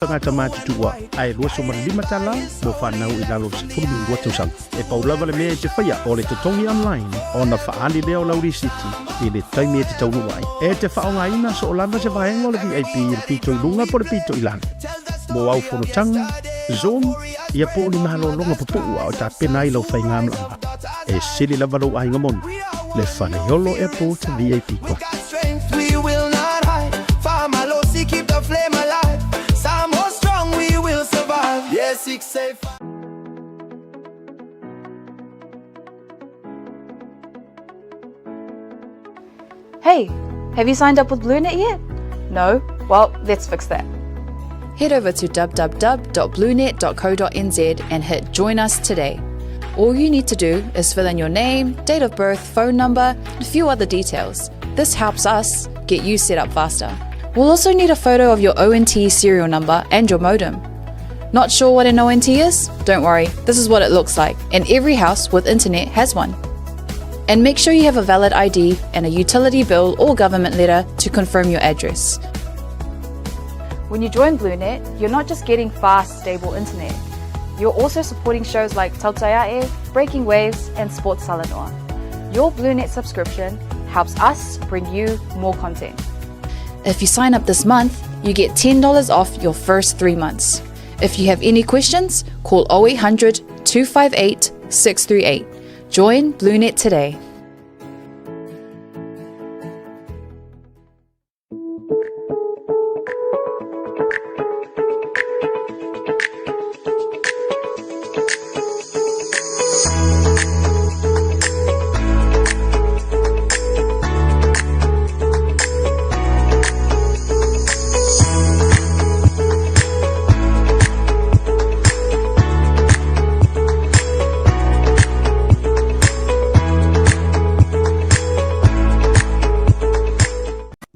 Tagata matutua ae $25 mo fanau i lalo o le 12 tausaga. E pau lava le mea e te faia o le totogi online ona faaali lea o lau lisiti i le taimi e te taunuu ai. E te faaaogaina soo lava se vaega o le VIP i le pito i luga po o le pito i lalo. Mo au fonotaga, Zoom, ia po o ni malologa pupuu a o tapena ai lau faigamalaga. E sili lava lou aiga moni, le Faleolo Airport VIP Club. Hey, have you signed up with BlueNet yet? No? Well, let's fix that. Head over to www.bluenet.co.nz and hit Join Us today. All you need to do is fill in your name, date of birth, phone number, and a few other details. This helps us get you set up faster. We'll also need a photo of your ONT serial number and your modem. Not sure what an ONT is? Don't worry, this is what it looks like, and every house with internet has one. And make sure you have a valid ID and a utility bill or government letter to confirm your address. When you join BlueNet, you're not just getting fast, stable internet. You're also supporting shows like Tautaiae, Breaking Waves, and Sports Talanoa. Your BlueNet subscription helps us bring you more content. If you sign up this month, you get $10 off your first three months. If you have any questions, call 0800 258 638. Join BlueNet today.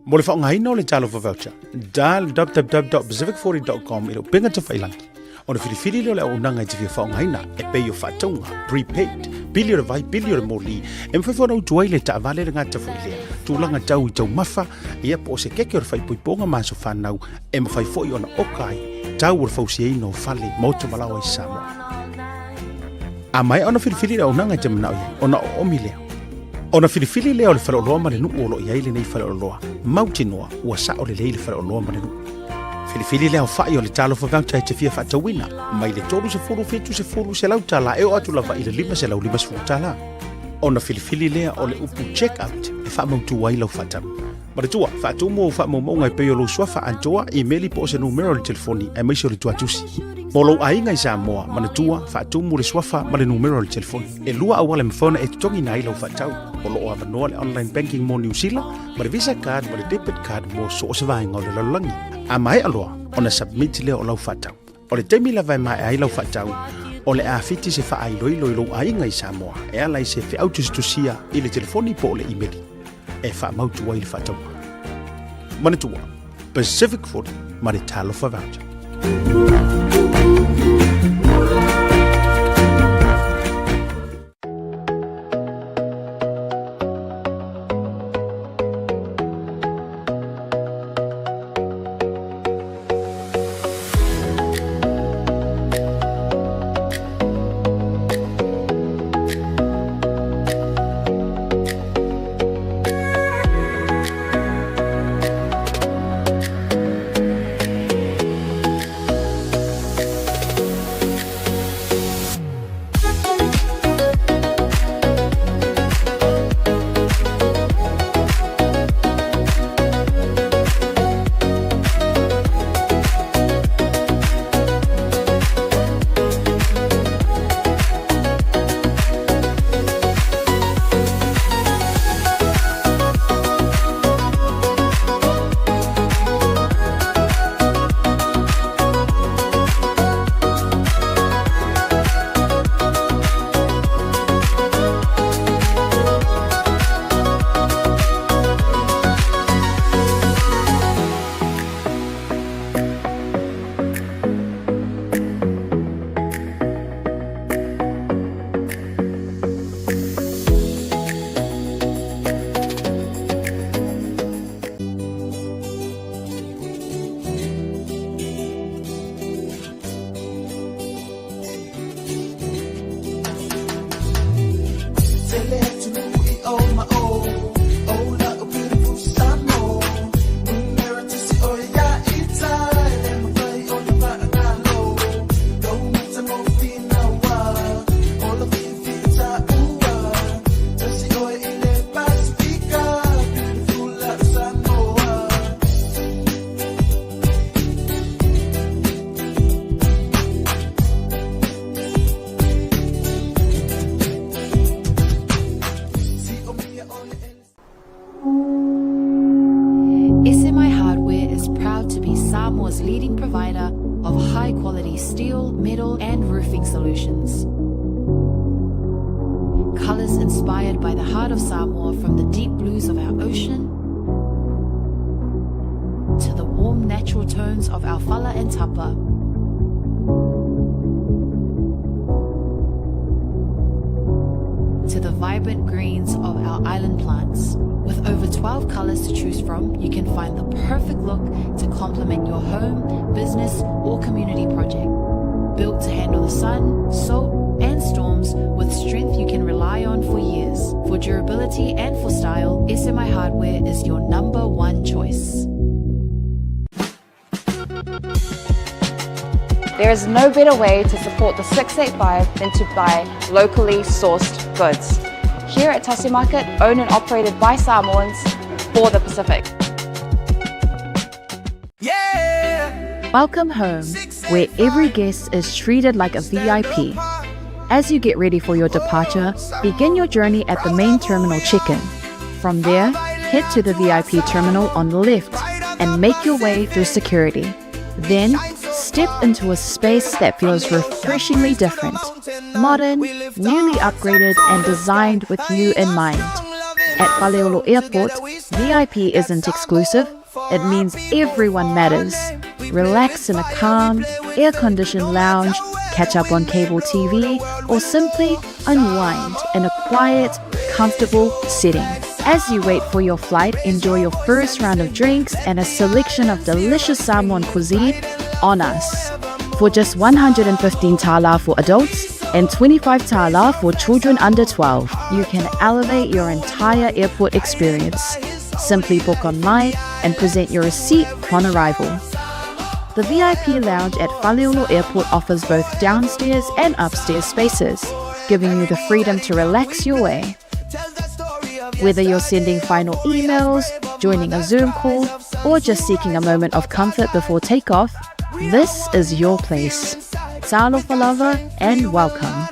Mo le faaaogaina o le Talofa Voucher, dial www.pacific40.com i le upega tafailangi. Ona filifili lea o le auaunaga e te fia faaaogaina e pei o faatauga, prepaid, pili o le vai, pili o le moli, e mafai foi ona utu ai le taavale le gata foi lea, tulaga tau i taumafa, ia po o se keke o le faaipoipoga ma aso fanau, e mafai foi ona oka ai tau o le fausiaina o fale, maota ma laoa i Samoa. A maea ona filifili le auaunaga e te manao i ai, ona oomi lea. Ona filifili lea o le faleoloa ma le nuu o lo o i ai lenei faleoloa, mautinoa ua sao lelei le faleoloa ma le nuu. Filifili le aofai o le talofa voucher e te fia faatauina, mai le 30, 70, $100 e oo atu lava i le $550. Ona filifili lea o le upu check out e faamautu ai lau faatau. Manatua, faatumu ou faamaumauga e pei o lou suafa atoa, imeli po o se numera o le telefoni aemaise o le tuatusi. Mo lou aiga i Samoa, manatua, faatumu le suafa ma le numera o le telefoni. E lua auala e mafai ona e totogiina ai lau faatau. O lo o avanoa le online banking mo Niu Sila, ma le Visa card ma le debit card mo so o se vaega o le lalolagi. A maea loa ona submit lea o lau faatau. O le taimi lava e maea ai lau faatau, o le a fiti se faailoilo i lou aiga i Samoa e ala i se feau tusitusia i le telefoni po o le imeli e faamautu ai le faatauga. Manatua, Pacific 40 ma le Talofa Voucher. high quality steel, metal, and roofing solutions. Colors inspired by the heart of Samoa from the deep blues of our ocean to the warm natural tones of our fala and tapa. To the vibrant greens of our island plants. With over 12 colors to choose from, you can find the perfect look to complement your home, business, or community project. Built to handle the sun, salt, and storms with strength you can rely on for years. For durability and for style, SMI Hardware is your number one choice. There is no better way to support the 685 than to buy locally sourced goods. Here at Tasi Market, owned and operated by Samoans for the Pacific. Welcome home, where every guest is treated like a VIP. As you get ready for your departure, begin your journey at the main terminal check-in. From there, head to the VIP terminal on the left and make your way through security. Then, step into a space that feels refreshingly different. Modern, newly upgraded, and designed with you in mind. At Faleolo Airport, VIP isn't exclusive, it means everyone matters. Relax in a calm, air conditioned lounge, catch up on cable TV, or simply unwind in a quiet, comfortable setting. As you wait for your flight, enjoy your first round of drinks and a selection of delicious Samoan cuisine on us. For just 115 tala for adults and 25 tala for children under 12, you can elevate your entire airport experience. Simply book online and present your receipt upon arrival. The VIP lounge at Faleolo Airport offers both downstairs and upstairs spaces, giving you the freedom to relax your way. Whether you're sending final emails, joining a Zoom call, or just seeking a moment of comfort before takeoff, this is your place. Talofa lava and welcome.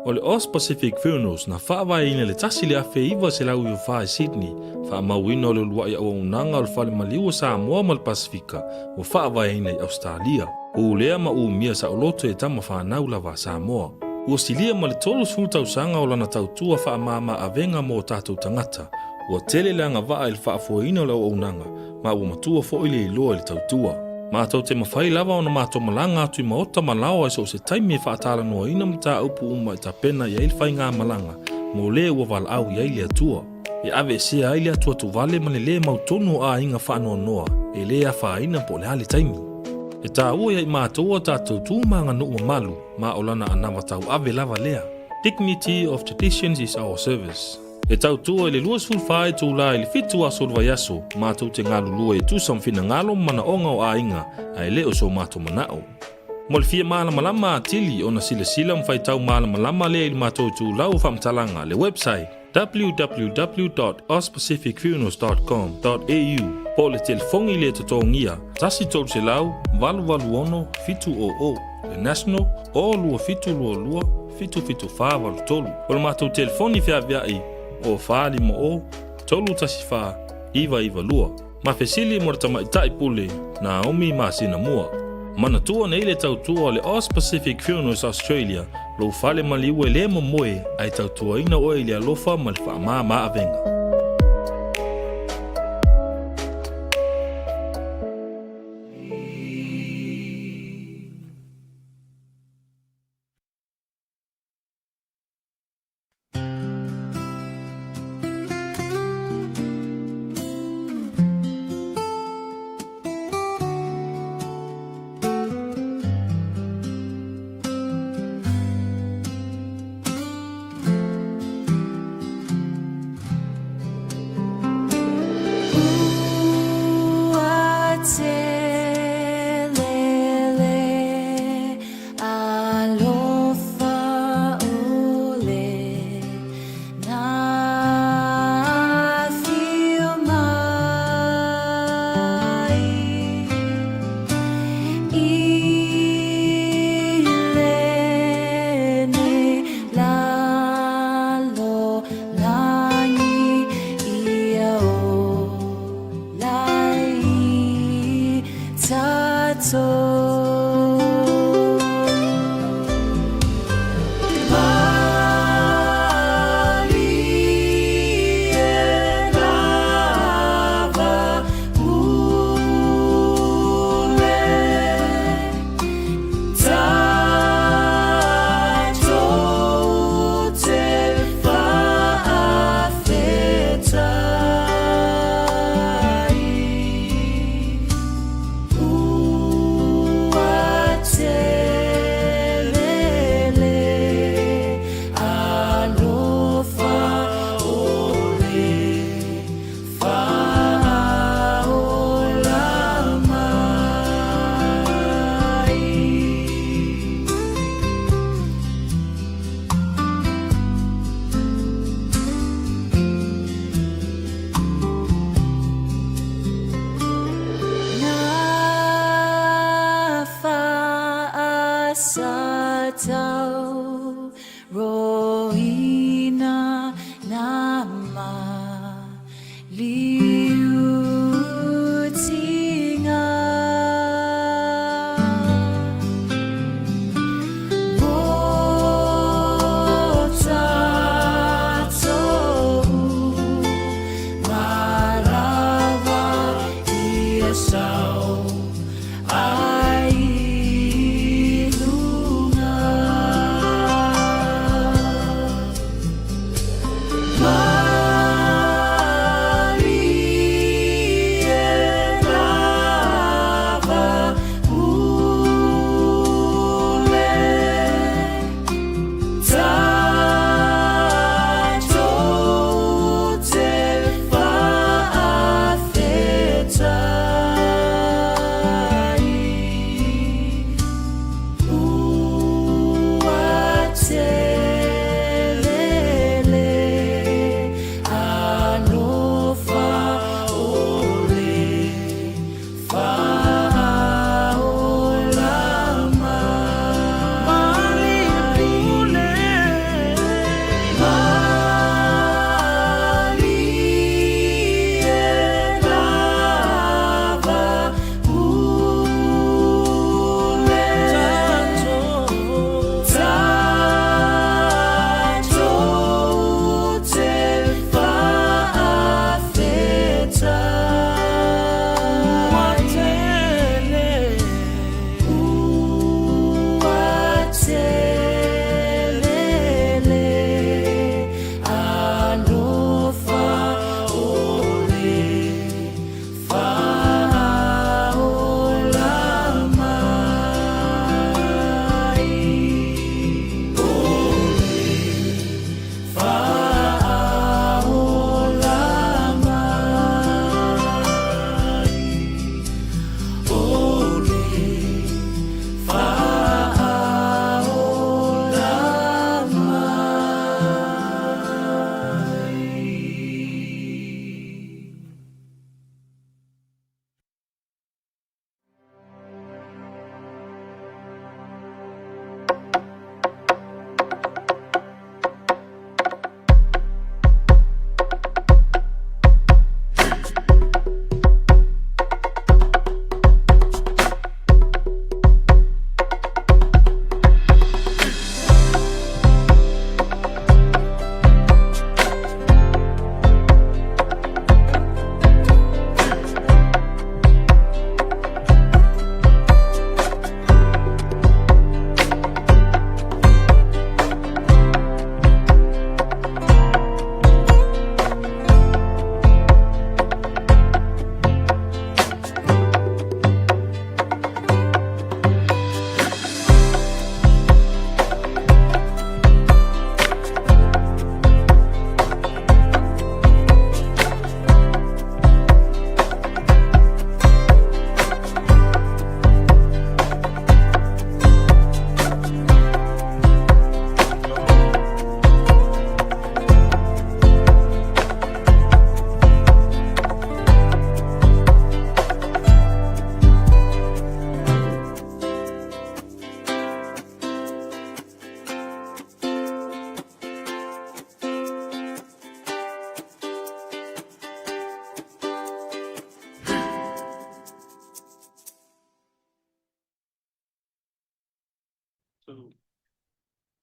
O le Aus Pacific Funerals na faavaeina i le 1994 i Sydney, faamauina o le uluai auaunaga o le Fale Maliu o Samoa ma le Pasefika ua faavaeina i Ausetalia. Ulea ma umia saoloto e tama fanau lava a Samoa. Ua silia ma le 30 tausaga o lana tautua faamama avega mo o tatou tagata. Ua tele le agavaa i le faafoeina o le auaunaga, ma ua matua foi le iloa i le tautua. Matou te mafai lava ona matou malaga atu i maota ma laoa i so o se taimi e faatalanoaina mataupu uma e tapena i ai le faigamalaga mo le ua valaau i ai le Atua. E aveesea ai le atuatuvale ma le lē mautonu o aiga faanoanoa e lē afaina po o le a le taimi. E taua ia i matou a tatou tu ma aganuu mamalu ma o lana anava tauave lava lea. Dignity of traditions is our service. E tautua i le 24 itulā i le 7 aso o le vaiaso, matou te galulue e tusa ma finagalo ma manaoga o aiga, ae le o so matou manao. Mo le fia malamalama atili ona silasila ma faitau malamalama lea i le matou itulau o faamatalaga, le website, www.auspacificfunerals.com.au po o le telefoni le totogia 1 300 886 700, le national, o 2722 77483. O le matou telefoni feaveai o 450 314 992. Ma fesili mo le tamaitai pule Naomi masina mua. Manatua nei le tautua o le Aus Pacific Funerals Australia, lou fale maliu e lē momoe ae tautuaina oe i le alofa ma le faamāmā avega.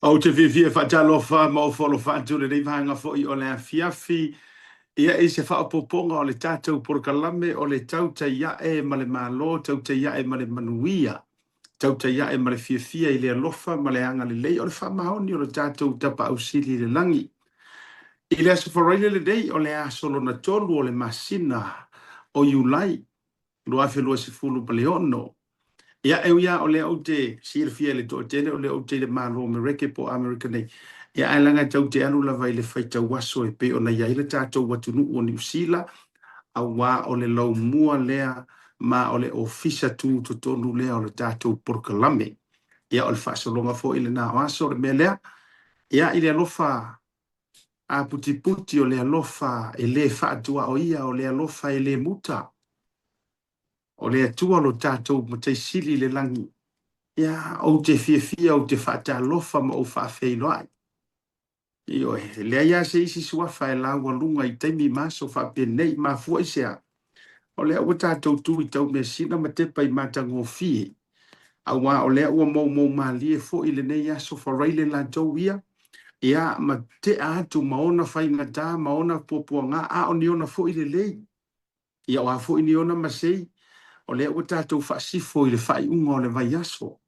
Ou te fiafia e faatalofa ma ofo alofa atu i lenei vaega foi o le afiafi. Ia, i se faaopoopoga o le tatou polokalame o le Tautai Ae ma le Malo, Tautai Ae ma le Manuia, Tautai Ae ma le Fiafia i le alofa ma le agalelei o le faamaoni o le tatou Tapaau Sili i le Lagi. I le Aso Faraile lenei, o le aso lona tolu o le masina o Iulai 2026. Ia, e ui lava o lea ou te silafia i le toatele o lea ou te i le Malo o Mereke po o Amerika nei, ia ae leaga e tatou te alu lava i le faitau aso e pei ona i ai le tatou atunuu o Niu Sila, auā o le laumua lea ma o le ofisa tutotonu lea o le tatou polokalame. Ia, o le faasologa foi lena o aso, o le mea lea, ia, i le alofa aputiputi o le alofa e le faatuaoia, o le alofa e le muta, o le Atua lo tatou Matai Sili i le lagi, ia, ou te fiafia, ou te faatalofa ma ou faafeiloai. Ioe, e leai lava se isi suafa e laualuga i taimi ma aso faapenei, mafua i se a? O lea ua tatou tu i taumeasina ma tepa i matagofie, auā o lea ua moumou malie foi lenei aso faraile latou ia, ia, ma tea atu ma ona faigata ma ona puapuaga, a o ni ona foi lelei. Ia o a foi ni ona masei, o lea ua tatou faasifo i le faaiuga o le vaiaso.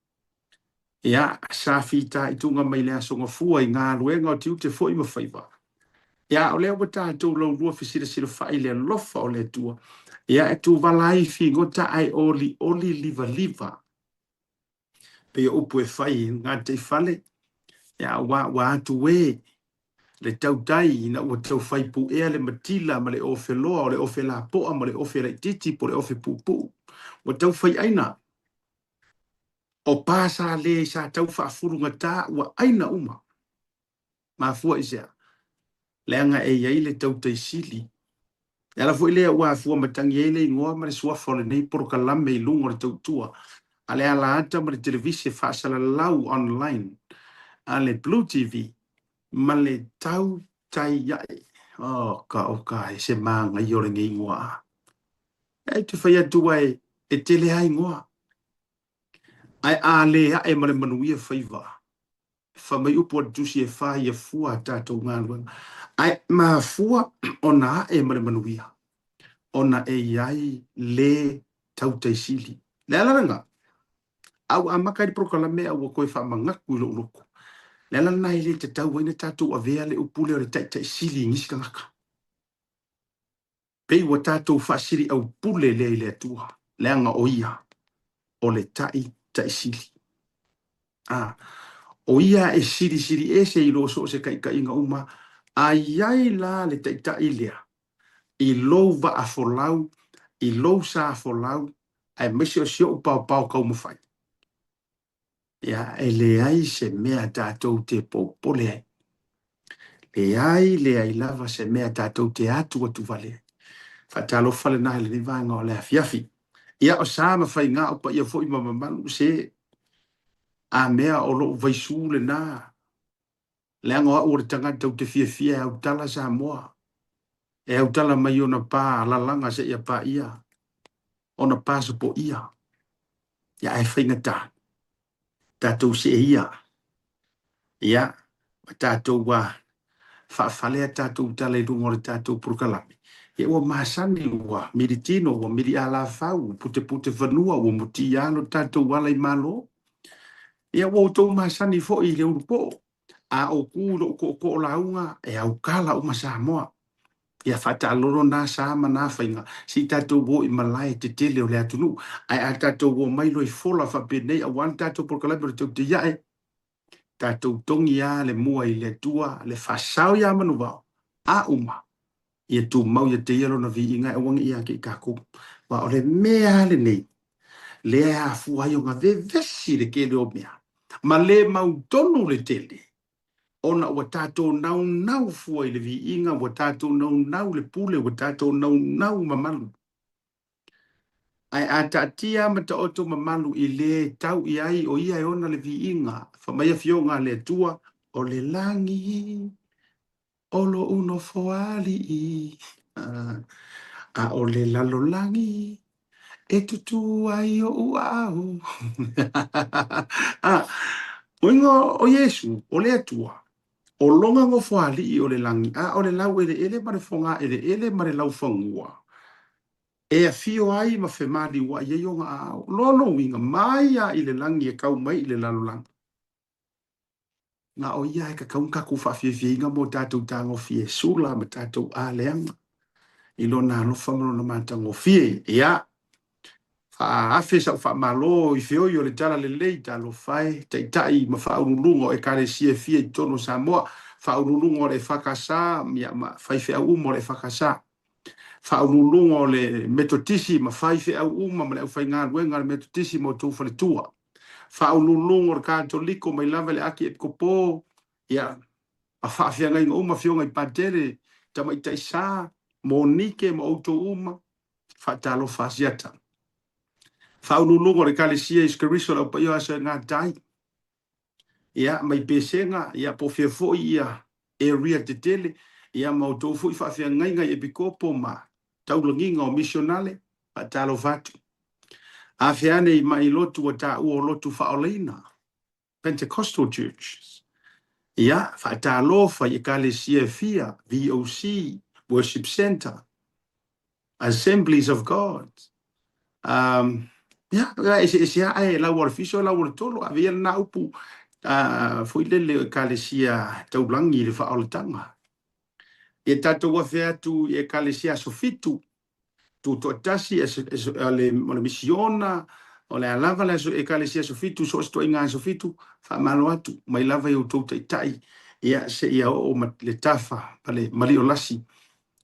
Ia, sa fitaituga mai le Aso Gafua i galuega o tiute foi ma faiva. Ia, o lea ua tatou laulua fesilasilafai i le alofa o le Atua, ia, e tuvala ai figota ae olioli livaliva. Pei o upu e fai i gataifale, ia, aua ua atu e le tautai ina ua tau fai puea le matila ma le ofe loa, o le ofe lapoa ma le ofe laitiiti po o le ofe puupuu. Ua tau fai aina. O pa sa le sa tau faafulugata ua aina uma. Mafua i se a? Leaga e i ai le tautai sili. E ala foi lea ua afua matagi ai le igoa ma le suafa o lenei polokalame i luga o le tautua a le alaata ma le televise faasalalau online a le Blue TV ma le Tautai Ae. Oh, ka oka e se māngaia o lenei igoa a. E te fai atu ai e tele a igoa. Ae a le ae ma le manuia faiva. Fai mai upu a le Tusi e whāia fua a tātou galuega. Ae mafua ona ae ma le manuia, ona e i ai le tautai sili. Le ala lena, a ua amata ai le polokalame a ua toe faamagatu i lou loto. Le ala lena e le tatau ai na tatou avea le upu lea o le taitai sili i nisi tagata. Pei ua tatou faasiliaupule lea i le Atua, leaga o Ia o le Taitaisili. A, o Ia e silisili ese i lo so o se taitaiga uma, a i ai la le Taitai lea i lou vaa folau, i lou sa folau, aemaise o si ou paopao taumafai, Ia, e leai se mea tatou te popole ai. Leai, leai lava se mea tatou te atuatuvale ai. Faatalofa lena i lenei vaega o le afiafi. Ia, o sa ma faiga o paia foi ma mamalu se a mea o lou vaisū lena. Leaga o au o le tagata ou te fiafia e autala Samoa. E autala mai ona pa lalaga seia paia, ona pa sopoia. Ia ae faigata, tatou see ia. Ia, ma tatou ua faafale a tatou tala i luga o le tatou polokalame. Ia ua masani, ua militino, ua milialafau, ua puteputefanua, ua mutia lo tatou ala i Malo. Ia ua outou masani foi i le ulupoo, a ou kū i lou tootoo lauga, e aukala uma Samoa. Ia faataalolo na sa ma na faiga, se i tatou o i malae tetele o le atunuu. Ae a tatou omai loa i fola faapenei aua le tatou polokalame o le Tautaiae, tatou togi lava le mua i le Atua, le faasao ia Manuvao, a uma, ia tumau ia te ia lona viiga e aua ne i ia te i tatou. Aua o le mea lava lenei, lea e afua ai ona vevesi le tele o mea, ma le mautonu le tele, ona ua tatou naunau fua i le viiga, ua tatou naunau le pule, ua tatou naunau mamalu. Ae a taatia ma taoto mamalu i le tau i ai o ia e ona le viiga, fai mai afioga a le Atua, o le lagi O loʻu nofoalii, a o le lalolagi e tutū ai oʻu aao. Uiga o Iesu, o le Atua, o lona nofoalii o le lagi, a o le laueleele ma le fogaeleele ma le laufanua, e afio ai ma femaliuai ai ona aao. Lona uiga, mai lava i le lagi e kau mai i le lalolagi. Na o ia e tatau ona tatou faafiafiaina mo tatou tagofie sula ma tatou aleaga i lona alofa ma lona matagofie. Ia, faaafe sau faamalo i feoi o le tala lelei, talofa e, taitai ma faauluuluga o ekalesia e fia i totonu o Samoa, faauluuluga o le EFKS, ia, ma faifeau uma o le EFKS, faauluuluga o le Metotisi ma faifeau uma ma le aufaigaluega a le Metotisi ma outou faletua, faauluuluga o le Katoliko mai lava i le Akiepikopo, ia, ma faafeagaiga uma, afioga i Patele, Tamaitai Sa, Monike ma outou uma, faatalofa Asiata. Faauluuluga o le Ekalesia Iesu Keriso le Au Paia o Aso e Gatai, ia, mai Pesega, ia, po o fea foi ia area tetele, ia, ma outou foi faafeagaiga i Epikopo ma taulagiga o misionale, faatalofa atu. Afea ane i mai lotu ua taua o lotu faaolaina, Pentecostal Churches. Ia, faatalofa i ekalesia e fia, VOC, Worship Centre, Assemblies of God. Um, ia, ia eseese ae lau o le fiso, lau o le tolo, ave ia lena upu uh, foi lele o ekalesia taulagi i le faaolataga. Ia tatou afe atu i ekalesia aso fitu, tutoatasi, o le, o le misiona, o le a lava le aso ekalesia aso fitu, so o se toaiga aso fitu, faamalo atu, mai lava i outou taitai, ia seia oo ma le tafa ma le maliolasi,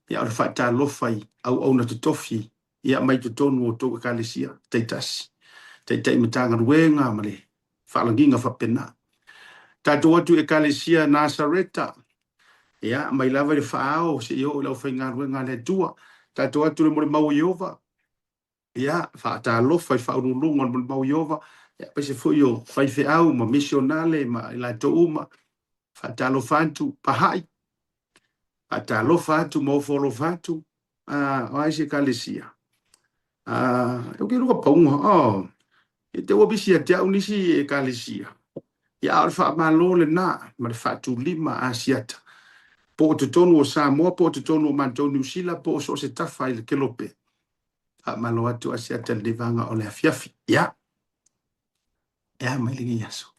ia o le faatalofa i auauna totofi, ia mai totonu o outou ekalesia taitasi, taitai Matagaluega ma le faalagiga faapena. Tatou atu i ekalesia Nasareta, ia, mai lava i le faaao seia oo i le aufaigaluega a le Atua. Tatou atu i le molimau o Ieova, ia, faatalofa i faauluuluga o le molimau o Ieova, ia, aemaise foi o faifeau ma misionale ma i latou uma. Faatalofa atu, Paha'i, faatalofa atu ma ofo alofa atu. Ah, o ai se ekalesia? Ah, eu ke luka paunga. Oh, e te ua bisi ia te au nisi ekalesia. Ia, a o le faamalo lena ma le faatulima Asiata. Po o totonu o Samoa, po o totonu o matou Niu Sila, po o so o se tafa i le kelope. Faamalo atu Asiata i lenei vaega o le afiafi. Ia, e a mai lenei aso.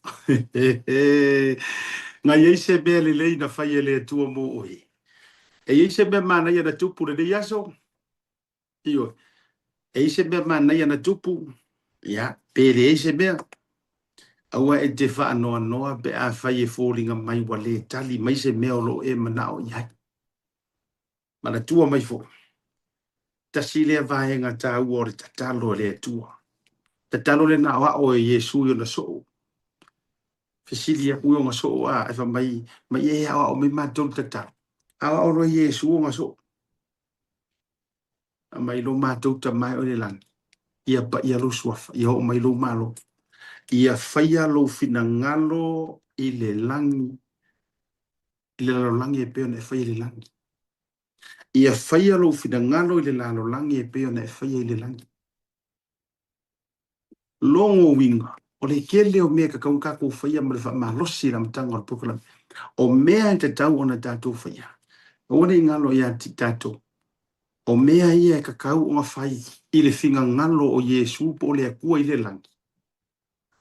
Na i ai se mea lelei na fai e le Atua mo oe. E i ai se mea manaia na tupu lenei aso? Ioe. E i ai se mea manaia na tupu? Ia, pe leai se mea. Aua e te faanoanoa pe afai e foliga mai ua le tali mai se mea o lo o e manao i ai. Manatua mai foi, tasi lea vaega taua o le tatalo a le Atua. Tatalo lena o ao e Iesu i ona soo. Fesili aku i ona soo a, e fai mai, mai e aoao mai matou le tatalo. Aoao loa Iesu ona soo. Aumai lo matou Tama e oe i le lagi, ia paia lou suafa, ia oo mai lou Malo, ia faia lou finagalo i le lagi, i le lalolagi e pei ona e faia i le lagi. Ia faia lou finagalo i le lalolagi e pei ona e faia i le lagi. Logo uiga, o le tele o mea e tatau ona tatou faia ma le faamalosi i le amataga o le polokalame. O mea e tatau ona tatou faia, aua ne i galo ia te tatou, o mea ia e tatau ona fai i le finagalo o Iesu po o le Atua i le lagi.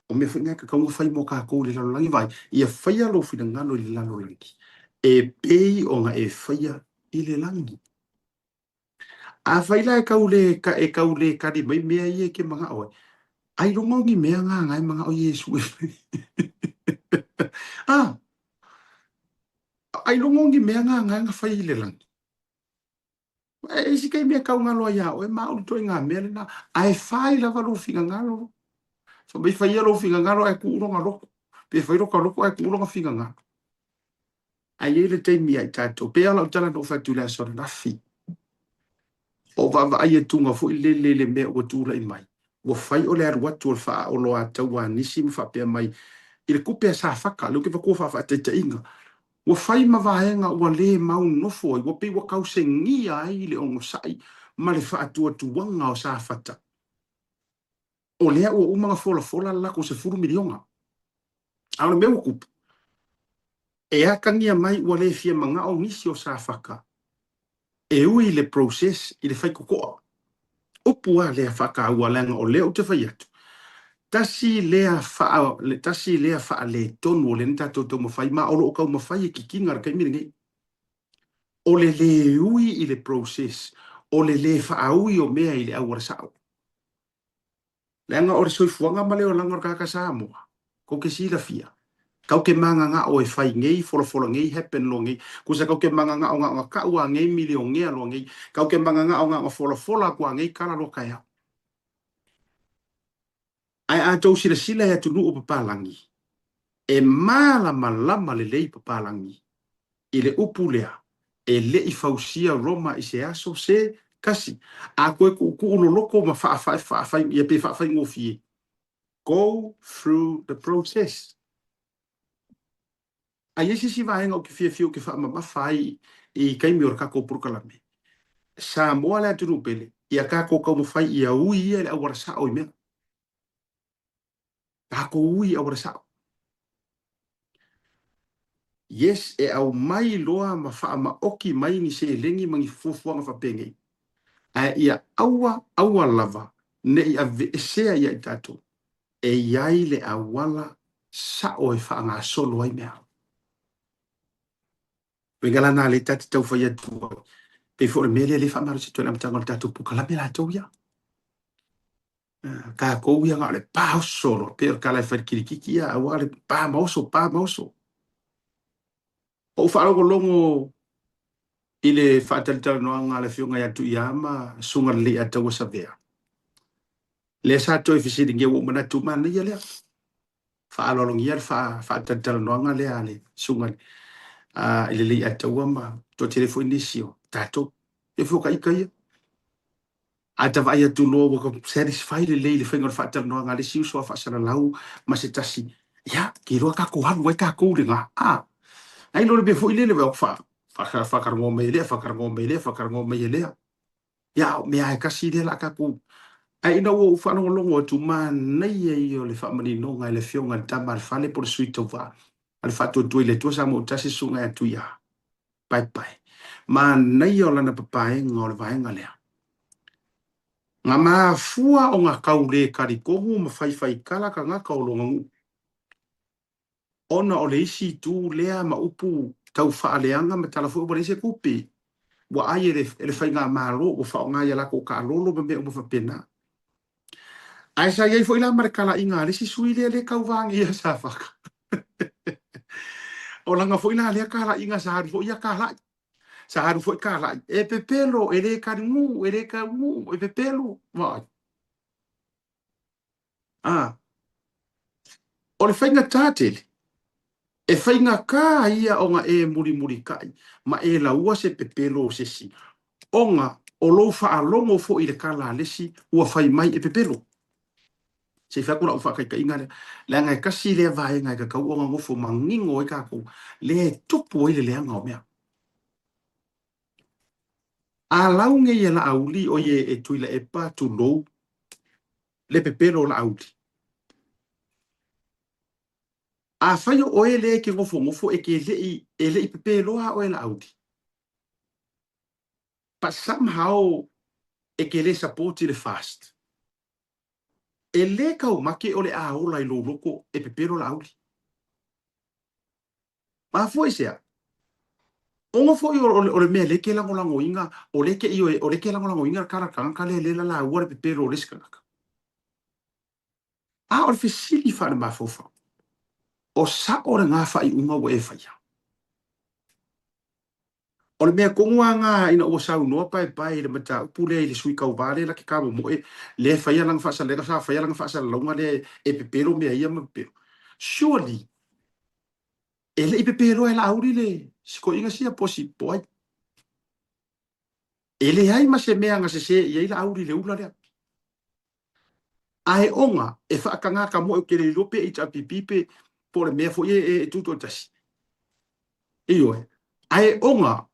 O mea foi na e tatau ona fai mo tatou i le lalolagi, vaai, ia faia lou finagalo i le lalolagi e pei ona e faia i le lagi. Afai la e tau le, e tau le tali mai mea ia e te manao ai, ailoga o ni mea na na e manao Iesu e fai. Ah, ailoga o ni mea na na na fai i le lagi. E isi taimi e tau galo ai ia oe ma au le ituaiga mea lena, ae fai lava lou finagalo. Fai mai faia lou finagalo ae tuu lona loto. Pe fai lota loto ae tuu lona finagalo. Ae i ai le taimi ia i tatou. Pei lava o lau tala na ou fai atu i le aso ananafi. O vaavaai atuga foi lele i le mea ua tulai mai, ua fai o le alu atu o le faaoloataua a nisi ma faapea mai i le tupe a Safata, lea ou te avatua faafaataitaiga, ua fai ma vaega ua le mau nofo ai, ua pei ua tausegia ai le onosai ma le faatuatuaga o Safata. O lea ua uma ona folafola le latou $10 miliona. A o le mea ua tupu, e atagia mai ua le fia manao nisi o Safata e ui i le process i le fai totoa. Upu a lea faataua leaga o lea ou te fai atu, tasi lea faa, tasi lea faaletonu o lea na tatou taumafai ma o lo o taumafai e kikina i le taimi lenei. O le le ui i le process, o le le faaui o mea i le auala sao. Leaga o le soifuaga ma le olaga o le tagata Samoa, kou te silafia, kau te magagao e fai nei, folafola nei, happen loa nei. Kusa kau te magagao na ona kau a nei milionea loa nei. Kau te magagao na ona folafola atu a nei kala loa taeao. Ae a tou silasila i atunuu o papalagi, e malamalama lelei papalagi i le upu lea, e le i fausia Roma i se aso se tasi. A toe tuutuu loloto ma faafai, ia pe faafaigofie. Go through the process. A i ai se isi vaega ou te fiafia ou te faamamafa ai i taimi o le tatou polokalame, Samoa le atunuu pele, ia tatou taumafai ia ui ia i le auala sao i mea. Tatou ui i auala sao. Yes, e aumai loa ma faamaoki mai ni seleni ma ni fuafuaga faapenei, ae ia aua, aua lava ne i aveesea ia i tatou. E i ai le auala sao e faagasolo ai mea. Uiga la na lea ta te tau fai atu ai. Pei foi o le mea lea lea e faamalosi atu ai i le amataga o le tatou polokalame latou ia. Tatou ia na o le pa oso loa, pei o le tala e fai i le kilikiki ia, aua le pa ma oso, pa ma oso. Ou faalogologo i le faatalatalanoaga a le Afioga ia Tuiama, Susuga Lelei Ataua Savea, lea sa toe fesiligia, ua ou manatu, manaia lea. Faaaloalogia le faatalatalanoaga lea a le Susuga i Lelei Ataua ma toatele foi nisi o tatou. E foi o ka ika ia. A ta vaai atu loa ua satisfy lelei i le faiga o le faatalanoaga a le isi uso a faasalalau ma se tasi, ia, ke iloa tatou alu ai tatou i lena. A, ai loa le mea foi lele, faatalanoa mai e lea, faatalanoa mai e lea, faatalanoa mai e lea. Ia, o mea lava e tasi lea o le a tatou. Ae ina ua ou faalogologo atu, manaia ia o le faamaninoga e le Afioga i le Tama a le Fale po o le Sui Tauva a le Faatuatua i le Atua Samoa Tasi, Susuga ia Tuia Paepae. Manaia o lana papaega o le vaega lea. Na mafua ona tau le talitonu ma faifaitala tagata o lona nuu, ona o le isi itu lea ma upu tau faaleaga ma tala foi ua leai se tupe ua ai e le faigamalo ua faaaoga i a latou taalolo ma mea uma faapena. Ae sa i ai foi la ma le talaiga a le isi sui lea le tauvagia Safata. O lana foi la lea talaiga sa alu foi ia talai. Sa alu foi talai. E pepelo, e le talinuu, e le taunuu, e pepelo. Vaai. A, o le faigata tele, e faigata ia ona e mulimulitai ma e laua se pepelo o se isi, ona o lou faalogo foi i le tala a le isi ua fai mai e pepelo. Se i fai atu lau faataitaiga lea, leaga e tasi lea vaega e tatau ona nofo manino ai tatou, lea e tupu ai le leaga o mea. A lau nei e Laauli, oi e Tuilaepa, tulou, le pepelo o Laauli. Afai o oe lea e te nofonofo e te le'i, e le'i pepeloa oe Laauli. But somehow e te le support i le fast. E le taumate o le a ola i lou loto e pepelo Laauli. Mafua i se a? Ona foi o le mea lea e te lagolagoina, o lea e te ioe, o lea e te lagolagoina le tala a le tagata lea, lea e lalaua le pepelo o le isi tagata. A o le fesili faalemafaufau, o sao lena faaiuga ua e faia? O le mea tonu lava lena ina ua saunoa Paepae i le mataupu lea i le sui tauva lea la te tamomoe, lea e faia lana faasalalauga, sa faia lana faasalalauga lea e pepelo mea ia ma pepelo. Surely, e le i pepeloa e Laauli le sikoiga sia po o si po ai. E leai ma se mea na sese i ai Laauli i le ula lea. Ae ona e faatagata moe ou te le iloa pe HRPP pe po o le mea foi e e tutoatasi. Ioe. Ae ona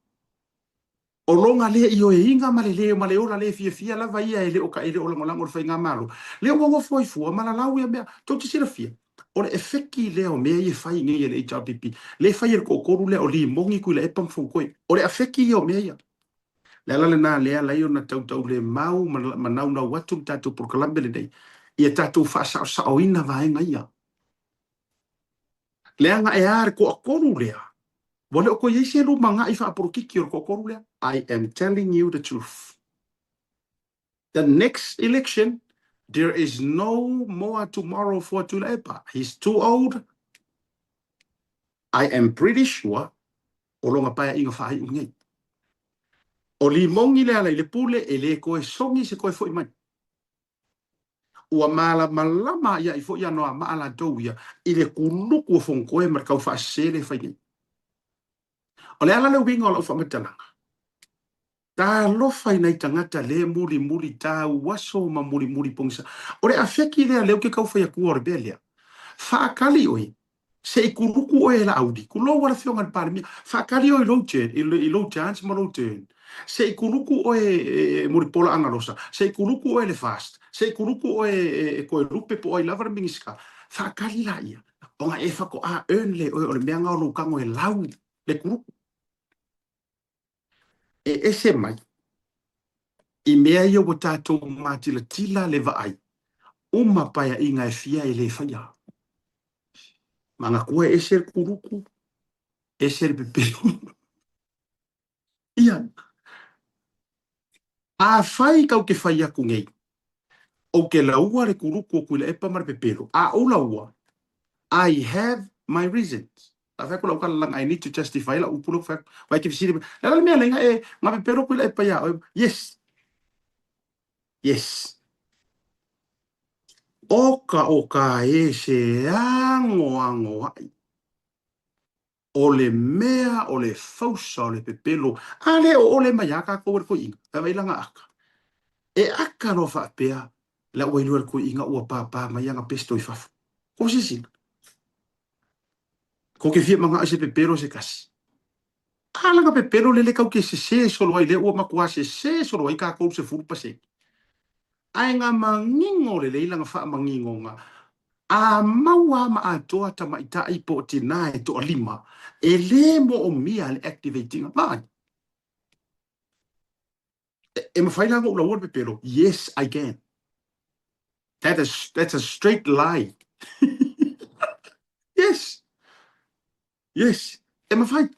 o lona le ioeina ma le le ma le ola le fiafia lava ia e le o e le o lagolago i le faigamalo, lea ua nofo ai fua ma lalau ia mea. Tou te silafia. O le efeki lea o mea ia e fai nei e le HRPP, lea e fai e le toatolu lea o Limogi, Tuilaepa ma Fonotoe. O le afeki ia o mea ia. Le ala lena lea ala ai ona tautaulemau ma naunau atu le tatou polokalame lenei, ia tatou faasaosaoina vaega ia. Leaga e a le toatolu lea, ua le o toe i ai se lumanai faapolokiki o le toatolu lea. I am telling you the truth. The next election, there is no more tomorrow for Tuilaepa. He's too old. I am pretty sure o lona paeaiga faaiu lenei. O Limogi Lealailepule e le toe sogi se toe foi mai. Ua malamalama aiai foi Anoamaa latou ia i le kuluku o Fonotoe ma le tau faasese lea e fai nei. O le ala le uiga o lau faamatalaga, Talofa i nai tagata le mulimuli tauaso ma mulimuli pogisa. O le afeki lea lea ou te tau fai atua o le mea lea. Faakali oe, se i kuluku oe e Laauli, tulou a le afioga i le Palemia, faakali oe i lou turn, i lou chance ma lou turn. Se i kuluku oe e Mulipola Agalosa, se i kuluku oe e Lefast, se i kuluku oe e Toelupe po o ai lava le Minisita. Faakali laia, ona e faatoa earn lea e oe o le mea na o lou tago e lau le kuluku. E ese mai i mea ia ua tatou matilatila le vaai, uma paeaiga e fia e le faia. Manatua e ese le kuluku, ese le pepelo. Ia, afai kau te fai atu nei, ou te laua le kuluku o Tuilaepa ma le pepelo, a ou laua, I have my reasons. A fai atu lau tala laga I need to justify lau upu lea ou fai atu. Vai te fesili mai, le a le mea lea e nga pepelo Tuilaepa iā oe? Yes. Yes. Oka o ka e se agoagoaʻi. O le mea o le fausa o le pepelo, a le o ʻole mai a kākou e le koiʻina, fai mai lana aka. E aka loa faapea la ua iloa e le koiʻina ua pāpā mai ana pesto i fafo. Ko sisina. Ko ke fia manaʻo i se pepelo se kasi. A lana pepelo lele kau ke sesē solo ai lea ua matua sesē solo ai kākou 10%. Ae nga mangingo lelei lana faamangingoga, a mau a ma atoa tamaitai po o tinā e toalima, e lē moomia le activate ina. Vaai. E mafai la ona ou laua le pepelo? Yes, I can. That is, that's a straight lie. Yes. Yes, e mafai.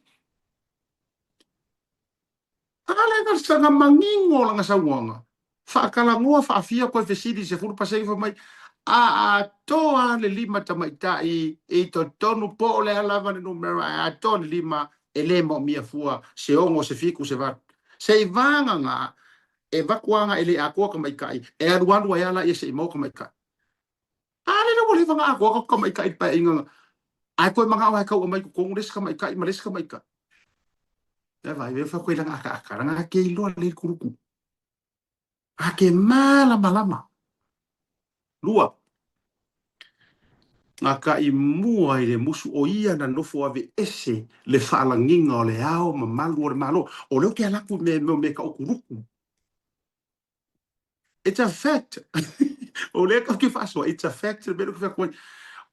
A le ga sanga mangingo langa saunoaga. Faakalagoa faafia koe fesili 10% fai mai a atoa le lima tamaitai i totonu po o le a lava le numera ae atoa le lima e le maomia fua se 6 se 7 se 8. Se i vagana e vakuaga e le atoa tamaitai e alualu ai a laia se i maua tamaitai. A lele ua leva ona atoa tatou tamaitai i le paeaiga ae toe manao lava e tau aumai i totonu le isi tamaitai ma le isi tamaitai. E vaai, e fai atu ai lana akaaka, lana ake iloa lelei le kuluku. Ake malamalama. Lua, gata'i mua i le musu o ia na nofo aveese le faalagiga o le ao mamalu o le Malo. O lea ou te ala atu i mea o mea tau kuluku. It's a fact. O lea tatou te faasoa, it's a fact le mea lea ou te fai atu ai.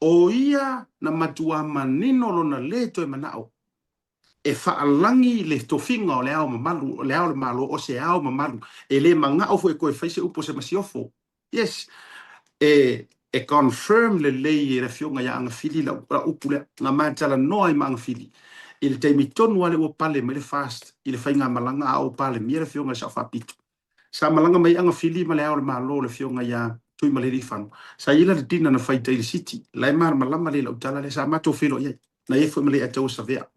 O ia na matua manino lona lē toe manao e faalagi le tofiga o le Ao Mamalu, le Ao o le Malo, o se ao mamalu. E le manao foi e toe fai se upu o se masiofo. Yes. E, e confirm lelei e le afioga ia Agafili lau, lau upu lea. Na ma talanoa ai ma Agafili i le taimi tonu lava lea ua pale mai le FAST i le faigamalaga a o Palemia le afioga i le Sao Faapito. Sa malaga mai Agafili ma le Ao o le Malo le afioga ia Tuimalealiifano. Sa i ai la le dinner na fai i tai i le City. La e malamalama lelei lau tala lea. Sa matou feiloai ai. Na i ai foi ma Leiataua Savea.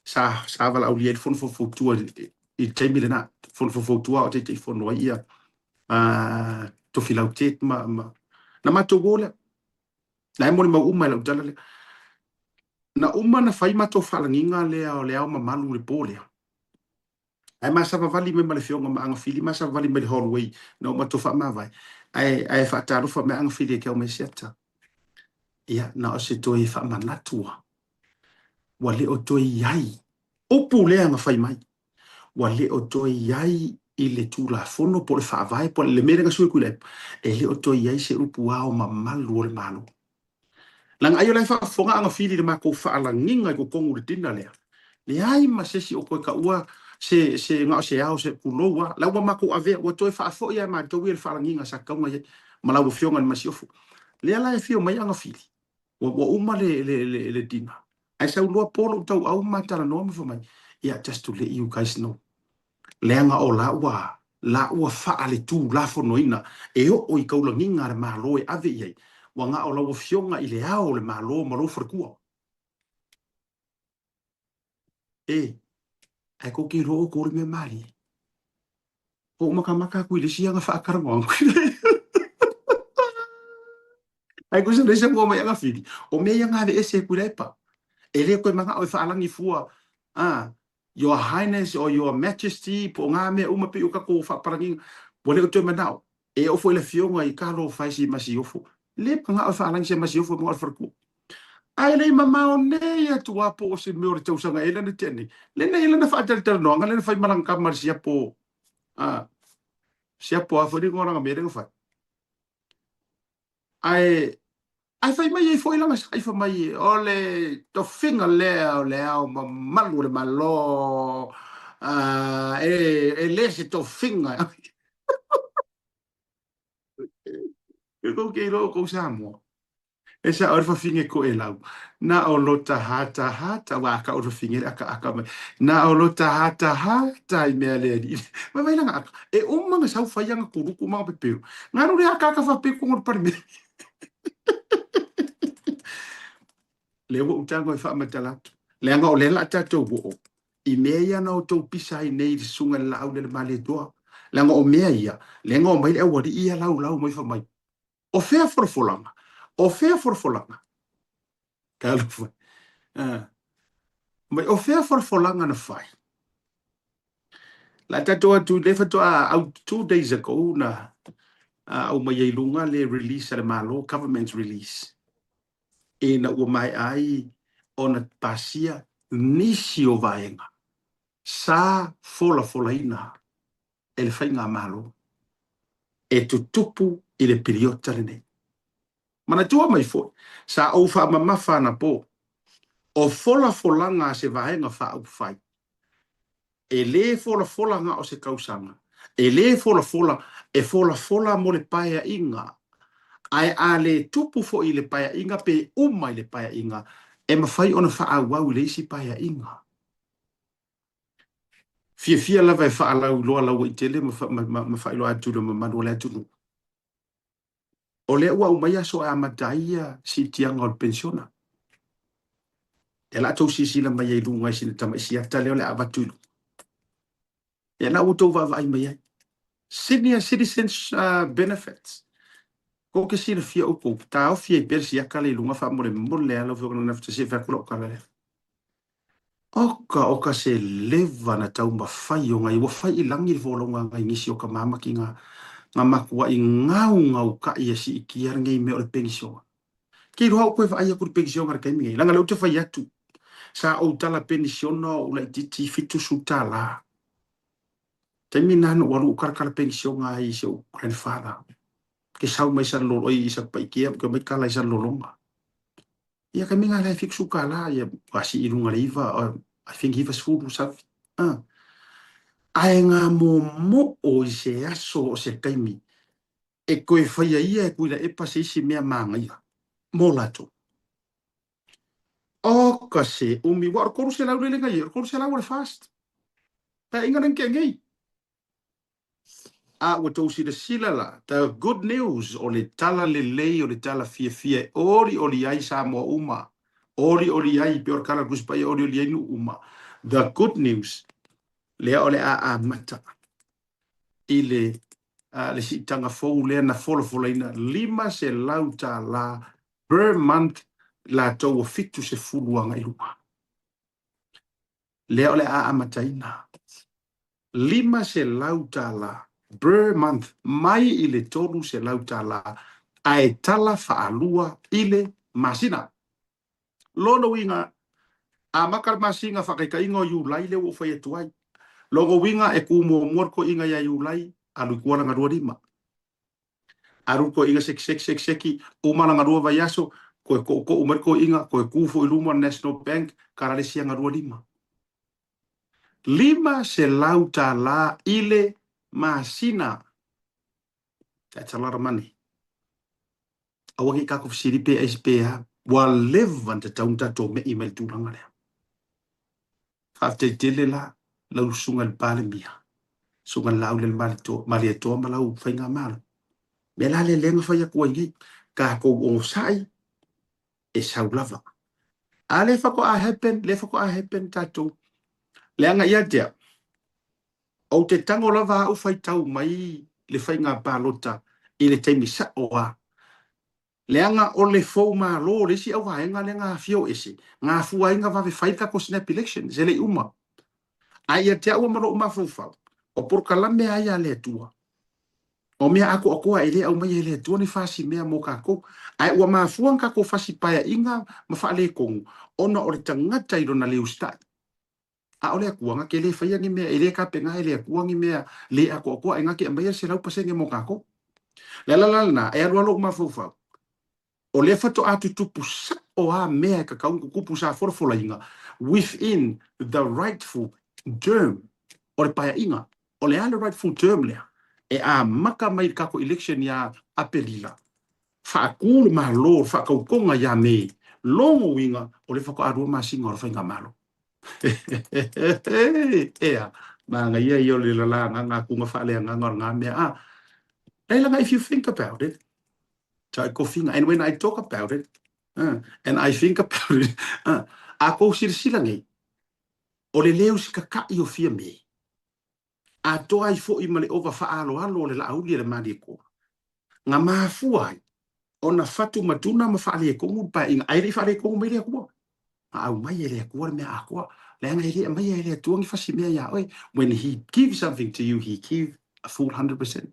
Sa, sa valaaulia ai le Fono Faufautua i le taimi lena. Fono Faufautua a o Taitaifono ai ia Tofilau Ted ma, ma, na matou o lea. La e molimau uma i lau tala lea. Na uma na fai matou faalagiga lea o le Ao Mamalu i le po lea. Ae ma savavali mai ma le afioga ma Agafili, ma savavali mai le hallway na o matou faamavae. Ae, ae faatalofa mai Agafili e ke au mai siata. Ia, na o se toe faamanatu a. Ua le o toe i ai. Upu lea na fai mai. Ua le o toe i ai i le Tulafono po o le Faavae po o le mea lea na sui atu i le e le o toe i ai se upu ao mamalu o le Malo. Leaga ai o la e faafofoga Agafili i le makou faalagiga i totonu o le dinner lea. Leai ma se isi o toe taua se, se, na o se ao, se pulou lava. La ua matou avea, ua toe faafoi lava e matou ia le faalagiga sa tatau ona i ai ma lau Afioga i le Masiofo. Lea la e afio mai Agafili, ua, ua uma le, le, le, le dinner, ae sau loa po lou tauau ma talanoa ma fai mai, yeah, just to let you guys know, leaga o la ua, la ua faaletulafonoina e oo i taulagiga a le Malo e ave i ai, ua na o lau Afioga i Le Ao o le Malo ma lou faletua. E, ae tou te iloa outou le mea malie. Ua ou makamaka atu i le isi aga faatalanoaga. Ae tusa le isi mua mai Agafili, o mea ia na aveese e Tuilaepa. E le toe manao e faalagi fua, ah, Your Highness or Your Majesty, po o ngā mea uma pei o tatou faapalagiga. Ua le o toe manao. E oo foi i le afioga i Talofa e si Masiofo. Le manao e faalagi se Masiofo e manao i le faletua. Ae le i mamao nei atu lava po o se mea o le tausaga ea lea na tea nei. Lea na i ai lana faatalatalanoaga lea na fai ma lana tama le siapo, a, siapo a foi le igoa o lana mea lea na fai. Ae, ae fai mai ai foi lana sa'i fai mai, o le tofiga lea o le Ao Mamalu o le Malo, a, e, e le se tofiga. E kou ke iloa o kou Samoa. E sa o le fafine toelau. Na o lo tahatahata, ua aka o le fafine le akaaka mai. Na o lo tahatahata i mea le alii. Mai vai langa aka. E uma na sau fai anga kuluku ma pepelu. Ngaru le akaaka faapea i totonu o le Palemene. Lea ua ou tago e faamatala atu. Leaga o lea la a tatou oo i mea ia na outou pisa ai nei i le susuga i le laau lea le Malietoa. Leaga o mea ia, lea na omai le aualii ia laulau mai fai mai, O fea folafolaga? O fea folafolaga? Talofa. Ah. Mai o fea folafolaga na fai? La tatou atu le faatoa out 2 days ago na au mai ai luga le release a le Malo, government release. Ina ua maea ai ona pasia nisi o vaega sa folafolaina e le Faigamalo e tutupu i le piliota lenei. Manatua mai foi, sa ou faamamafa anapo, o folafolaga a se Vaega Faaupufai, e le folafola na o se tausaga, e le folafola, e folafola mo le paeaiga, ae a le tupu foi i le paeaiga pe uma i le paeaiga, e mafai ona faaauau i le isi paeaiga. Fiafia lava e faalauiloa lauaitele ma faailoa atu i le mamalu o le atunuu. O lea ua aumai aso e amata ai ia siitiaga o le penisiona. Lea la a tou silasila mai ai i luga i sina tamai siata lea o le a avatu i luga. Ia na ua tou vaavaai mai ai. Senior Citizens Benefits. Kou te silafia outou, taofi ai pea le siata lea i luga faamolemole lava lau Afioga i le Gafatasi e fai atu lau tala lea. Oka oka se leva na taumafai o ngai ua fai i lagi le folauga a ngai nisi o ka mamaki nga nga makuaʻi gaugaukaʻi e siitia lenei mea o le penisiona. Ke iloa au koe vaai aku le penisiona le taimi nei, leaga lea ou te fai atu, sa ou tala penisiona o ou laitiiti 70 tala. Taimi na na ou alu ou talatala penisiona ai i si ou grandfather. Ke sau mai Salelologa i Satupaitea, ke omai tala i Salelologa. Ia ka mea la e 70 kālā, ia ua sii i luga le iva, I think 90 something. Ah. Ae ngā momoo i se aso o se taimi e toe faia ia e Tuilaepa se isi mea mānaia mō lātou. Oka se umi, ua o le 300 lele ngai e, o le 300 o le fast. Paeaiga lea na tea nei. A ua tou silasila la, the good news, o le tala lelei, o le tala fiafia e olioli ai Samoa uma, olioli ai, pei o le tala a le Tusi Paia, olioli ai nuu uma. The good news, lea o le a amata i le, uh, le siitaga fou lea na folafolaina $500 per month latou ua 70 agai i luga. Lea o le a amataina. $500 per month mai i le $300 ae tala faalua i le masina. Lona uiga, amata le masina faataitaiga o Iulai lea ua ou fai atu ai. Lona uiga e tu muamua le toeaina ia Iulai, alu i tua lana 25. Alu le toeaina seki seki seki seki, uma lana lua vaiaso, Koe koʻukoʻu mai le toeaina, koe ku foi i luma o le National Bank, tala le isi aga 25. $500 i le masina. That's a lot of money. Aua ne i tatou fesili pe aisi pe a. Ua leva ona tatau ona tatou me'i mai le tulaga lea. Faafetai tele la lau susuga i le Palemia, susuga i le Laauli a le Malietoa ma lau faigamalo. Mea la lea lea na fai atu ai nei, tatou onosai e sau lava. A lea faatoa happen, lea faatoa happen tatou. Leaga ia te au, ou te tago lava au faitau mai le faiga palota i le taimi sao lava. Leaga o le fou malo o le isi auvaega lea na afio ese, na afua ai na vave fai le tatou snap elections, e le i uma. Ae ia te au ma lou mafaufau, o polokalame a ia a le Atua, o mea atoatoa e le aumaia e le Atua ni fasi mea mo tatou. Ae ua mafua na tatou fasi paeaiga ma faaletonu ona o le tagata i lona le usitai. A o le Atua, na te le faia ni mea, e le tapena e le Atua ni mea le atoatoa e na te aumaia le 100% mo tatou. Le ala la lena, e alu lava lou mafaufau, o lea faatoa tutupu sao a mea e tatau ona tutupu sa folafolaina within the rightful term o le paeaiga. O le a le rightful term lea? E amata mai i le tatou election ia Aperila, faatu le Malo o le faatautoga ia Me, lona uiga o lea faatoa 2 masina o le faigamalo. Ea, manaia ia o le lala agaga atu na faaleagaga o lena mea. Ah, leila, if you think about it, tai kofinga, and when I talk about it, and I think about it, a kou silasila nei, o le le usikakaʻi o Fiame, atoa ai foi ma le ova faaaloalo o le Laauli a le Malietoa, na mafua ai ona fatu matuna ma faaletonu le paeaiga, ae le i faaletonu mai le Atua. Na aumai e le Atua le mea atoa, leaga e le aumaia e le Atua ni fasi mea iā oe. When he gives something to you, he give a full 100%.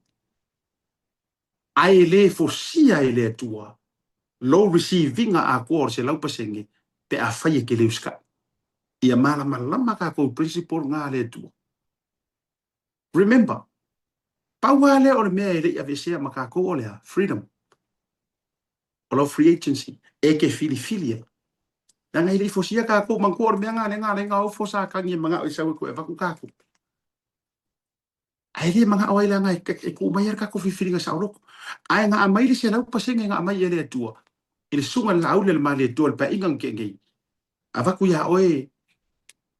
Ae e le fosia e le Atua lou receive-iga atoa o le 100% pe afai e te le usikai. Ia malamalama tatou i principle na a le Atua. Remember, pau lava lea o le mea e le i aveesea ma tatou o le a? Freedom. O lau free agency. E te filifili ai. Leaga e le i fosia tatou, manatua o le mea na lea na ala ai ona ofo Satani e manao e sau e toe avatu tatou. Ae le manao ai leaga e tuu mai lava le tatou filifiliga saoloto. Ae na aumai le 100% na aumai e le Atua i le susuga i le Laauli a le Malietoa i le paeaiga na tea nei, avatu iā oe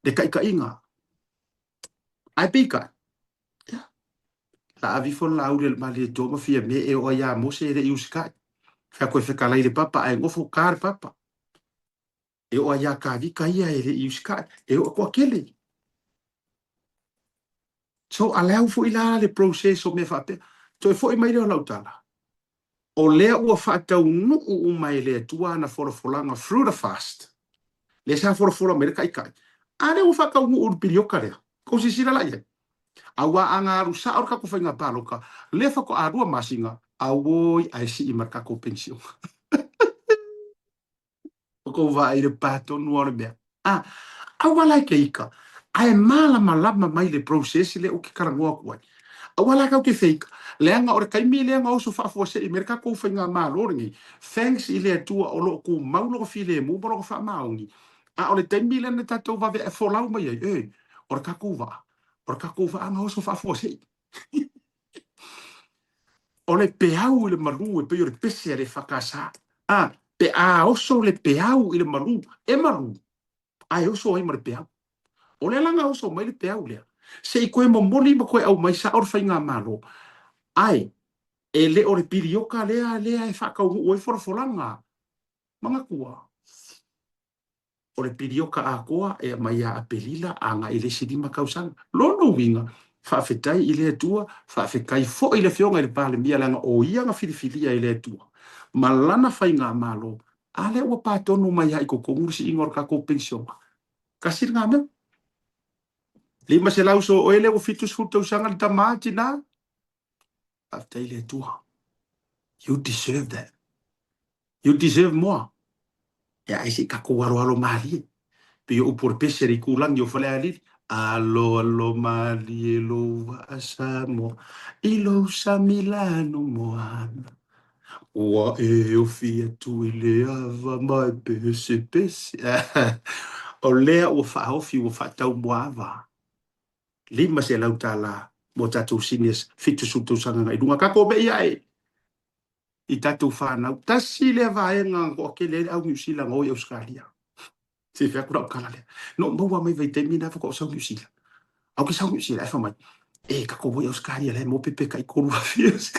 le taitaiga. Ae peitai, ia, la ave ifo le Laauli a le Malietoa ma Fiame e oo ai ia Mose e le i usitai. Fai atu e fetalai i le papa ae nofo ta le papa. E oo ai ia Kavika ia e le i usitai, e oo toatele. So allow foi la le process o mea faapea. Toe foi mai lea o lau tala. O lea ua faataunuu uma e le Atua ana folafolaga through the fast. Lea sa folafola mai le taitai. A lea ua faataunuu le pilioka lea. Kou silasila la i ai. Aua a na alu sao le tatou faiga palota, lea faatoa 2 masina, auoi ae sii ma le tatou penisione. O kou vaai i le pā tonu o le mea. A, aua la e ke ika, ae malamalama mai le process lea ou te talanoa atu ai. Aua la tatou te feika, leaga o le taimi lea na oso faafuasei mai le tatou faigamalo lenei, thanks i le Atua o lo o tumau lona filemu ma lona faamaoni, a o le taimi lea na tatou vave folau mai ai, e, o le tatou vaa, o le tatou vaa na oso faafuasei. O le peau i le malu e pei o le pese a le EFKS. A, pe a oso le peau i le malu, e malu, ae oso ai ma le peau. O lea la na oso mai le peau lea, se i toe momoli ma toe aumai sao le faigamalo, ae e le o le pilioka lea lea e faataunuu ai folafolaga. Manatua. O le pilioka atoa e aumai ia Aperila agai i le isi 5 tausaga. Lona uiga, faafetai i le Atua, faafetai foi i le Afioga i le Palemia leaga o ia na filifilia e le Atua ma lana faigamalo, a lea ua pa tonu mai lava i totonu le siiga o le tatou penisiona. Tasi lena mea. 500 so oe lea ua 70 tausaga le tama, tina. Faafetai i le Atua. You deserve that. You deserve more. Ia ai se i tatou aloalo malie. Pei o upu o le pese a le itulagi o Falealili. Aloalo malie lou vaa Samoa i lou sami lanu moana. Ua e ofi atu i le ava ma e pesepese. O lea ua faaofi ua faataumuaava $500 mo tatou seniors 70 tausaga agai i luga. Tatou mei ae i tatou fanau. Tasi lea vaega na toatele ai le au Niu Sila na o i Ausetalia. Se fai atu lau tala lea. Na ou maua mai vaitaimi na faatoa ou sau Niu Sila. Ae ou te sau Niu Sila ae fai mai, e tatou o i Ausetalia la e maua pepe tai 3,000.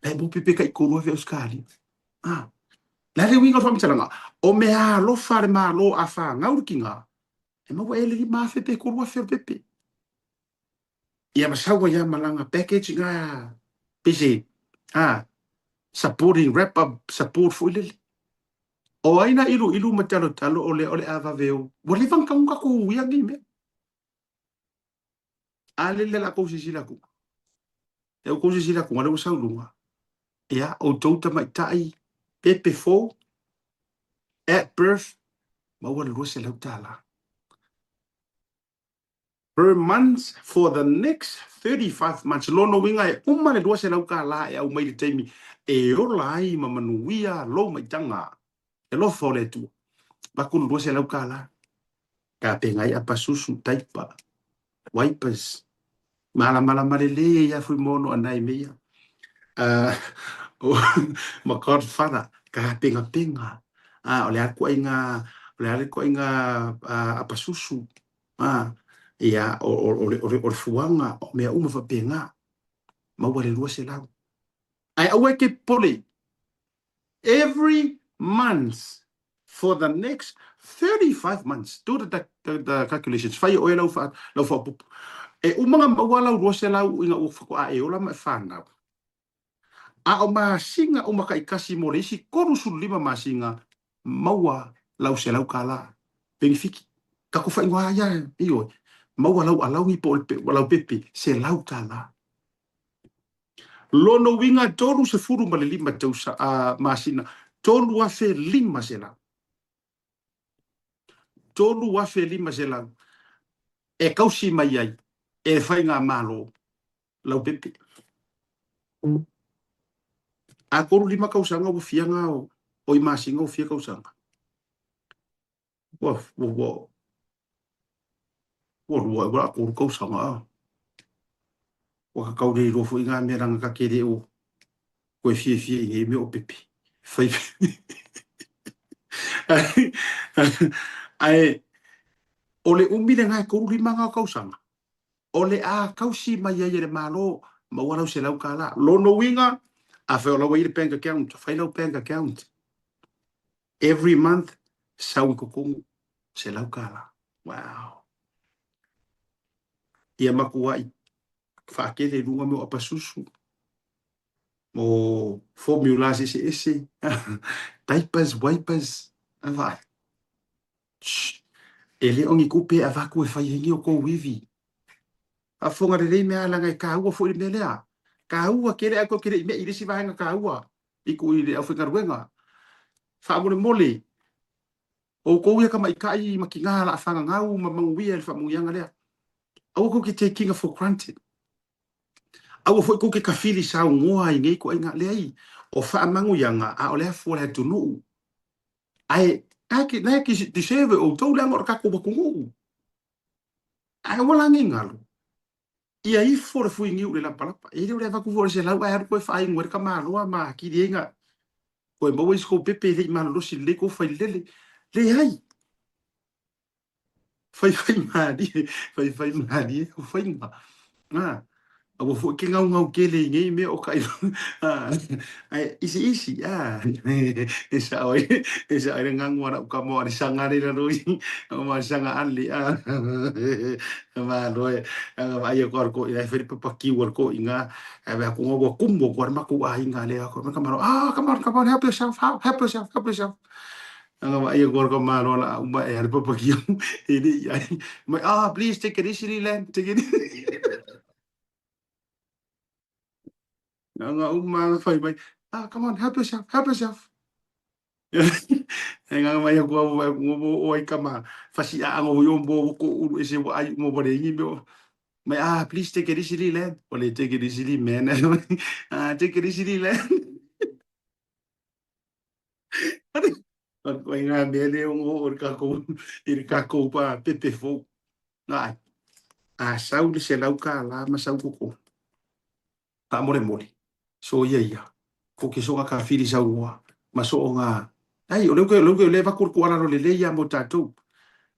La e maua pepe tai 3,000 Ausetalia. Ah. Le a le uiga o le faamatalaga? O meaalofa a le Malo a fanau le tina, e maua ea le 5,000 pe 3,000 o le pepe. Ia ma sau ai lava ma lana package na pei se ah, supporting wrap up support foi lele. O ai na iluilu ma talotalo o lea o le a vave o. Ua leva ona tagu tatou uia nei mea. A lele le a kou silasila atu. E kou silasila atu, lea ua sau i luga. Ia, outou tamaitai pepe fou at birth maua le $200 per month for the next 35 months. Lona uiga e uma le $200 e aumai i le taimi e ola ai ma manuia lou maitaga. E alofa o le Atua. Avatu le $200. Tapena ai apasusu, taipa, wipers. Malamalama lelei ai lava Fuimaono anai mea ia. Ma Godfather, tapenapena. O le a le ituaiga, o le a le ituaiga apasusu. Ia, o le fuaga, o mea uma faapena. Maua le 200. Ae aua e te popole, every month for the next 35 months, do the, the, the calculations, fai e oe lau, fa, lau faaopoopo. E uma ona maua lau 200 ina ua faatoa e ola ma e fanau. A o masina uma taitasi mo le isi 35 masina, maua lau $100 penefiti. Tatou faaigoa ia, ioe, maua lau alauni po o lau pepe, $100. Lona uiga 35 tausa, masina, 3,500. 3,500 e tausi mai ai e le faigamalo lau pepe. A 35 tausaga ua fia na o, o i masina ua fia tausaga. Ua, ua, ua, ua lua, ua tolu tausaga a. Ua tatau le iloa foi ngā mea leaga ta te le o koe fiafia i nei mea o pepe. Fai Ae o le umi lena e 35 ngā o tausaga, o le a tausi mai ai e le Malo maua lau $100. Lona uiga, afai o la ua i le bank account, fai lau bank account. Every month, sau i totonu, $100. Wow. Ia matuai faatele i luga mea o apasusu, mo formulas eseese, diapers, wipers, a vaai. Shh. E le o ni tupe e avatu e fai ai ni o tou ivi. Faafofoga lelei mea leaga e taua foi le mea lea. Taua tele ae tou te le i me'i i le isi vaega taua i tuu i le aufaigaluega. Faamolemole, outou ia tamaitai ma tina o le a fagagau ma manuia i le faamanuiaga lea. Aua tou te taking for granted. Aua foi tou te tafili saunoa i nei ituaiga. Leai, o faamanuiaga a o le afu o le atunuu. Ae na e deserve e outou leaga o le tatou atunuu. Ae aua la ne i galo, ia ifo le fuiniu i le lapalapa. E le o le avatu foi o le 100 ae alu koe faainu ai le tamaloa ma atili ai na toe maua isi kou pepe e le i malolosi lelei kou failele. Leai! Faifai malie, faifai malie au faiga. A, aua foi ke gaugau tele i nei mea o kai ae isiisi a e sao ai e sao ai le gagu a lau tama o Alisanga le i lalo i o Alisanga Ale a malo e aga vaai atu a le toeaina e fai le papakiu a le toeaina ae vaai atu ua kumu atu a le matou aiga lea come on ah come on come on help yourself help yourself help yourself aga vaai atu a le tamaloa o le a uma ea le papakiu e le i ai mai ah please take it easily Len take it easy Nga uma na fai mai, ah, come on, help yourself, help yourself. E nganga mai aku au mai aku o ai kama fasi a ngo yo mbo ko ulu ese wa ai mo bare ngi mo mai ah please take it easily land o le take it easily man ah take it easily land. Koe ngā mea le o o le kākou, i le kākou pā pepe fou. Nā, a sau le $100 ma sau koko. Faamolemole, soia ia, ko ke soga ka whiri sauoa, ma sooga, ai, o leu ke, leu ke le vaku le kuala lo lelei ia mo tātou.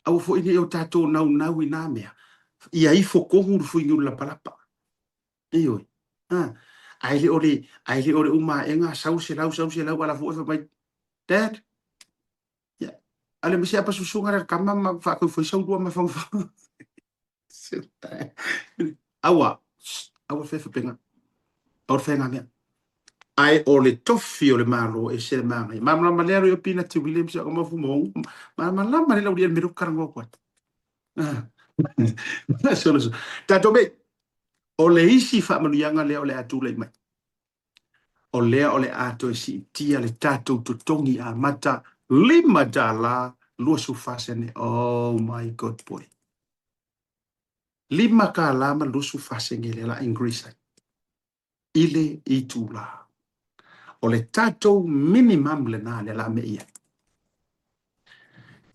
Aua foi nei o tātou naunau i nā mea. Ia ifo kohu le fuigu le lapalapa. Ioe. Ha. Ae le o le, ae le o le uma aʻega sau selau, sau selau, ala foi fai mai, Dad, ia, ale ma se apa susuga le kama ma whaakau foi sau lua ma whanga Aua, aua fe whapenga. Aua fe ngā mea. Ae o le tofi o le Malo e se le māngai. Māmalama lea roi o Pina Te Williams o mafu mō. Māmalama le lauri el mero karangoa koe. Solo so. Tātou mei, o le isi faamanuiaga lea o le a tulai mai, o lea o le a toe siitia le tatou totogi amata $5.24. Oh my god boy. $5.24 lea la increase ai i le itulā. O le tatou minimum lena lea la mea i ai.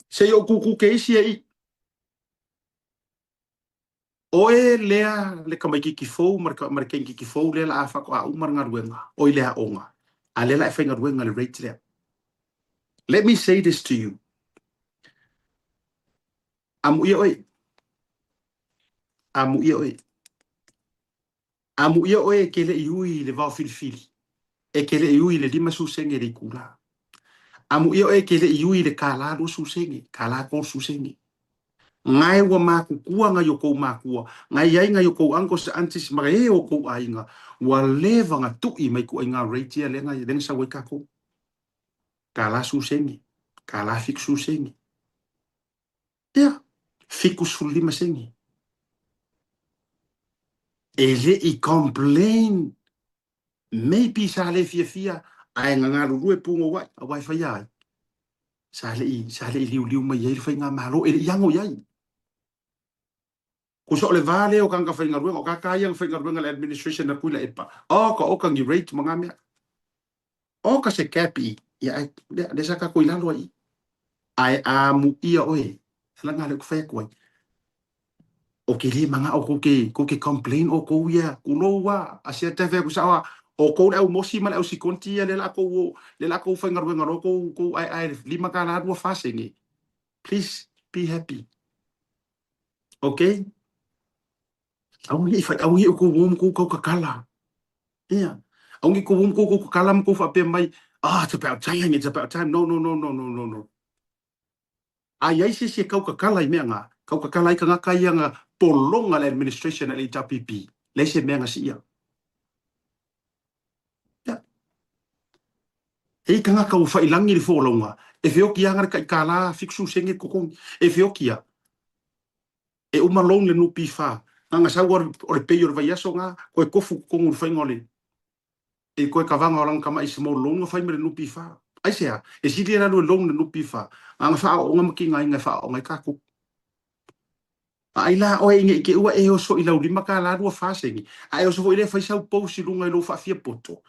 Se i ou kūkū ke isi e i. Oe lea le tamaititi fou ma le, ma le keikiki fou lea la a faatoa uma le galuega, oi le aoga, a lea la e faigaluega le rate lea. Let me say this to you. Amuia oe. Amuia oe. Amuia oe e ke leʻi ui i le vao filifili, e ke leʻi ui i le 50 sene le itulā. Amuia oe e ke leʻi ui i le $1.20, $1.30 sene. Ngae ua makukua ngai o kou makua, ngae iai ngai o kou uncles aunties ma e o kou aiga, ua leva na tuʻi mai kuaiga rate ia lea na sau ai kakou. $1.10 sene, $1.70 sene. Ia, 75 sene. E le i complain, maybe sa le fiafia, ae na galulue pugouai, aua e faia ai. Sa le i, sa le i liuliu mai ai le faigamalo, e le i ago i ai. Kusa o le va lea o tagata faigaluega, o kākā ia na faigaluega le administration a Tuilaepa, oka oka ni rate ma ngā mea. Oka se cap i, ia ai, lea, lea sa kākou i lalo ai i. Ae amuia oe, ala ngā lea ku whai atu ai. O ke le manga o kou ke, kou ke complain o kou ia, kulou a, a sia te whea ku sao a, o kou le au mosi ma le au sikonti ia le la kou o, le la kou whaingaruenga ro kou, kou ai ai $5.24. Please be happy. Okay? Aua ne i whai, aua ne i kou o ma kou kakala. Ia. Aua ne i kou o ma kou kakala ma kou whaapea mai, ah, it's about time, it's about time. No, no, no, no, no, no, no. A i ai se isi e kau kakala i mea ngā, kau kakala ai kangaka ia nga polonga le administration a le HRPP, leai se mea nga siia. Ia. E i kangaka ua whailangi le folauga, e feoki anga le kai kālā 70 sene kokongi, e feoki a. E uma loan le NPF, nganga sau o le pei o le vaiaso nga, koe kofu kokongu le whainga o le, e koe kavanga o langa kama i small loan nga whai ma le NPF. Aisea, e sili e lalu e loan le NPF, nganga whaaoonga ma ki ngainga e whaaoonga i kākou. A ai la oe inge i ke ua e oso i lau $5.24, a e oso foi le whai sau post i lunga i lou whaafia poto.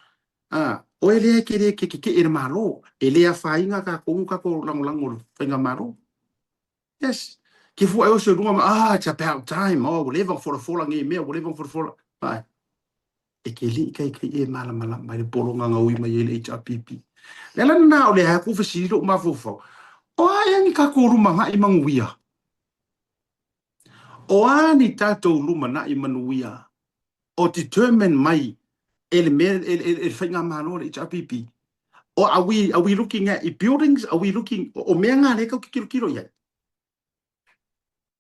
A, oe lea e ke le ke ke ke e le malo, e le a whainga kākou kākou langolango le whainga malo. Yes. Ke fua e oso i runga ma, ah, it's about time, oh, ua leva ona folafola nei mea, ua leva ona folafola. Ai. E ke liʻi kai kai e malamalama i le pologa na ui mai ai le HRPP. Le ala lena o le ae ku fesili loʻu mafaufau. O a ea ni kākou lumanaʻi manuia? O a ni tātou lumanaʻi manuia o determine mai e le mea e, e, e le faigamalo le HRPP? O are we, are we looking at i buildings? Are we looking, o mea ngā le kau ke kilokilo i ai?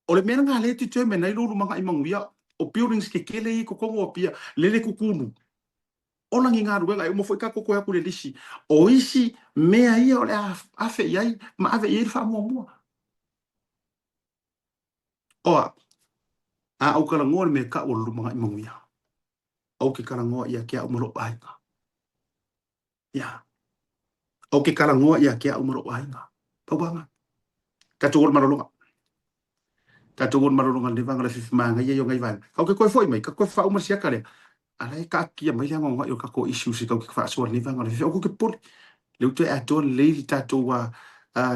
O le mea ngā le determine ai lou lumanaʻi manuia, o buildings ke kele i kokogo o pia, lele kukulu. Ola ni galuega e uma foi kākou koe aku le lisi. O isi mea ia o le a afe i ai ma ave i ai le faamuamua. Oa, a ou kalagoa le mea kaʻu o le lumanaʻi manuia. Ou ke kalagoa ia ke aʻu ma loʻu aiga. Ia. Ou ke kalagoa ia ke aʻu ma loʻu aiga. Pauanga. Tatou o le malologa. Tatou o le malologa le vanga le fifi manga ia i o ngai vaega. Kau ke koe foi mai, ka koe whauma siaka lea. Ala e kaakia mai le angaonga i o kako issues i kau ke whaasoa le vanga le fifi. O ke poli. Lea ua toe atoa lelei le tatou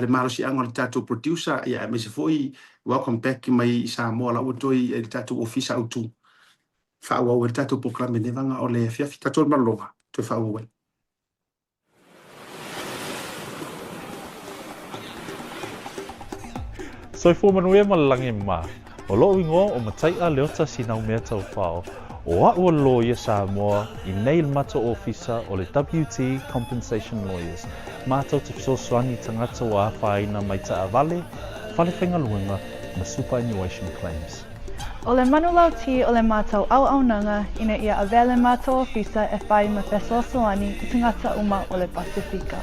le malosiaga o le tatou producer, ia aemaise foi welcome back mai i Samoa la ua toe i le tatou ofisa autu. Faaauau ai le tatou polokalame i lenei vaega o le afiafi. Tatou i le malologa, toe faaauau ai. Soifua manuia ma le lagi e mama. O loʻu igoa o Mataiʻa Leota Sinaumea Taufao. O aʻu o le loia Samoa i nei i le matou ofisa o le WT Compensation Lawyers. Matou te fesoasoani i tagata ua afaina mai taavale, fale faigaluega ma superannuation claims. O le manulauti o le matou auaunaga ina ia avea le matou ofisa e fai ma fesoasoani i tagata uma o le Pasefika.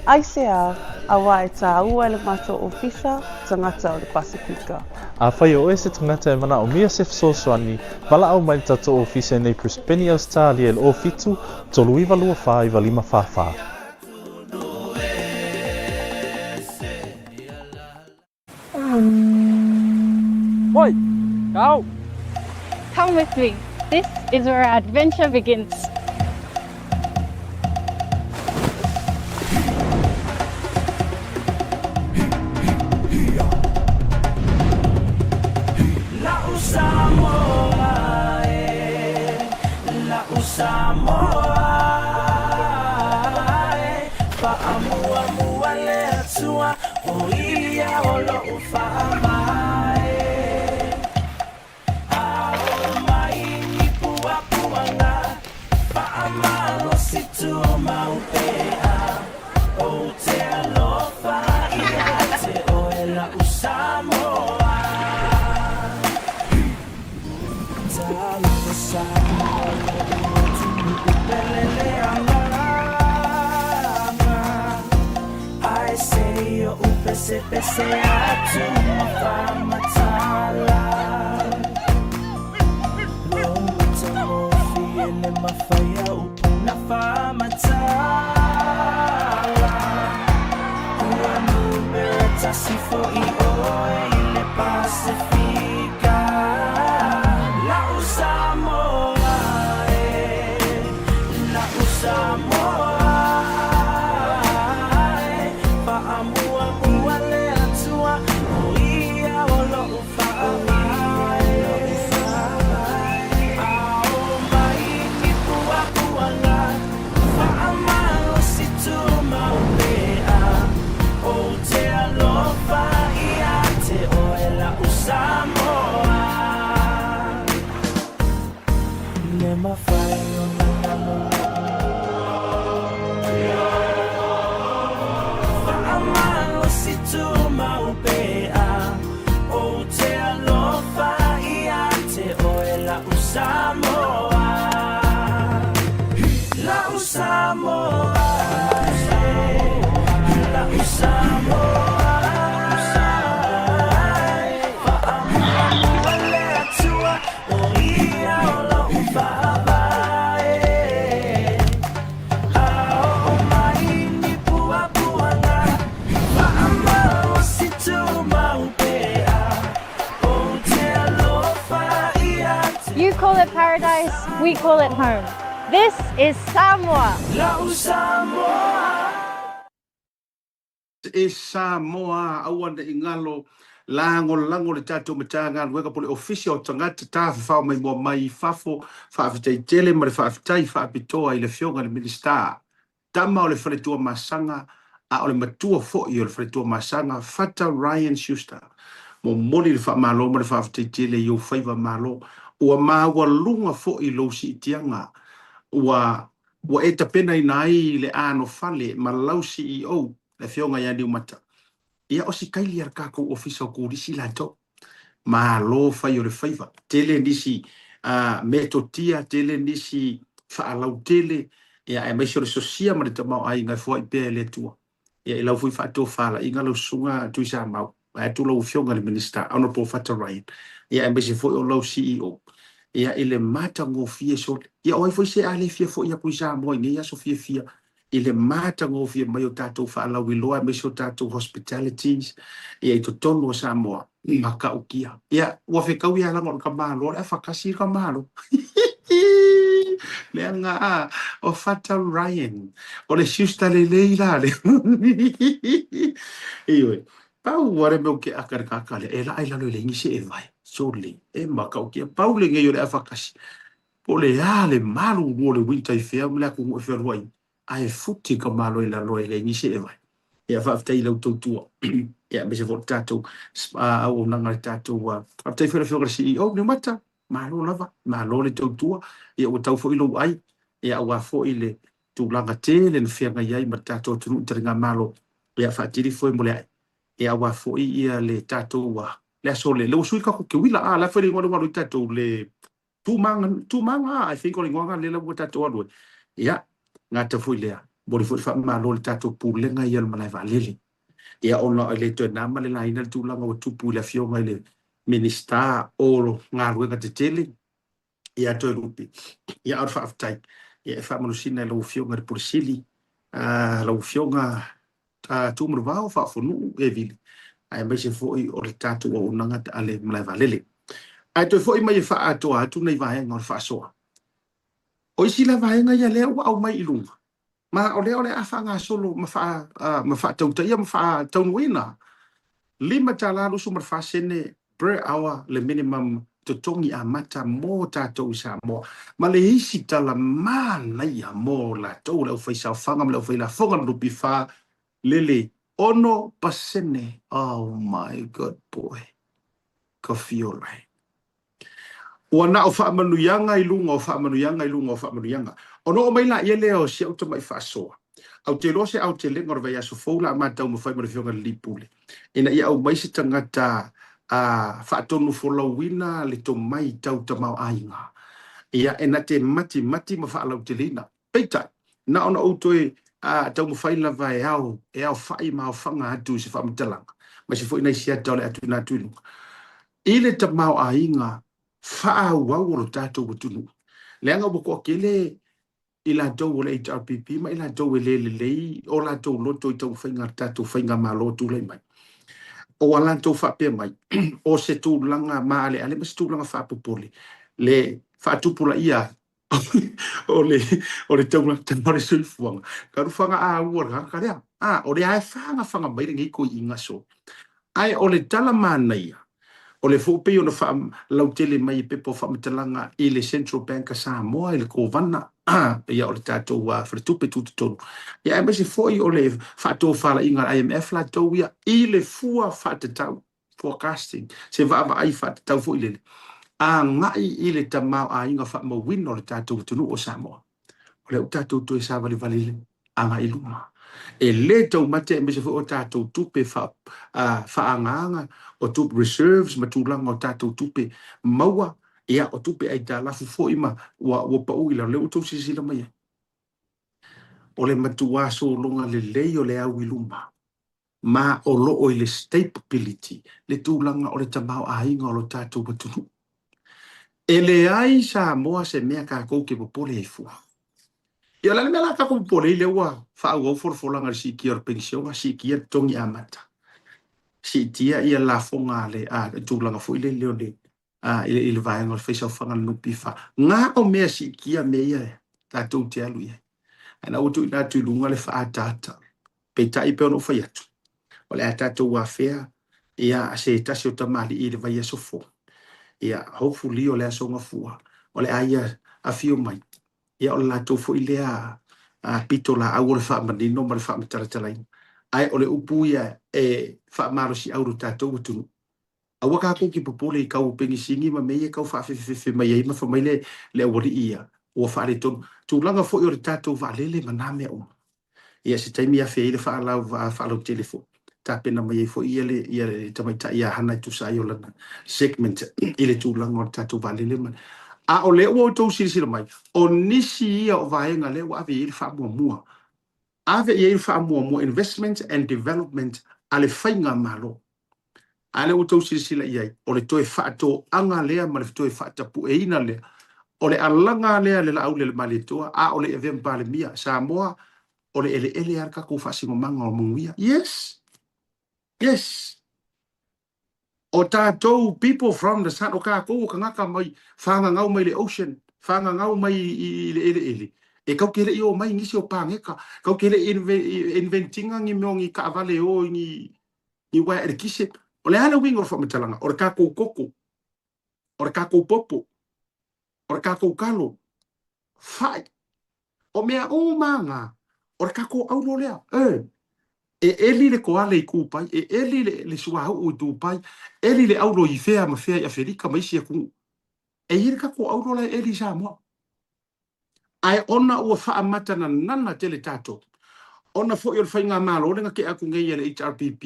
Aisea, auā e tāua e le matou ofisa tagata o le Pasefika. Afai o oe se tagata e manaomia se fesoasoani, valaau mai le tatou ofisa i nei Brisbane, Ausetalia i le 07 39 24 95 44. Oi! Kau! Come with me. This is where our adventure begins. You call it paradise, we call it home. This is Samoa! E Samoa, aua ne i galo, lagolago le tatou Matagaluega po o le Ofisa o Tagata Tafafao Maimoa Mai i Fafo, faafetai tele ma le faafetai faapitoa i le Afioga i le Minisita, tama o le Faletua Masaga a o le matua foi o le Faletua Masaga, Fata Ryan Schuster. Momoli le faamalo ma le faafetai tele i ou faiva malo. Ua maualuga foi lou siitiaga ua ua e tapenaina ai le anofale ma lau CEO, le Afioga ia Niumata. Ia, o si kaili a le tatou Ofisa o Turisi latou. Malo fai o le faiva. Tele nisi metotia, tele nisi faalautele, ia, aemaise o le sosia ma le tamaoaiga e foai pea e le Atua. Ia, i lau foi faatofalaiga lau Susuga Tuisamau, vaeatu lau Afioga i le Minisita, Honourable Fata Ryan, ia, aemaise foi o lau CEO, ia, i le matagofie sole. Ia, o ai foi se a le fia foi atu i Samoa i nei aso fiafia i le matagofie mai o tatou faalauiloa aemaise o tatou hospitalities ia i totonu o Samoa, matautia. Ia, ua fetaui lava leaga o le tamaloa, o le afa tasi le tamaloa. Leaga a, o Fata Ryan, o le siusta lelei la lea. Ioe, pau lava le mea ou te aka i le tagata lea, e laa i lalo e leai nisi e vae. Sole, e matautia. Pau lenei o le afa tasi. Po o le a le malulu o le winter i fea ma le atunuu e fealuai ai, ae futi ka malo i lalo e leai nisi e vae. Ia, faafetai i lau tautua, ia, aemaise foi o le tatou auaunaga i le tatou, faafetai foi i le Afioga i le CEO Niumata, malo lava, malo le tautua, ia ua tau foi lou ai, ia aua foi le tulaga tele na feagai ai ma le tatou atunuu i taligamalo, ia faatili foe mo le ae, ia aua foi ia le tatou, le aso le, le ua sui le tatou teuila, a, la foi le igoa lea ua alu ai tatou, le Tūmanga, Tūmanga, I think o le igoa lea ua tatou alu ai. Ia, gata foi lea, momoli foi le faamalo i le tatou Pulega ia o le Malae Vaalele. Ia, ona e le toe na ma le laina le tulaga ua tupu i le Afioga i le Minisita o Galuega Tetele, ia Toelupe. Ia, a o le faafetai, ia e faamalosina i lau Afioga i le Pule Sili, lau Afioga Tuumanuvao Faafonuu e vili, aemaise foi o le tatou auaunaga a le malae vaalele. Ae toe foi mai e faaatoa atu nei vaega o le faasoa. O isi la vaega ia lea ua aumai i luga, ma o lea o le a faagasolo ma faa, ma faatautaia ma faataunuuina $5.24 per hour le minimum totogi amata mo tatou i Samoa, ma le isi tala manaia mo latou le aufaisaofaga ma le aufailafoga le NPF lele 6%. Oh my good boy, ka fiola e. Ua na o faamanuiaga i luga o faamanuiaga i luga o faamanuiaga. Ona oo mai laia lea o si au tamai faasoa. Ou te iloa se aotelega o le vaiaso fou la ma taumafai ma le Afioga i le Alii Pule ina ia aumai se tagata a faatonufolauina le tomai tau tamaoaiga, ia e na te matimati ma faalauteleina. Peitai, na ona ou toe taumafai lava e ao, e aofai ma aofaga atu i se faamatalaga, aemaise foi nai siata o le a tuuina atu i luga, i le tamaoaiga faaauau o lo tatou atunuu, leaga ua toatele i latou o le HRPP ma i latou e le lelei o latou loto i taumafaiga a le tatou faigamalo o tulai mai. O a latou faapea mai, o se tulaga maaleale ma se tulaga faapopole le faatupulaia ai o le o le taugata o le soifuaga. Ka rufaga a ua le tagata lea. A, o lea e fagafaga mai lenei toeaiina so. Ae o le tala manaia, o le foi pei ona faalautele mai i pepa o faamatalaga i le Central Bank a Samoa i le Kovana, ia o le tatou faletupe tutotonu, ia aemaise foi o le faatofalaiga a le IMF latou ia i le fua faatatau, forecasting, se vaavaai faatatau foi lele, agai i le tamaoaiga faamauina o le tatou atunuu o Samoa. O lea ua tatou toe savalivali agai i luma. E le taumate aemaise foi o tatou tupe faaagaaga, o tupe reserves ma tulaga o tatou tupe maua, ia o tupe aitalafu foi ma ua pau i lalo, lea ua outou silasila mai ai. O le matuā sologa lelei o le au i luma ma o lo o i le stability le tulaga o le tamaoaiga o lo tatou atunuu. E leai Samoa se mea tatou te popole ai fua. Ia o le a le mea la tatou popole ai lea ua faaauau folafolaga i le siitia o le penisiona, siitia le totogi amata, siitia ia lafoga a le a le tulaga foi lele o le a i le vaega o le faisaofaga a le NPF. Na o mea siitia mea ia tatou te alu i ai. Ae na ua tuuina atu i luga le faaataata. Peitai pei ona ou fai atu, o le a tatou afea ia se tasi o tamalii i le vaiaso fou. Ia, hopefully o le aso Gafua, o le a ia afio mai. Ia o le latou foi lea pitolaau o le faamanino ma le faamatalatalaina. Ae o le upu ia e faamalosiau i lo tatou atunuu. Aua tatou te popole i tau o penisini ma mea ia e tau faafefefefe mai ai ma fai mai le le aualii ia ua faaletonu. Tulaga foi o le tatou vaalele ma na mea uma. Ia se taimi afe ai le faalau faalautele foi. Tapena mai ai foi ia le ia le tamaitai ia Hana e tusa ai o lana segment i le tulaga o le tatou vaalele ma A o lea ua outou silasila mai, o nisi ia o vaega lea ua ave i ai le faamuamua. Ave i ai le faamuamua investment and development a le faigamalo. A lea ua outou silasila i ai, o le toe faatoaga lea ma le toe faatapueina lea, o le alaga lea a le Laauli a le Malietoa, a o le i avea ma Palemia, Samoa, o le eleele lava le tatou faasinomaga o manuia. Yes! Yes! O tatou people from the sun, o tatou o tagata mai, fagagau mai le ocean, Fagagau mai i le eleele, e kau ke le i o mai nisi o pageka, kau ke le i invent-ina ni mea o ni taavale e o i ni uaea elekise. O le a le uiga o le faamatalaga? O le tatou koko, o le tatou popo, o le tatou talo, fai, o mea uma lava na, o le tatou auro lea. E, e eli le koale i Tupai, e eli le suauu i Tupai, eli le auro i fea ma fea i Afelika ma isi atunuu. E i ai le tatou auro la e eli i Samoa. Ae ona ua faamatananana tele tatou, ona foi o le faigamalo lea na tea atu nei a le HRPP,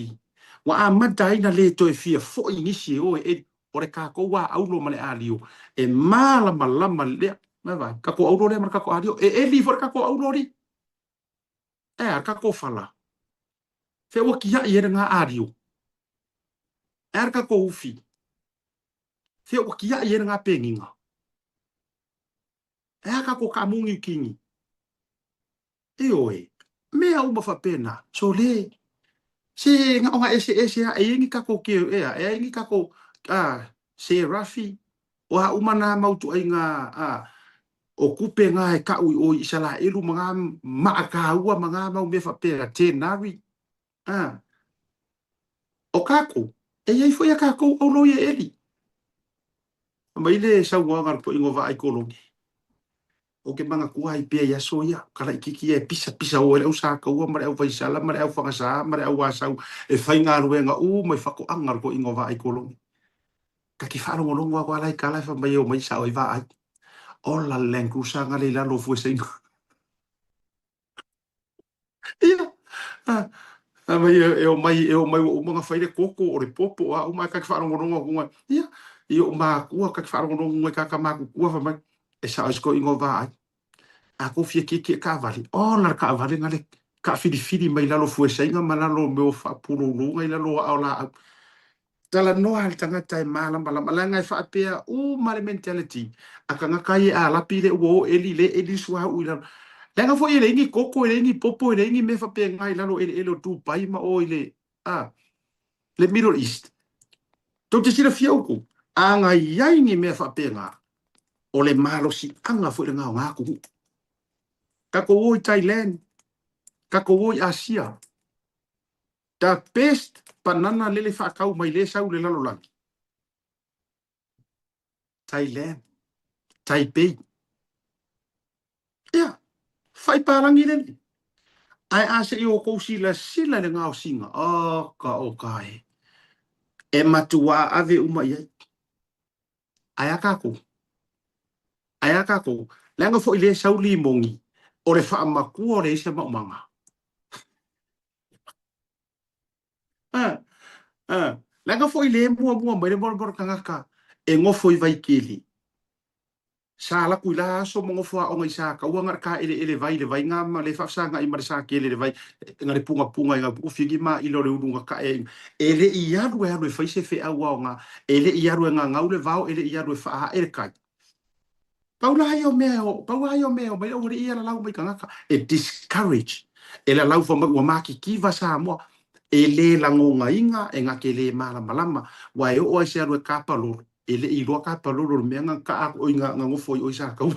ua amata ai na le toe fia foi nisi e o e eli. O le tatou lava auro ma le ario e malamalama lea. Vaai, tatou auro lea ma le tatou ario, e eli foi le tatou auro alii. E a le tatou fala? Fea ua tiai ai lena ario? E a le tatou ufi? Fea ua tiai ai lena peniga? E a tatou kaamu Niu Kini? Ioe, mea uma faapena, sole, se na ona eseese lava, e i ai ni tatou keu, ea, e ai ni tatou a, serafi, o a uma na mau ituaiga a, o tupe na e kau i o i Isaraelu ma na maa taua ma na mau mea faapena, tenari, a. O tatou, e i ai foi a tatou auro ia e eli. Mai le saunoaga a le toeaina o Vaai Kolone, Ou te manatua ai pea i aso ia, ka laitiiti ia e pisapisa o ai le au Sataua ma le au Vaisala ma le au Fagasā ma le au Asau e faigaluega uma i faatoaga a le toeaina o Vaai Kolone. Ta te faalogologo atu lava la i tala e fai mai e omai sao ai Vaai. Ola le Land Cruiser na le i lalo o Fuesaina. Ia, a mai e omai, e omai ua uma ona fai le koko, o le popo, o a uma, ae ta te faalogologo atu ai, ia, i ou matua, ta te faalogologo ai i tagata matutua fai mai, e sao ai si toeaina o Vaai. A tou fia tietie taavale, ola le taavale na le taafilifili mai lalo o fuesaina ma lalo o mea o faapuloulouga i lalo o aa o laau. Talanoa le tagata e malamalama, leaga e faapea uma le mentality a tagata ia e alapi le ua o eli le eli le suauu i lalo. Leaga foi e leai ni koko, e leai ni popo, e leai ni mea faapena i lalo o eleele o Dubai ma o i le, a, le Middle East. Tou te silafia outou, a na i ai ni mea faapena, o le malosiaga foi lena o na atunuu. Tatou o i Thailand, tatou o i Asia, The best banana lele faatau mai le sau le lalolagi. Thailand, Taipei. Ia, fai palagi lele. Ae a se i outou silasila i le gaosiga, oka oka e. E matuā ave uma i ai. Ae a tatou? Ae a tatou? Leaga foi le sau limoni, o le faamatua o le aisa maumaga. Leaga foi le muamua mai le molemole tagata e nofo i Vaitele. Sa alu atu i la aso ma nofo aoga i Sataua na le taeleele vai i le vai na ma le faafesagai ma le sa tele i le vai na le pungapunga i Gaupuufi ni maila o le ulu na tae ai. E le i alu e alu e fai se feau aoga, e le i alu e gagau le vao, e le i alu e faaae le tai. Pau la ia o mea e o, pau lava ia o mea e omai aualii ia lalau mai tagata e discourage, e lalau fai mai ua matitiva Samoa, e le lagonaina e na te le malamalama, ua e oo lava i se alu e kapalolo, e le i iloa kapalolo o le mea na kaa oi na nofo ai oe Sataua.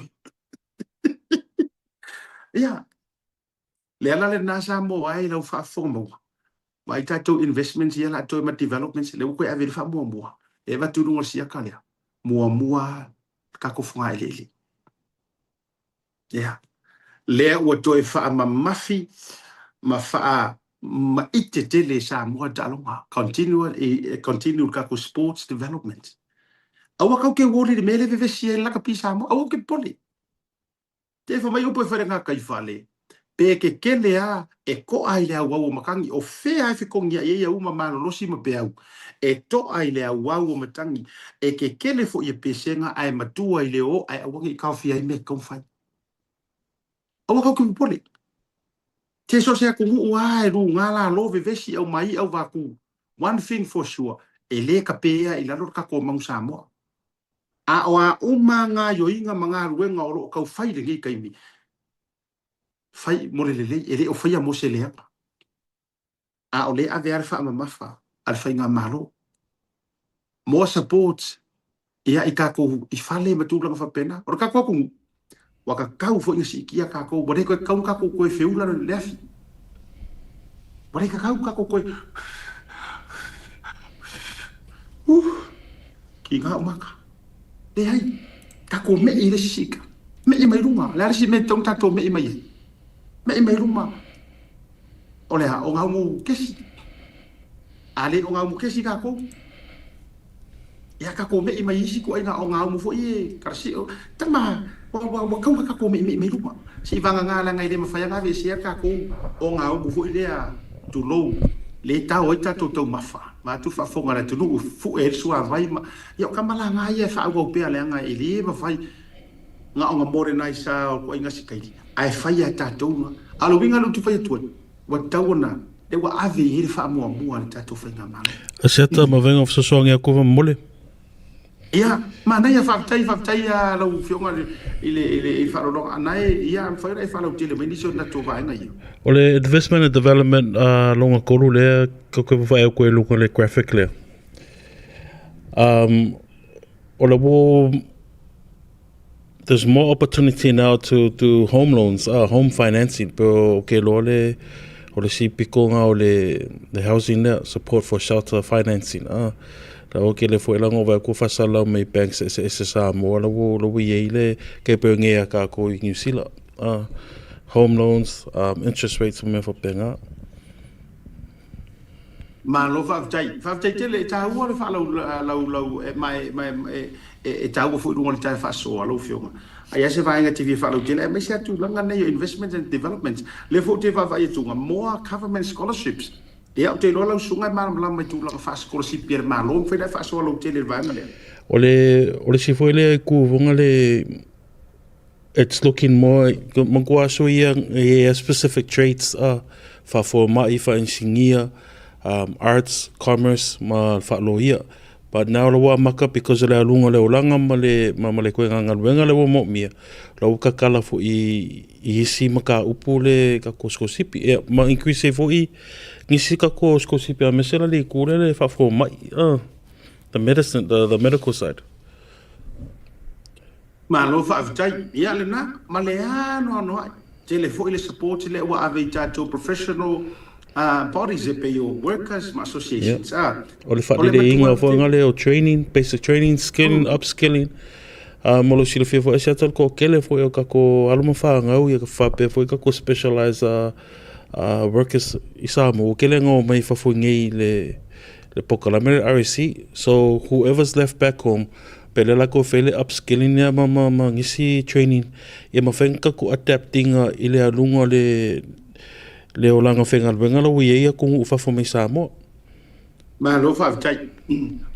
Ia, le ala lena Samoa e i lau faafofoga maua, vaai tatou investments ia la toe ma developments lea ua toe ave i le faamuamua e avatu i luga o le siaka lea muamua le tatou fogaeleele. Ia, lea ua toe faamamafi ma faamaite tele e Samoa le taaloga. Continue, continue le tatou sports development. Aua kau ke worry i le mea lea e vevesi ai le lakapi Samoa. Aua ke popole. Te fai mai upu e fai le gataifale, pe kekele a e to'a i le auau o matagi, o fea e fetogia'i ai auma malolosi ma peau, e to'a i le auau o matagi, e kekele foi e pesega ae matua i le o ae aua ne i taofia ai mea e taumafai. Aua kau ke popole. Te so o se atunuu a e luga lalo vevesi aumai auvākū. One thing for sure, e le kapea i lalo le tatou manu Samoa. A o a uma gaoioiga ma galuega o lo o tau fai i lenei taimi, fai mo le lelei, e le o faia mo se leaga. A o lea e ave lava le faamamafa a le faigamalo. More support. Ia, i kākou i fale ma tulaga faapena. O le kākou atunuu, ua tatau foi ona siitia kākou, ua le toe tatau ona kākou toe feula le afi. Ua le tatau ona kākou toe uh, kiga o maka. Leai, tākou me'i i le isi siita. Me'i mai luma. O le a le isi mea e tatau ona tātou me'i mai ai? Me'i mai luma. O le a? O gaumu kesi. A le o gaumu kesi kākou, Ia tatou me'i mai isi ituaiga ogaumu foi e karasio. Tama, ua, ua, ua tau tatou me'ime'i mai luma. Se i vagana leaga e le mafai ona aveesea le tatou ogaumu foi lea, tulou, le tao ai tatou taumafa, vaeatu le faafofoga a le atunuu, fue ai le suavai ma. Ia o tama laga ia e faaauau pea leaga e le mafai na ona modernize lava o ituaiga sikaili, ae fai lava e tatou na. A o le uiga lea ou te fai atu ai, Ua tatau ona, lea ua ave i ai le faamuamua a le tatou Faigamalo. Asiata ma vaega o fesoasoani atu va momole. Ia, manaia, faafetai, faafetai a lau Afioga i le, i le, i le faaaloaloga ana e, ia, mafai ona e faalautele mai nisi o tatou vaega ia. O le Investment and Development uh, longa tolu lea, ka koe vaai atu i luga le graphic lea. Um, o le wo There's more opportunity now to do home loans, uh, home financing, pero o ke loa le, o le sipiko nga o le, le housing lea, support for shelter financing. Ah, la o ke le fo ela ngo vai ko fasalau mai banks ese ese Samoa la wo la wo iei le ke pe nge a ka ko i New Zealand. Ah, home loans, um, interest rates me fa penga. Malo faafetai. Faafetai tele e taua le faalaulau e ma e ma e e taua foi i luga o le tae faasoa lau Afioga. A i ai se vaega e te fia faalautele aemaise lava tulaga nei o investments and developments. Lea foi ou te vaavaai atu more government scholarships. Ia ou te iloa lau susuga e malamalama i tulaga faasikolasipi a le Malo, e mafai ona e faasoa lautele i le vaega lea. O le o le isi foi lea i kuvuga le It's looking more, matua aso ia e a specific trades a faafoama'i, faainisinia, um, arts, commerce ma faaloia. But now la ua amata because o le aluga o le olaga ma le, ma, ma le koega galuega le ua moomia, la ua kakala fo'i i isi mataupu le tatou sikosipi. Ia, ma increase ai fo'i nisi tatou sikosipi aemaise la le itu lea le faafoama'i, the medicine, the medical side. Malo faafetai. Ia lena, ma le anoanoai. Tele foi le support lea ua ave i tatou professional bodies e pei o workers ma associations. Yeah. O le faaleleiga foi nga lea o training, basic training, skilling, upskilling. Mo lou silafia foi, se ata le toatele foi o tatou alo ma fanau, ia faapea foi tatou specialize workers i Samoa. Ua tele na omai i fafo i nei i le polokalame le RSE. So whoever's left back home, Pe le latou fai le upskilling ia ma ma ma nisi training ia mafai ona tatou adapt inga i le aluga o le le olaga faigaluega la ua i ai atunuu i fafo mai Samoa. Malo faafetai.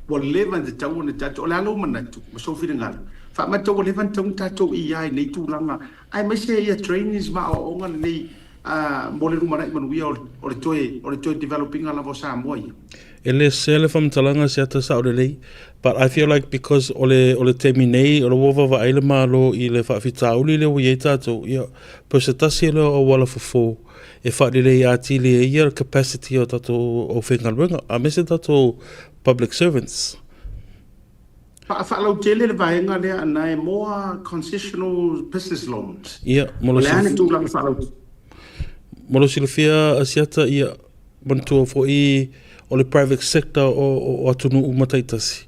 Ua leva ona tatau ona tatou, o le a lou manatu ma sou finagalo? Faamata ua leva ona tatau ona tatou i ai i nei tulaga aemaise ia trainings ma aoaoga lenei mo le lumanai manuia o le toe o le toe develop ina lava o Samoa ia. E le sese le faamatalaga se ata sao lelei but I feel like because o le o le taimi nei o le ua vaavaai le Malo i le faafitauli lea ua i ai tatou ia po o se tasi lea o auala fofo e faalelei atili ai ia le capacity o tatou aufaigaluega aemaise tatou public servants. Faalautele le vaega lea ana e more concessional business loans. Ia, mo lo. O le a le tulaga faalautele? Mo lo silafia Asiata, ia, manatua foi o le private sector o, o, o atunuu uma taitasi,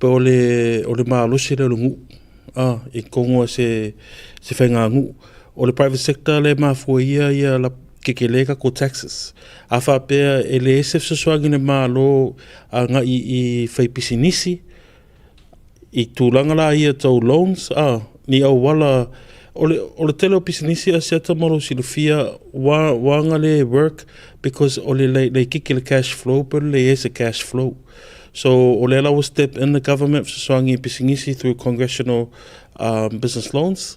pe o le, o le malosi lea o le nuu, ah, i totonu o se, se faiganuu. O le private sector lea e mafua ia ia la, kekele tatou taxes. A faapea e leai se fesoasoani a le Malo agai i faipisinisi i tulaga la ia tau loans, a, ni auala, o le, o le tele o pisinisi Asiata mo lou silafia, ua, ua aga le work because o le laitiiti le cash flow pe o le leai se cash flow. So, o lea la ua step in the government fesoasoani i pisinisi through congressional um, business loans.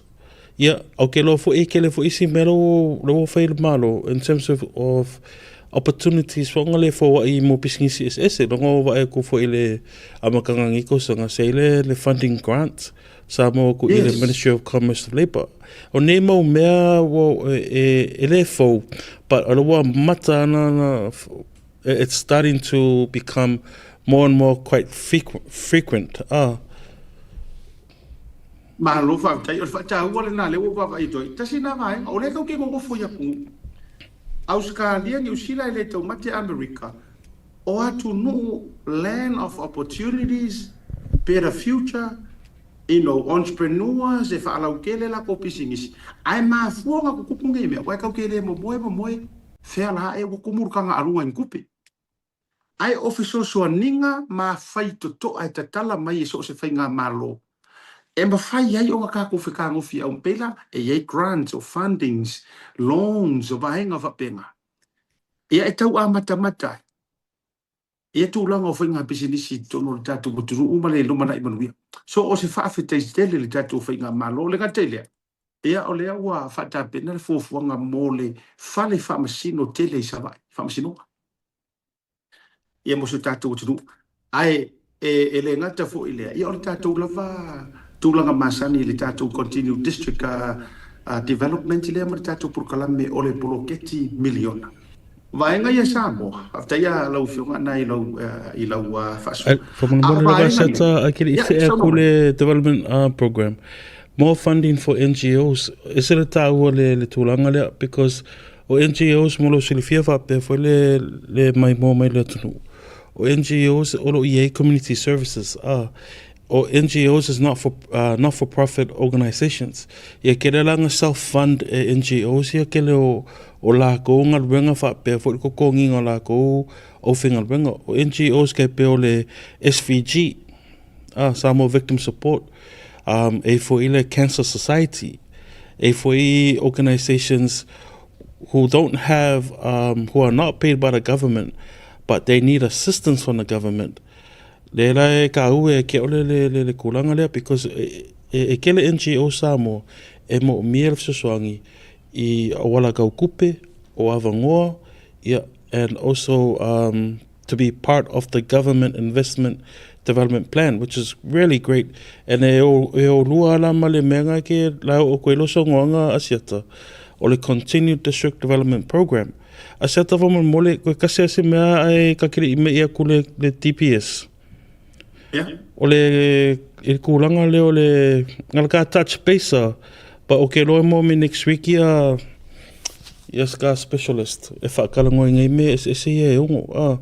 Ia, ou te iloa foi e tele foi isi mea la ua fai e le Malo in terms of, of opportunities foi ona le foai mo pisinisi eseese. Logo ua vaai atu foi i le amataga o lenei tausaga, sa i ai le, le funding grant sa maua atu i le Ministry of Commerce and Labour. O nei mau mea ua, e, e, e le fou, but o lea ua amata ana ona, it's starting to become more and more quite frequent. Ah. Malo faafetai. O le faataua lena lea ua ou vaavaai atu ai. Tasi lena vaega, o lea tatou te nonofo i atunuu. Ausetalia, Niu Sila e le taumate Amerika, o atunuu land of opportunities, better future, you know, entrepreneurs e faalautele latou pisinisi. Ae mafua ona tutupu nei mea, aua e tatou te le momoe momoe, fea la ea ua tumu le tagaaluga i ni tupe. Ae o fesoasoaniga ma faitotoa e tatala mai e so o se faigamalo e mafai ai ona tatou fetagofi i aumpela, e i ai grants, o fundings, loans, o vaega faapena. Ia e tau amatamata ai ia tulaga o faiga pisinisi i totonu o le tatou atunuu ma le lumanai manuia. So o se faafetai tele i le tatou faigamalo. E le gata i lea, ia o lea ua faatapena le fuafuaga mo le fale faamasino tele i Savaii, faamasinoga. Ia mo si o tatou atunuu. Ae e, e le gata foi i lea, ia o le tatou lava tulaga masani i le tatou Continued District Development lea ma le tatou polokalame o le poloketi miliona. Vaega ia Samoa, faafetai lava lau Afioga Ana i lau, i lau faasoa. A o Faamolemole lava vaega ia, Seta, ai ke le i ia, tea saunoa aku mai. le development program. More funding for NGOs. Ese le taua le, le tulaga lea because O NGOs mo lou silafia faapea foi le, le maimoa mai le atunuu. O NGOs o lo o i ai community services. Ah, o NGOs is not for, not for profit organizations. Ia kele la nga self fund e NGOs ia kele o, o lakou galuega faapea foi le totogiga o lakou aufaigaluega. O NGOs kai pei o le SVG, ah, Samoa Victim Support, um, e foi le Cancer Society, e foi organizations who don't have, um, who are not paid by the government, but they need assistance from the government. Le la e ka ue ke ole le, le, le kulanga lea because e, e, e kele NGO Samoa e mo mia le fesoasoani i awala kau kupe o avangoa ia and also um, to be part of the government investment development plan which is really great and e o, e o lua ala ma le mea nga ke la o koe loso ngoanga asiata o le continued district development program asiata fa mo mole koe kasi ase mea ai ka kere i me ia ku le, le DPS Yeah. O le i le kūlanga lea o le ngala ka touch base a but o ke loa mo me next week ia ia ska specialist e whaakalango i ngei me ese ese ia e ongo a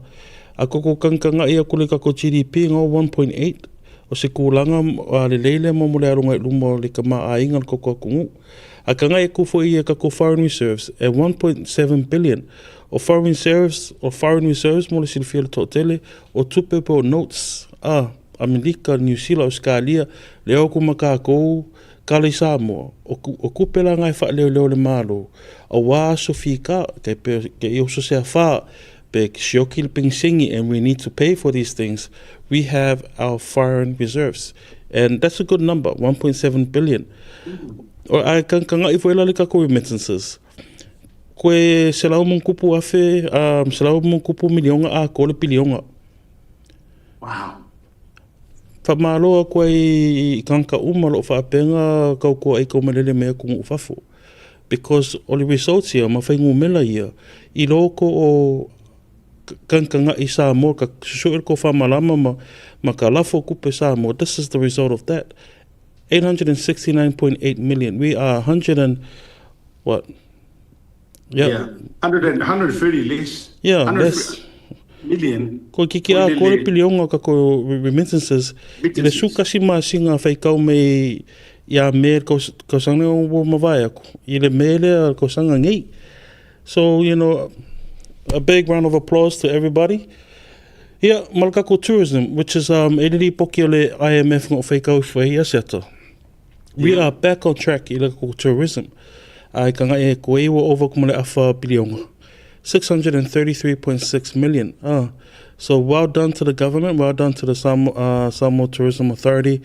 a koko kangkanga ia kule kako GDP ngau 1.8 o se kūlanga a le leile mo mo le aronga i luma o le ka maʻāinga le koko akungu a kanga e kufo ia kako foreign reserves e 1.7 billion o foreign reserves o foreign reserves mo le silafia le toatele O tupe po o notes a Amerika, Niu Sila, Ausekalia, lea o ku ma kākou, kala i Samoa, o ku, o kupe la ngai whaaleoleo le malo, a wā aso fika, kei pe, kei i oso sea whā, pe sioki le pingsengi, and we need to pay for these things, we have our foreign reserves. And that's a good number, 1.7 billion. O, ai ka, ka ngai fo ela le kako remittances. Koe 100+,000, 100+ milionga a ko le pilionga. Wow. Whamalo aku ai i kanka uma lo whaapenga kau koa i kau malele me aku ngu fafo. Because o le results ia, ma whai ngumela ia, i loko o kankanga i Samoa, ka susu ko whamalama ma, ma ka lafo kupe Samoa. This is the result of that. 869.8 million. We are 100 and what? Yeah. Yeah. 100 and, 130 less. Yeah, 100 less. Million. Ko kiki a ko le pilionga ka ko remittances. I le su kasi ma singa whai kau me ia me ko ko sanga o mavae aku. I le me le ko sanga ngei. So, you know, a big round of applause to everybody. Yeah, Malakako Tourism, which is e lili poki o le IMF ngo whai kau whai ia seata. We are back on track i le kako tourism. Ai ka ngai e koe iwa over kuma le awha bilionga. 633.6 million. So well done to the government, well done to the Samoa, Samoa Tourism Authority.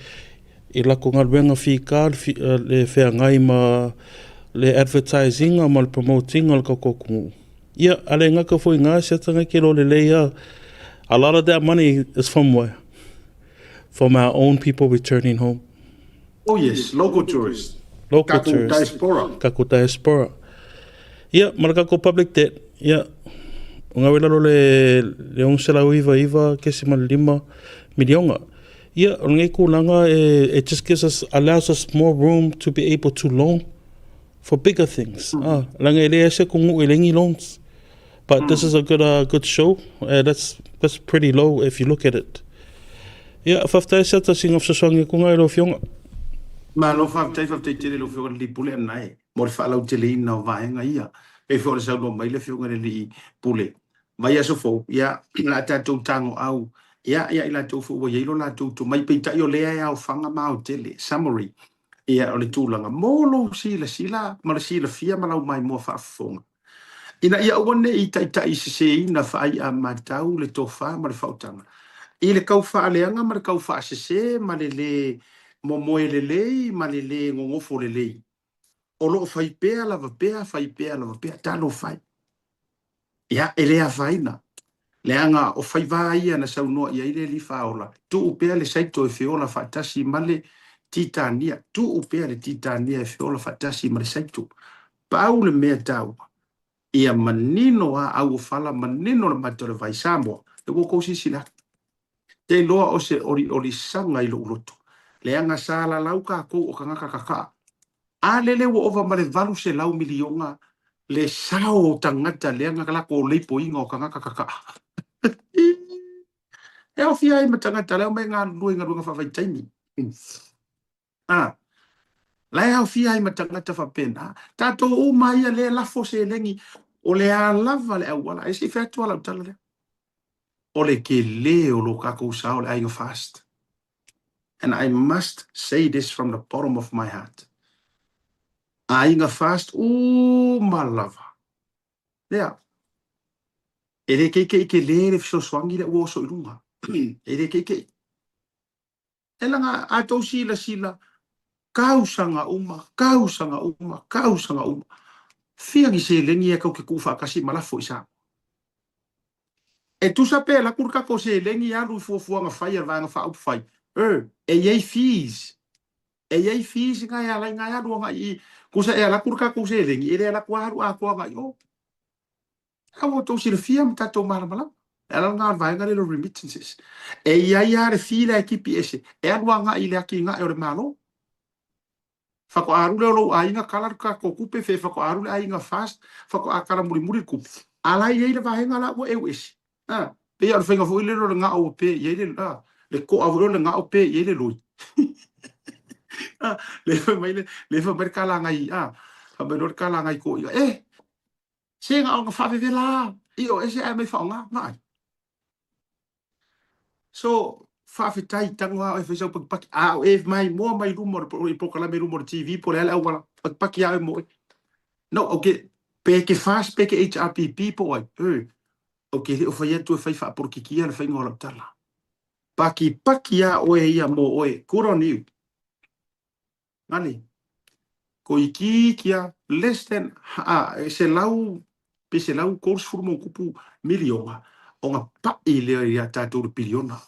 I lako ngaluenga whika le whea ngai ma le advertising ma le promoting o le kako kungu. Ia, ale ngaka foi ngā seata ngai ke lo le lei A lot of that money is from where? From our own people returning home. Oh yes, local tourists. Local Kako tourists. diaspora. Kako diaspora. Ia, ma le kako public debt. Ia, o ngā lalo le, le 699 kesi ma le lima milionga. Ia, o lenei tulaga e, it just gives us, allows us more room to be able to loan for bigger things. Ah, leaga e leai se atunuu e leai ni loans. But this is a good, good show. That's, that's pretty low if you look at it. Ia, faafetai se tasi nga fesoasoani atu na i lau Afioga. Malo faafetai, faafetai tele i lau Afioga i le Alii Pule Anae mo le faalauteleina o vaega ia. Pei foi ona saunoa mai le Afioga i le Alii Pule, vaiaso fou, ia, o le a tatou tagoau, ia, ia i latou foi ua i ai lo latou tomai, peitai o lea e aofaga ma aotele, summary, ia, o le tulaga mo lou silasila ma le silafia ma lau maimoa faafofoga. Ina ia aua ne i taitaiseseina faai'a-matau le tofa ma le faautaga i le tau faaleaga ma le tau faasese ma le lē momoe lelei ma le lē gogofo lelei, o lo o fai pea lava pea, fai pea lava pea, talofa e! Ia, e le afaina, leaga o faiva ia na saunoa i ai le Alii Faaola, tuu pea le saito e feola faatasi ma le titania, tuu pea le titania e feola faatasi ma le saito. Pau le mea taua, ia manino a auofala, manino le mata o le vai. Samoa, e ua outou silasila atu. Te iloa o se oliolisaga i lou loto, leaga sa lalau tatou o tagata kakaa. A lele ua ova ma le 800 miliona le sao o tagata leaga latou leipoiga o tagata kakaa. E aofia ai ma tagata la e omai e galulue i galuega faavaitaimi. A, la e aofia ai ma tagata faapena. Tatou uma ia lea e lafo seleni, o le a lava le auala, ae se i fai atu lava lau tala lea. O le tele o lo tatou sao le aiga FAST. And I must say this from the bottom of my heart. Aiga FAST uma lava. Lea. E le keike'i tele le fesoasoani lea ua oso i luga. E le keike'i. E laga a tou silasila tausaga uma, tausaga uma, tausaga uma, fia ni seleni ia tou te tuu faatasi ma lafo i Samoa? E tusa pe alu atu le tatou seleni alu i fuafuaga fai a le Vaega Faaupufai, er, e i ai fees, e i ai fees na e ala ai na e alu agai i, tusa e alu atu le tatou seleni, e le alu atu lava alu atoa agai i o. A ua outou silafia ma tatou malamalama. E ala lena o le vaega lea o remittances. E i ai lava le fee lea e tipi ese e alu agai i le atinae o le Malo. Faatoa alu lea o lou aiga kala le tatou tupe, fe faatoa alu le aiga fast, faatoa kala mulimuli le tupe. A la e i ai le vaega la ua eu ese. A, pei o le faiga foi lea o le gao ua pe i ai le, a, le to'a foi lea o le gao pe i ai le loi. A, le fai mai le, le fai mai le kalagai, a, fai mai loa le kalagai toeaina, e, Se na ona faavevela a i o ese ae mai faaaoga vaai. So faafetai tago a oe fai sau pakipaki a o e mai moa mai luma o le polokalame i luma o le TV po o le a le auala pakipaki a oe mo oe. No okay pe ke FAST pe ke HRPP po o ai e okay le o fai atu e fai faapolokikia le faiga o lau tala. Pakipaki a oe ia mo oe good on you. Nani, ko itiiti a less than e 100 pe 130 ma ono tupu miliona ona pa'i lea ia tatou le piliona.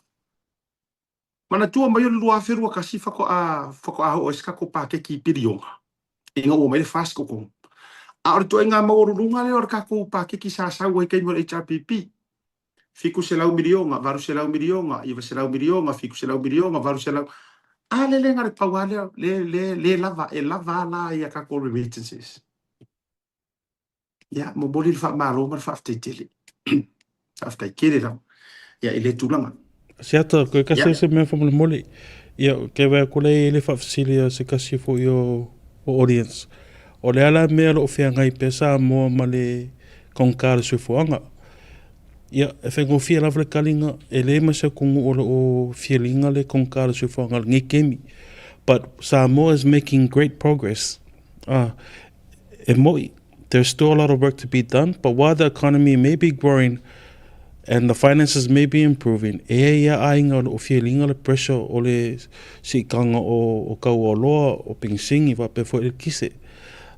Manatua mai o le 2021 faatoa faatoa oo ai se tatou paketi i piliona ina ua omai le FAST totonu. A o le ituaiga maualuluga lea o le tatou paketi sa sau ai i taimi o le HRPP. 700 miliona, 800 miliona, 900 miliona, 700 miliona, 800, a lele na o le pau lava lea, le, le, le lava, e lava a la ia tatou remittances. Ia, momoli le faamalo ma le faafetai tele. Faafetai tele lava. Ia, i lea tulaga. Siata, koe kasi o se mea faamolemole. Ia, ke wea ko lei le faafesili a se kasi foi o, o audience. O le a la mea o lo o feagai pea Samoa ma le kaugata o le soifuaga. Ia, e faigofie lava le taliga, e leai ma se atunuu o lo o feel ina le kaugata o le soifuaga i lenei taimi. But Samoa is making great progress. Ah, e mo'i, there's still a lot of work to be done, but while the economy may be growing and the finances may be improving, e i ai lava aiga o lo o feel ina le pressure o le siitaga o, o tau oloa, o penisini, faapea foi le eletise.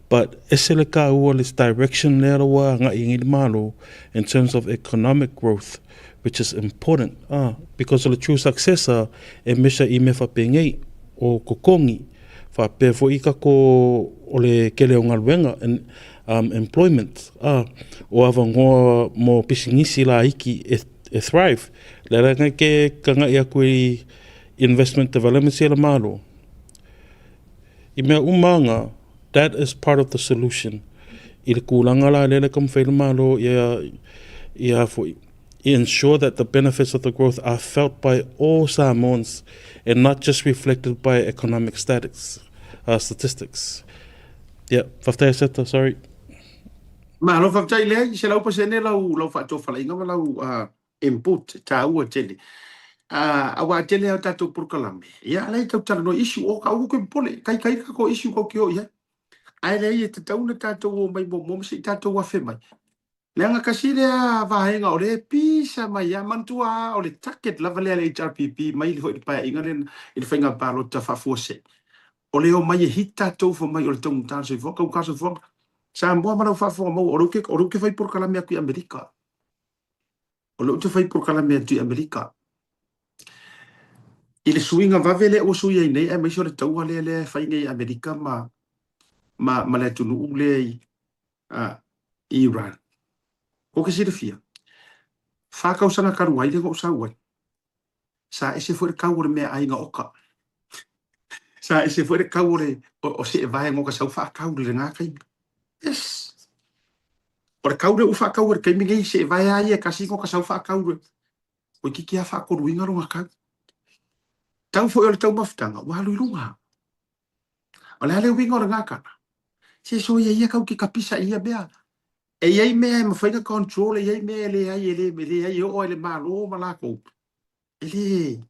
But ese le taua le direction lea la ua agai ai le Malo in terms of economic growth which is important ah because o le true success ah e measure i mea faapenei o totogi faapea foi tatou o le tele o galuega and um employment ah o avanoa mo pisinisi laiti e thrive. Le ala lena ke kagaʻi atu i. investment development sia le Malo. I mea uma anga, that is part of the solution i le kulaga la lea le taumafai le Malo ia ia foi ensure that the benefits of the growth are felt by all Samoans and not just reflected by economic statics, uh, statistics. Yeah, faafetai Aseta, sorry. Malo faafetai leai, 100% lau lau faatofalaiga ma lau uh, input taua tele. Uh, aua tele a tatou polokalame. Ia la e tau talanoa issue o ka uku ke pole, kai kai ka ko issue ko ki o ia. Ai le ia te tau na tatou o mai mo mo se tatou afe mai. Leaga kasi lea vaega o lea e pisa mai a manatua o le target lava lea a le HRPP mai foi le paeaiga lea i le faiga palota faafuasei. O le omai e hit tatou fai mai o le taugata o le soifuaga, taugata le soifuaga. Samoa ma lau faafofoga maua, o lea ou te, o lea ou te fai polokalame atu i Amerika. O lea ou te fai polokalame atu i Amerika. I le suiga vave lea ua sui ai nei aemaise o le taua lea lea e fai nei i Amerika ma, ma, ma le atunuu lea i, a Iran. Ko ke silafia, fa tausaga talu ai lea na ou sau ai, sa ese foi le kau o le meaai na oka. Sa ese foi le kau o le o, o seevae na oka sau faakau i lena taimi. Yes. O le kau lea ua faakau i le taimi nei, seevae a ia e kasi na oka sau faakau le. Toeitiiti lava faakoluina lona kau. Tau foi o le taumafataga, ua alu i luga. O le a le uiga o lena tala? Se soia ia kau ke kapisa i ia mea. E i ai mea e mafai ona control, e i ai mea e leai, e le, e leai e oo lava i le Malo ma latou. E le,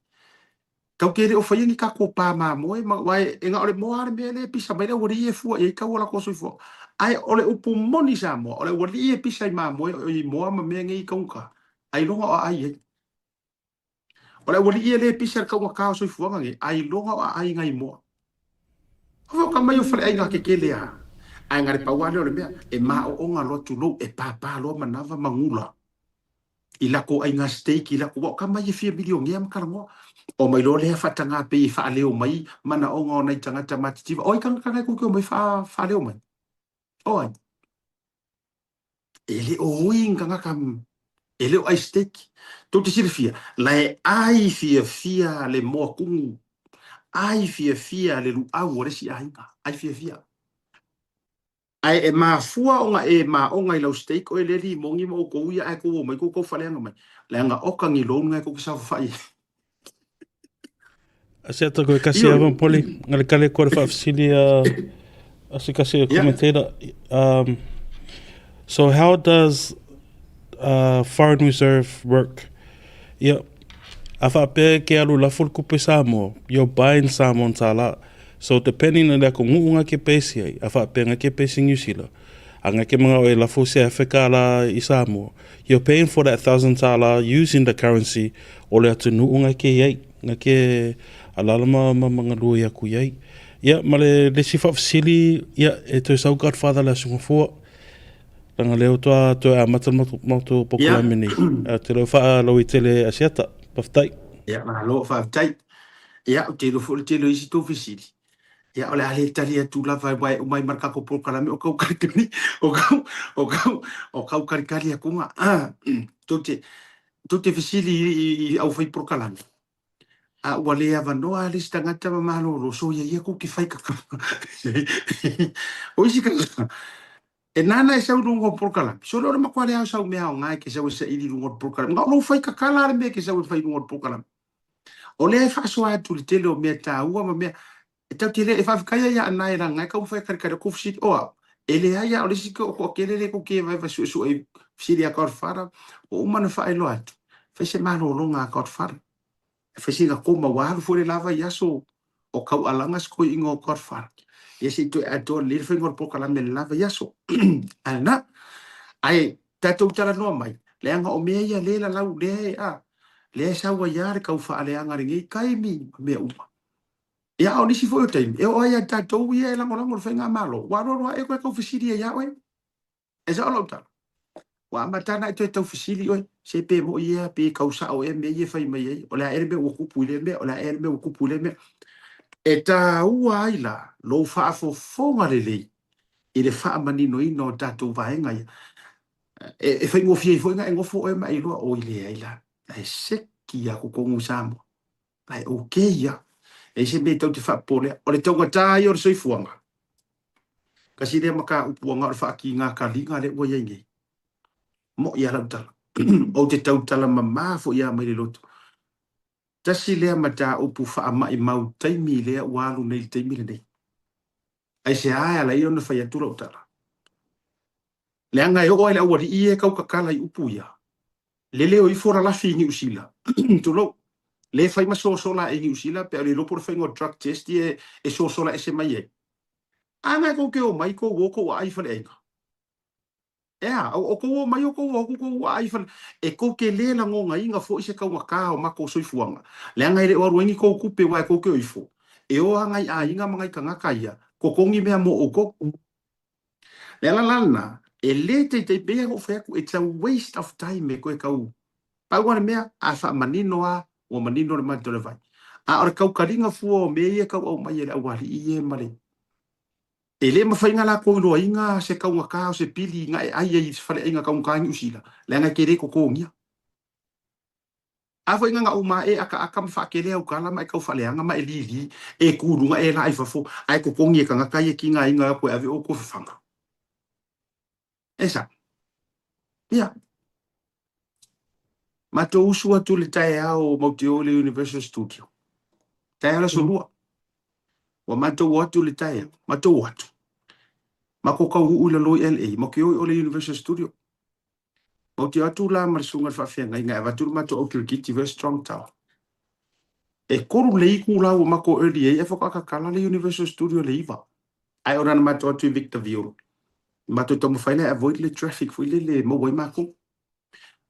tatou te le o faia ni tatou pa mamoe, ma, aua e na o le moa lava le mea lea e pisa mai le aualii ia e fua i ai tau o latou soifuaga. Ae o le upu moni Samoa, o le aualii e pisa i mamoe, i moa ma mea nei i taugata, ailoga o aai ai. O le aualii e le pisa i le taugata o soifuaga nei, ailoga o aai nai moa. Hoka mai o faleaiga kekele a, ae na le pau lava lea o le mea, e maooga loa tulou, e pāpā loa manava ma gula i lako aiga steak i lako, ua oka mai e fia milionea ma talanoa. O mai loa lea faataga pei e faaleo mai manaoga o nai tagata matitiva. O ai tagata na e kou te omai faaleo mai? O ai? E le o ui ni tagata e le o ai steak. Tou te silafia, la e ai fiafia le moa kumu, ai fiafia le luau o le isi aiga, ai fiafia. Ae e mafua ona e maoga i lau steak oe lea limogi ma outou ia ae tou omai tou tau faleaga mai. Leaga oka ni loan nga e tou te saofafai ai. Asiata koe kasi ava poli ngale kale koe le faafesili a a se kasi a commentator um so how does uh, foreign reserve work ia a faapea ke alu lafo le kupe Samoa you're buying Samoan tala so depending on le atunuu nga ke base ai a faapea nga ke base New Zealand a nga ke mangao e lafo se Afrika la i Samoa You're paying for that $1,000 using the currency o le atunuu nga ke iai, nga ke alala ma, ma, ma galue aku iai. Ia, ma le, le isi faafesili, ia, e toe sau Godfather le aso gafua. Langa leo toa toe amata le matou polokalame nei. Yeah. Te leo wha i tele Asiata. Faafetai. Ia, malo, faafetai. Ia, ou te iloa foi o le tele o isi tou fesili. Ia, o le a le tali atu lava aua e uma ai ma le tatou polokalame o kau kalikali, o kau, o kau, o kau kalikali atuga. Tou te, tou te fesili i, i, i au fai polokalame, a ua le avanoa le isi tagata ma malolo, soia ia kou ke fai kaka. O isi tagata, e nānā e sau i luga o le polokalame, sole o le matua lea o sau mea aoga e ke sau e saili i luga o le polokalame. Na o lou fai kakala le mea e ke sau e fai i luga o le polokalame. O lea e faasoa atu i le tele o mea taua ma mea e tatou te le e faafetai ai ia Anae leaga e taumafai e kalikali atu fesili o au. E leai lava o le isi toatele lea tou te vaevae suesue i fesili a Godfather ua uma ona faailoa atu. Fai se malologa a Godfather. E fai sina koma ua alu foi le la vaiaso o taualaga si toeaina o Godfather. Ia se i toe atoa lelei le faiga o le polokalame i le la vaiaso. A lena. Ae tatou talanoa mai, leaga o mea ia lea e lalau, lea e, a, lea e sau ai lava le tau faaleaga i lenei taimi ma mea uma. Ia, a o nisi foi o taimi, e oo ai ia tatou ia e lagolago i le faigamalo, ua alualu ae toe tau fesili ai ia oe. E sao lau tala? Ua amata ona e toe tau fesili oe, se pe moi ea, pe tau sao ea mea ia e fai mai ai, o le a ea le mea ua tupu i lea mea, o le a ea le mea ua tupu i lea mea. E taua ai la lou faafofoga lelei i le faamaninoina o tatou vaega ia. E, e faigofie ai foi ona e nofo oe ma e iloa, oi leai la, ae seki lava totonu i Samoa. Ae okay ia. E i se mea tau te faapolea. O le taugata ia o le soifuaga. Kasi lea mataupu anga o le faakiga kaliga lea ua i ai nei. Mo'i lava lau tala. Ou te tautala mama foi lava mai le loto. Tasi lea mataupu faamaimau taimi lea ua alu nei i le taimi lenei. Aisea e ala ai ona fai atu lau tala? Leaga e oo lava i le aualii ia e tautatala i upu ia, lele o ifo lalafi i Niu Sila, tulou, le fai ma sosola ae i Niu Sila pe a le iloa po o le faiga o drug test ia e sosola ese mai ai. A na e tou te omai tou o tou aai i faleaiga. Ea, o tou omai o tou o atu tou aai i fale, e tou te le lagonaina foi se taugata o matou soifuaga, leaga e le o alu ai ni tou tupe aua e tou te o ifo, e o lava nai aiga ma nai tagata ia, totogi mea mo outou. Le ala la lena, e le taitai pei lava ona ou fai atu, it's a waste of time e toe tau, pau lava le mea, a faamanino lava, ua manino le mata o le vai. A o le tautaliga fua o mea ia e tau aumai e le aualii ia ma le E le mafai ona latou iloaina se taugata o se pili na e ai ai i se faleaiga taugata i Niu Sila, leaga e te le totogia. A foi na na uma e akaaka ma faatele au tala ma e tau faaleaga ma e lili, e tu i luga e laa i fafo, ae totogi e tagata ia tigaina atu e ave outou fafaga. E sao. Ia. Matou usu atu i le taeao o mautio i le Universal Studio. Taeao le aso lua. Ua matou o atu i le taeao, matou o atu. Matou tauuu i lalo i LA, mautio i o le Universal Studio. Mautio atu la ma le susuga i le faafeagaiga e avatu le matou au kirikiti foi Strong Tower. E 3 le itula ua matou early ai ae faatoa tatala le Universal Studio i le 9. Ae ona na matou atu i Victorville, matou taumafai la e avoid le traffic foi lele e maua ai matou.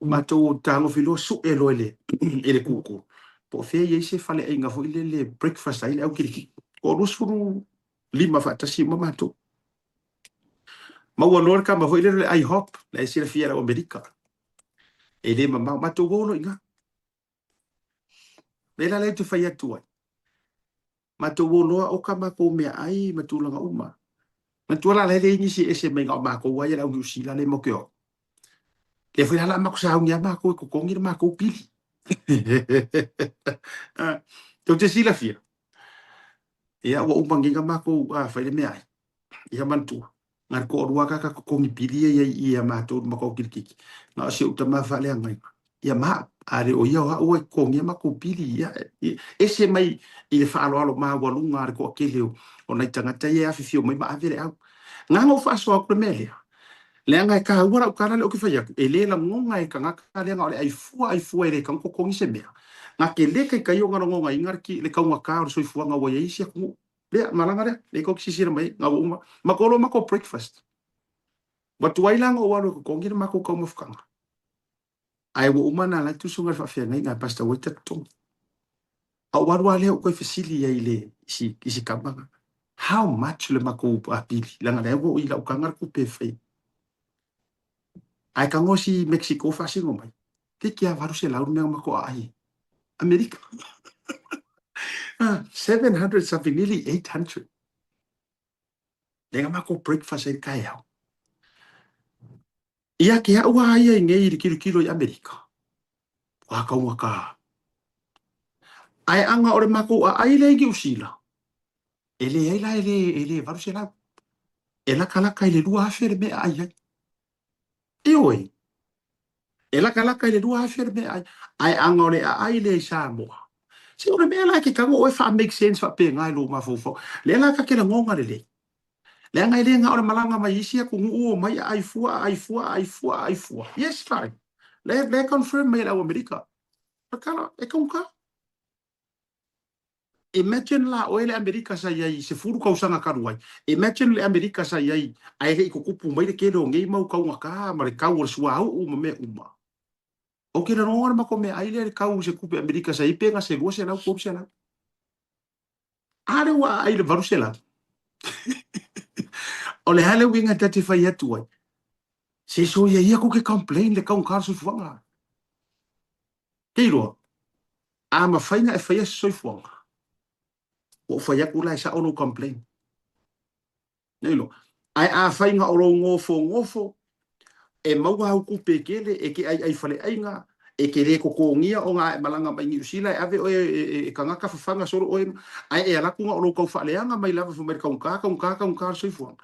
Matou tagofi loa sue loa i le i le Google po o fea e i ai se faleaiga foi lele e breakfast ai le au kirikiti. Toa 25 faatasi uma matou. Maua loa le tama foi lele o le IHOP, la e silafia e le au Amerika. E le mamao, matou o loa i ina. Lea la lea ou te fai atu ai. Matou o loa oka matou meaai ma tulaga uma. Manatua la la e leai nisi e ese mai na o matou lava ia le au Niu Sila lea matou te o. Lea foi la o le a matou sauni lava matou e totogi le matou pili. Tou te silafia, ia ua uma nei ona matou fai le meaai. Ia manatua, na o le toalua lava tagata totogi pili ia i ai i i a matou i le matou kilikiti, na o si ou tama faaleagaina, ia ma au. A le o ia o au e totogia matou pili, ia, e ese mai i le faaaloalo maualuga a le toatele o nai tagata ia e afifio mai ma ave le au. Na ona ou faasoa atu le mea lea, leaga e taua lau tala lea ou te fai atu, e le lagona e tagata leaga o le ai fua ai fua e le tatau ona totogi se mea. Na te le taitai ona lagonaina le taugata o le soifuaga ua i ai isi atunuu. Lea, malaga lea, lea tou te silasila mai ai, na ua uma. Matou loa matou breakfast. Ua tuai la ona ou alu e totogi le matou taumafataga. Ae ua uma ona alu atu le susuga i le faafeagaiga a Pastor Waiter totogi. A ou alu lava lea ou toe fesili ai i le i si, i si tama lena, how much le matou pili? Leaga lea ua oo i lau taga le tupe e fai ai. Ae tago si Mexico faasino mai, toeitiiti lava 800 le mea na matou aai ai. Amerika. 700 something, nearly 800. Lea na matou breakfast ai le taeao. Ia te au a ia i nei i le kilokilo i Amerika. Ua taugata. Ae aga o le matou aai lea i Niu Sila, e leai la e le, e le 800. E latalata i le 2000 le mea e aai ai. Ioe, e latalata i le 2000 le mea e aai, ae aga o le aai lea i Samoa. Se o le mea la e te tago oe faa-make sense faapena i lou mafaufau. Lea la ta te lagona lelei. Leaga e le na o le malaga mai isi atunuu omai aai fua, aai fua, aai fua, aai fua. Yes, fine. Lea, lea confirm mai e le au Amerika. Pakala, e taugata. Imagine la oe le Amerika sa i ai i 10 tausaga talu ai. Imagine le Amerika sa i ai ae le i tutupu mai le tele o nei mau taugata ma le tau o le suauu ma mea uma. Ou te lagona le matou meaai lea i le tau i se tupe Amerika sa i ai pe na se 200, 300. A lea ua aai i le 800. O le a le uiga ta te fai atu ai? Se soia ia kou ke complain le taugata o le soifuaga. Te iloa, a mafai na e faia se soifuaga, ua ou fai atu la e sao lou complain. Te iloa, ae afai na o lou nofonofo, e maua au tupe tele, e te aiai faleaiga, E ke lē totogia ona a e malaga mai Niu Sila e ave oe e tagata fafaga solo oe ae e alu atu na o lou tau faaleaga mai lava fai mai le taugata, taugata, taugata le soifuaga.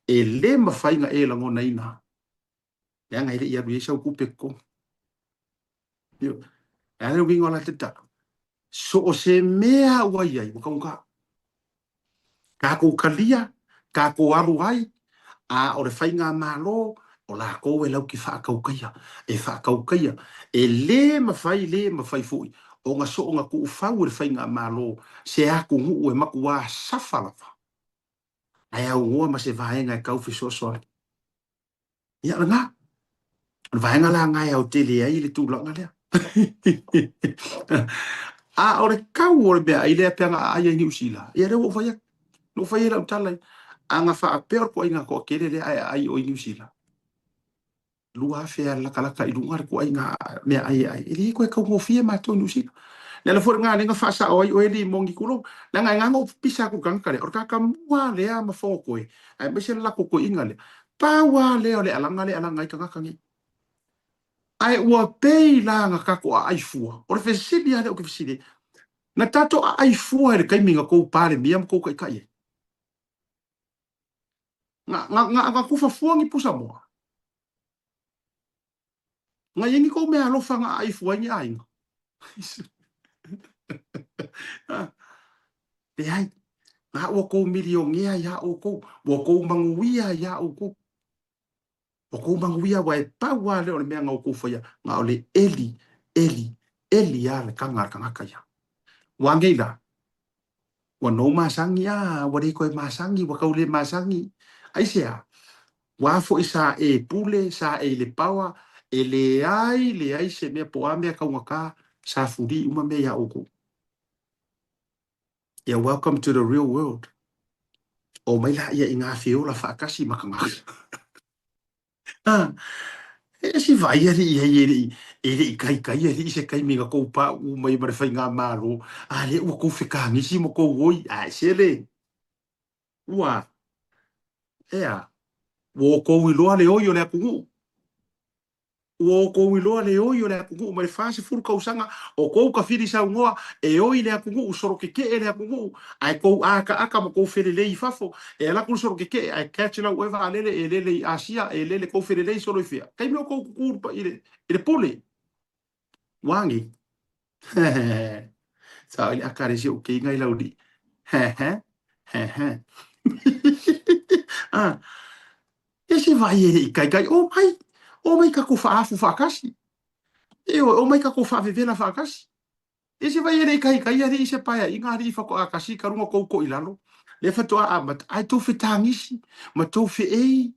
E lē mafai na e lagonaina leaga e le i alu i ai sau tupe totogi. Ioe. O le a le uiga o la tatalo? So o se mea ua i ai ua taugata. Tatou talia, tatou alu ai, a o le faigamalo, o latou e lauti faatautaia, e faatautaia. E lē mafai, lē mafai foi ona soona tuufau e le faigamalo se atunuu e matuā safa lava, ae aunoa ma se vaega e tau fesoasoani. Ia, o lena. O le vaega la lena e aotele ai le tulaga lea. A o le kau o le meaai lea pe ana aai ai Niu Sila, ia lea ua ou fai atu. Na ou fai ai lau tala, ana faapea o le toaiga toatele lea ae aai o i Niu Sila, 2000 a latalata i luga le toaiga meaai e ai, e le toe taugofie matou i Niu Sila. Le ala foi lena lea na faasao ai oe limoni tulou. Leaga e na ona ou pipisa atu i le tagata lea, o le tagata mua lea ma fonotoe, aemaise le latou toeaina lea. Pau lava lea o le alaga lea e alaga ai tagata nei. Ae ua pei la na tatou aai fua. O le fesili lava lea ou te fesili ai, na tatou aai fua i le taimi na tou Palemia ma tou Taitai ai? Na, na, na, na tufa fua ni pusa moa? Na i ai ni tou meaalofa na aai fua ai ni aiga? Leai, na ua tou milionea iā outou, ua tou manuia iā outou. Ua kou manuia aua e pau lava lea o le mea na outou faia, na o le eli, eli, eli lava le taga a le tagata ia. Ua anei la? Ua nou masani, a, ua le toe masani, ua tau le masani. Aisea? Ua foi sa e pule, sa e i le paoa, e leai, leai se mea po o a mea taugata, sa fuli uma mea iā outou. Ia, welcome to the real world. Omai laia i ngā feola faatasi ma tagata. Ah, e si vai alii ai e lei, e lei kaikai alii se taimi na kou paʻu mai ma le faigamalo, a lea ua kou fekagisi ma kou oi, ae sele. Ua, ea, ua outou iloa le oi o le atunuu. Ua outou iloa le oi o le atunuu mai le 40 tausaga o kou tafili saunoa e oi le atunuu, solo keke'e le atunuu, ae tou akaaka ma tou felelei i fafo, e alu atu le solo keke'e ae catch lau oe vaalele e lele i Asia, e lele tou felelei solo i fea? Taimi o tou kuku i le, i le pule. Ua agi. Sao i le aka le si ou keinga i lauli. Ah. E se vai e le i kaikai, o mai, o mai tatou faaafu faatasi. Ioe, o mai tatou faavevela faatasi. E se vai e le i kaikai alii se paeaiga alii faatoa tasi ka luga tou toilalo, lea faatoa amata, ae tou fetagisi ma tou feei.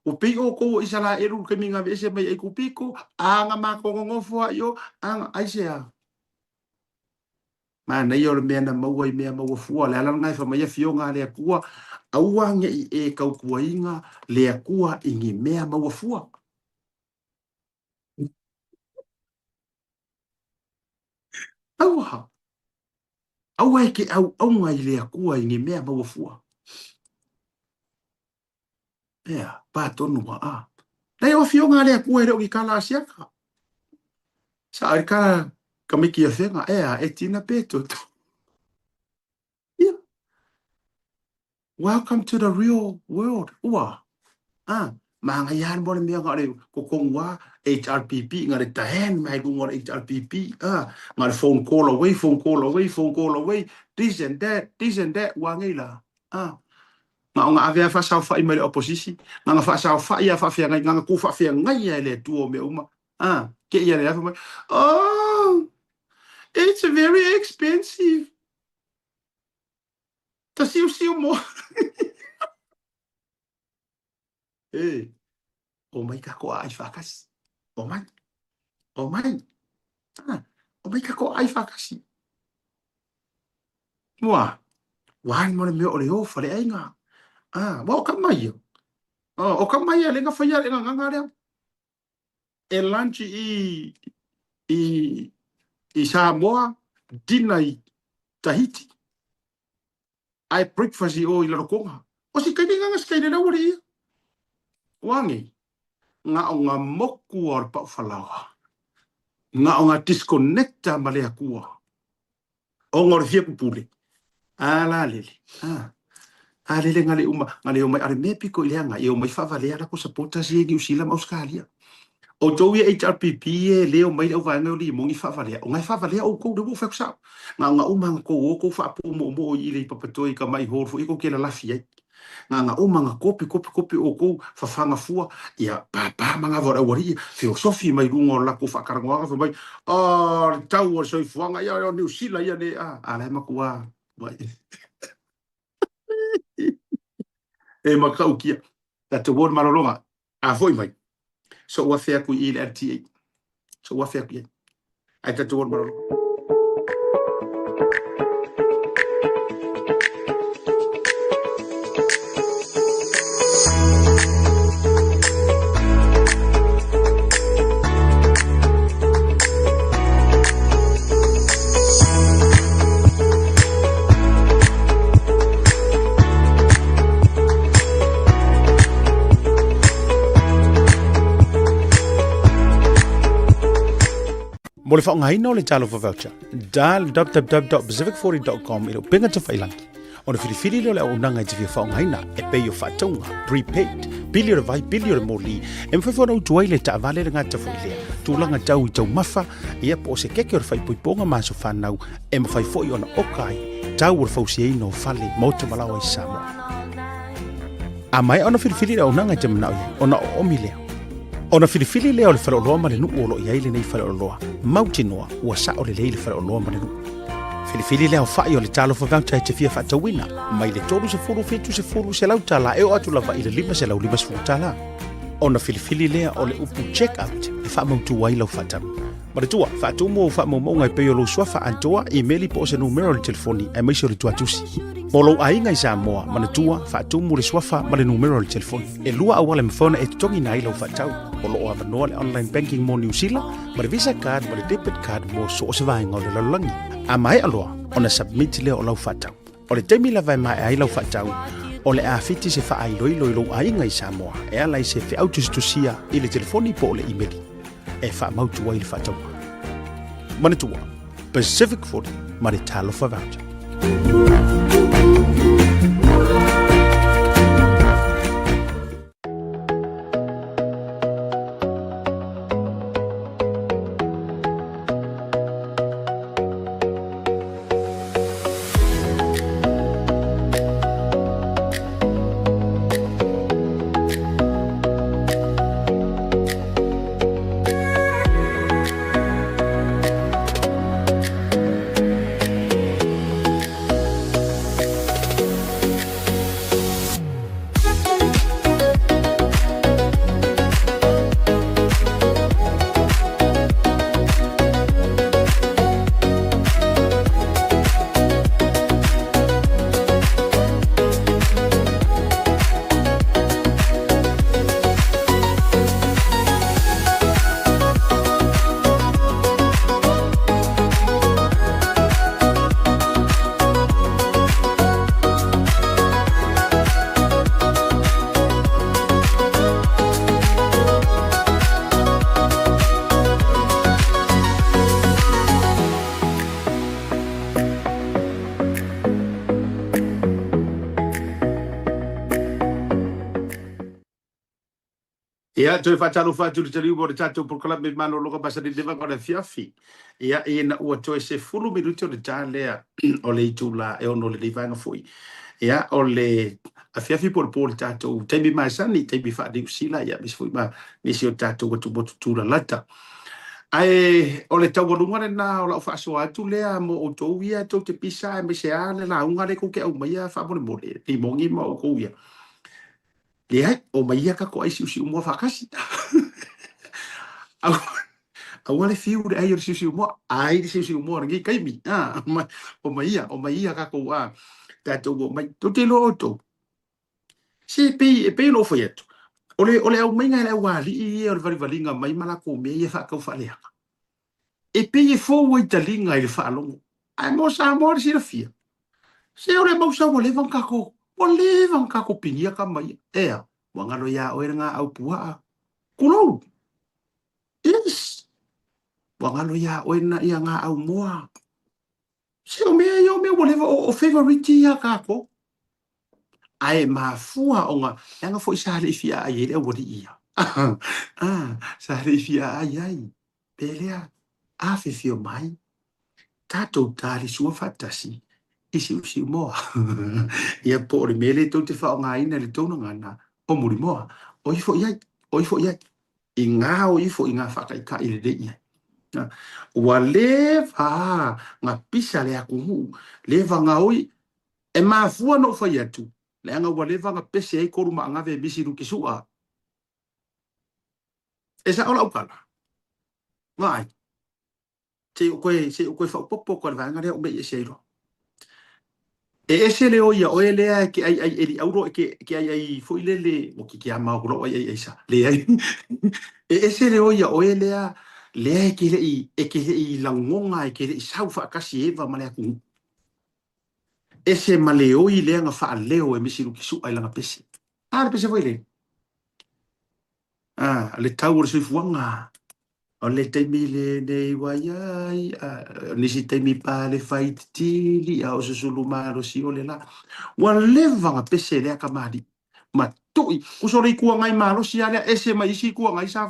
Ua pei outou o Isaraelu i le taimi na aveese mai Aikupito, a na matou nonofo lava i o, a na, aisea? Manaia o le mea na maua i mea maua fua. O le ala lena e fai mai afioga a le Atua, aua ne i e tautuaina le Atua i ni mea maua fua. Aua, aua e te auauna i le Atua i ni mea maua fua. Ea, pā tonu a, a. Nei o afioga a le Atua e le o ni kala Asiata. Sa ai kala kamiki a whenga, ea, e tina pe toto. Yeah. Welcome to the real world. Ua. Ah, māngai a mo le mea nga le kokongu a HRPP, nga le tahen mai lunga o le HRPP, ah, nga le phone call away, phone call away, phone call away, this and that, this and that, ua ngei la. Ah, Na o na ave a faasaofaʻi mai le oposisi, na na faasaofaʻi a faafeagai, na na kou faafeagai a e le Atua o mea uma. Ah, ke ia le afa mai, oh, it's very expensive. Ta siusiu mo. E, o mai takou aai faatasi. O mai. O mai. Ah, o mai takou aai faatasi. Ua, ua ai mo le mea o le o faleaiga. Ah, ua o ka mai ia. Oh, o ka mai ia le nga whaia le nganga lea. E lunch i, i, i Samoa, dinner i Tahiti. Ae breakfast i o i Rarotonga. O si kaini nganga si kaini le ia. Ua ngi, nga o nga moku o le pau falaoa. Na o nga disconnecta ma le Atua ona o le fia pupule. A la lele. A. A lele nga le uma, nga le omai, a le mea piko i leaga, e omai faavalea lako supporters ia i Niu Sila ma Ausetalia. Outou ia HRPP e le omai le auvaega o limogi faavalea, o nga e faavalea outou, lea ua ou fai atu sao. Na o nga uma nga tou o tou faapumoomoo i le papatoe i tamai hall foi ia tou te lalafi ai. Na na uma na kopi kopi kopi outou fafaga fua ia papa manava o le aualii feosofi mai luga o le latou faatalanoaga fai mai oh le tau o le soifuaga ia o Niu Sila ia le a a la e matua e matautia tatou o le malologa a foi mai so ua afe atu i le LTA so ua afe atu i ai ae tatou o le malologa. Mo le faaaogaina o le Talofa Voucher, dial www.pacific40.com i le upega tafailangi. Ona filifili lea o le auaunaga e te fia faaaogaina e pei o faatauga, prepaid, pili o le vai, pili o le moli, e mafai foi ona utu ai le taavale le gata foi lea, tulaga tau i taumafa, ia po o se keke o le faaipoipoga ma aso fanau, e mafai foi ona oka ai tau o le fausiaina o fale, maota ma laoa i Samoa. A maea ona filifili le auaunaga e te manao i ai, ona oomi lea. Ona filifili lea o le faleoloa ma le nuu o lo o i ai lenei faleoloa, mautinoa ua sao lelei le faleoloa ma le nuu. Filifili le aofai o le Talofa Voucher e te fia faatauina, mai le 30, 70, 100 tala e oo atu lava i le 550 tala. Ona filifili lea o le upu check out e faamautu ai lau faatau. Manatua, faatumu ou faamaumauga e pei o lou suafa atoa, imeli po o se numera o le telefoni, aemaise o le tuatusi. Mo lou aiga i Samoa, manatua, faatumu le suafa ma le numera o le telefoni. E lua auala e mafai ona e totogiina ai lau faatau. O lo o avanoa le online banking mo Niu Sila, ma le Visa card ma le debit card mo so o se vaega o le lalolagi. A maea loa ona submit lea o lau faatau. O le taimi lava e maea ai lau faatau, o le a fiti se faailoilo i lou aiga i Samoa e ala i se feau tusitusia i le telefoni po o le imeli e faamautu ai le faatauga. Manatua, Pacific 40 ma le Talofa Voucher. Ia, toe faatalofa atu i le taliuga o le tatou polokalame malologa masani leva o le afiafi. Ia, ina ua toe 10 minute o le ta lea o le itula e 6 o lenei vaega foi. Ia, o le afiafi po o le po o le tatou taimi masani, taimi faa-Niu Sila, ia, aemaise foi ma nisi o tatou atumotu tulalata. Ae o le taualuga lena o lau faasoa atu lea mo outou ia tou te pisa aemaise lava le lauga lea tou te aumaia faamolemole, limogi ma outou ia. Leai, omai ia tatou ai siusiumoa faatasi. Aua le fiu i le ai o le siusiumoa, ai le siusiumoa o lenei taimi. Omai ia, omai ia tatou, tatou omai. Tou te iloa outou, se pei, e pei ona ou fai atu, o le, o le aumaiga e le aualii ia o le valivaliga mai ma latou mea ia faatau faaleaga, e pei e fou ai taliga i le faalogo. Ae mo Samoa le silafia, se o le mausa ua leva ona tatou, ua leva ona tatou pinia tama ia. Ea, ua galo ia oe lena aupuaa. Tulou! Yes! Ua galo iā oe na ia ngā au moa. Se o mea ia o mea ua leva o, o favorite ia kākou. Ae mafua ona, leaga foi sa le i fia aai ai le aualii ia. Ah, sa le i fia aai ai. Pe lea, afifio mai, tatou talisua faatasi i Siusiumoa. Ia po o le mea lea tou te faaaogaina i le tou gagana o Mulimoa. O ifo i ai, o ifo i ai. I ngā o ifo i ngā whakaikai lelei i ai. Ua leva ngā pisa le atunuu, leva ngā oi, e mafua na ou fai atu, leaga ua leva na pese ai kolu maagave e misi luki sua. E sao lau tala? Vaai. Se i ou toe, se i ou toe faaopoopo atu i le vaega lea ou mei ese ai loa. E ese le oi a oe lea e ke aiai eli auro e ke, ke aiai foi lele, ua ke ke ama aku lau aiai aisa. Leai. E ese le oi a oe lea, lea e ke le'i, e ke le'i lagona, e ke le'i sau faatasi e Eva ma le atunuu. Ese ma le oi lea na faaleo e Misi Luki Su'a i lana pese. A le pese foi lea. A, le tau o le soifuaga. O le taimi lenei ua i ai, a, o nisi taimi pa le fai titili, a o susulu malosi o le la. Ua leva na pese lea kamali'i. Ma tui, uso le Itu Agai malosi lava lea, ese mai isi Itu Agai sa,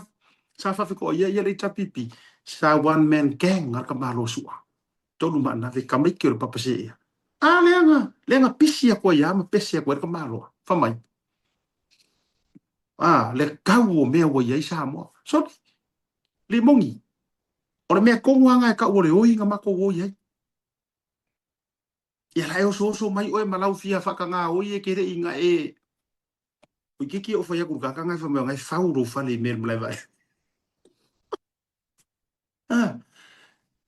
sa faafetoaia ia le HRPP. Sa one man gang a le tamaloa Su'a. Tolu maanave, tamaiti o le papa seea. A lea na, lea na pisi atu ai lava ma pese atu ai le tamaloa. Fai mai, a, le tau o mea ua i ai Samoa. Soli, limoni. O le mea tonu lava lena e tau o le oi na matou oi ai. Ia la e osooso mai oe ma lau fia faatagā oi e ke leʻi na e Toeitiiti ou fai atu i le tagata lena e fai mai o na e fau lou fale i mea i le malae vaalele. Ah,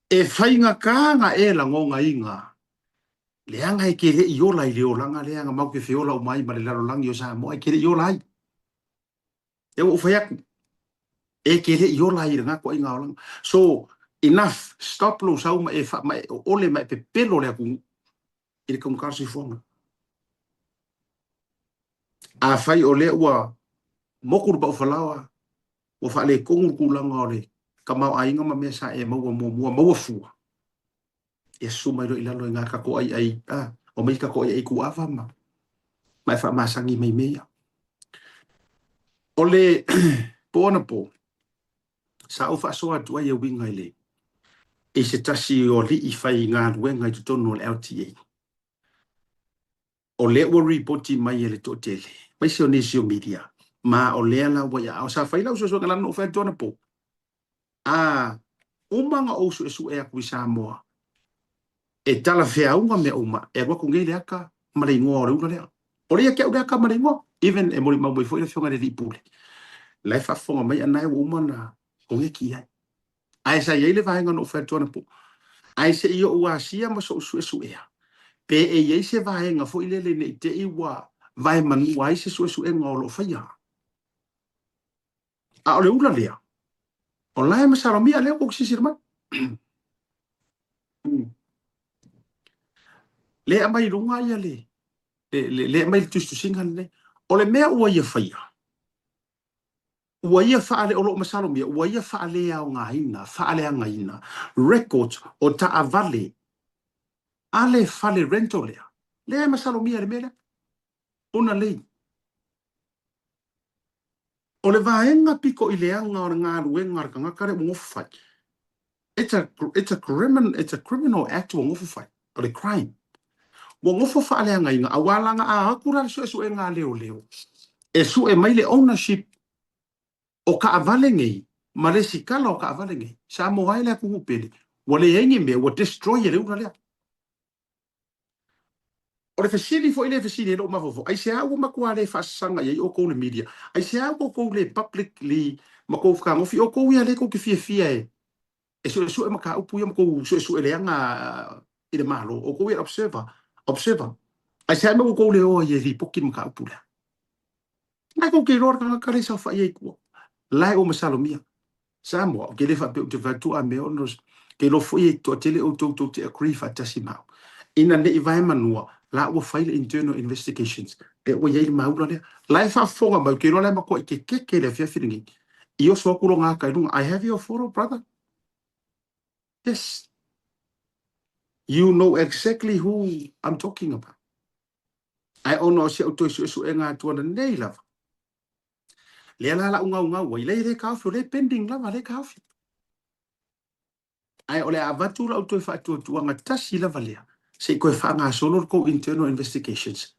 e faigata na e lagonaina leaga e te le i ola i le olaga lea na matou te feola uma ai ma le lalolagi o Samoa, e te le i ola ai. E ua ou fai atu, e te le i ola ai i lena toaiga olaga. So, enough, stop lou sau ma e, ma e ole ma e pepelo le atunuu i le taugata o le soifuaga. Afai o lea ua moku le paufalaoa, ua faaletonu le tulaga o le tamaoaiga ma mea sa e maua muamua, maua fua, ia susu mai loa i lalo i ngā tatou aiai, a, omai tatou aiai kūava ma, ma e faamasani mai mea ia. O le po anapo, sa ou faasoa atu ai e uiga i le, i se tasi o alii faigaluega i totonu o le LTA. O lea ua ripoti mai e le toatele, aemaise o nisi o media, ma o lea la ua i aao. Sa fai lau suesuega lana ou fai atu anapo, a uma ona ou suesue atu i Samoa, e talafeauga mea uma, e alu atu nei le ata ma le igoa o le ula lea. O lea ia te au le ata ma le igoa, even e molimau mai foi le afioga i le alii pule, la e faafofoga mai a na e ua uma ona koneki i ai. Ae sa i ai le vaega na ou fai atu anapo, ae se i ou asia ma so'u suesuea, pe e i ai se vaega foi lele ne i te i ua vaemanua ai se suesuega o lo o faia. A o le ula lea, o la e masalomia lea ua ou silasila mai. Lea e aumai i luga ia le, le, le, lea e aumai le tusitusiga lenei. O le mea ua ia faia, Ua ia faale, o lo o masalomia, ua ia faaleaogaina, faaleagaina records o taavale a le fale rental lea. Lea e masalomia i le mea lea. Ona lei. O le vaega pito i leaga o le galuega a le tagata lea ua nofo fai, it's a, it's a criminal, it's a criminal act ua nofo fai, o le crime. Ua nofo faaleagaina, aua laga a atu la le suesuega a leoleo, e sue mai le ownership o taavale nei ma le sikala o taavale nei. Samoa e le atunuu pele, ua leai ni mea, ua destroy e le ula lea. O le fesili foi lea e fesili ai lou mafaufau, aisea ua matua le faasasaga i ai outou le media? Aisea ua outou le publicly ma tou fetagofi? Outou ia lea tou te fiafia e e suesue mataupu ia ma tou suesue leaga i le Malo, outou ia observer, observer. Aisea mea ua outou le o ai e lipoti le mataupu lea? Lena tou te iloa le tagata lea e saofai ai i tua, la e ua masalomia. Samoa, ou te le faapea ou te fai atu a mea ona ke iloa foi e toatele outou tou te agree faatasi ma au. Ina ne i vaemanua, la ua fai le internal investigations, lea ua i ai le maula lea. La e faafofoga mai, ou te iloa la e matuai kekeke i le afiafi lenei. I oso atu lona ata i luga, I have your photo, brother. Yes. You know exactly who I'm talking about. Ae ona o si au toe suesuega atu ana nei lava. Lea la lau gaugau ai, lea le kaofi, o lea pending lava, lea kaofi. Ae o le a avatu lau toe faatuatuaga tasi lava lea, se i toe faagasolo le tou internal investigations.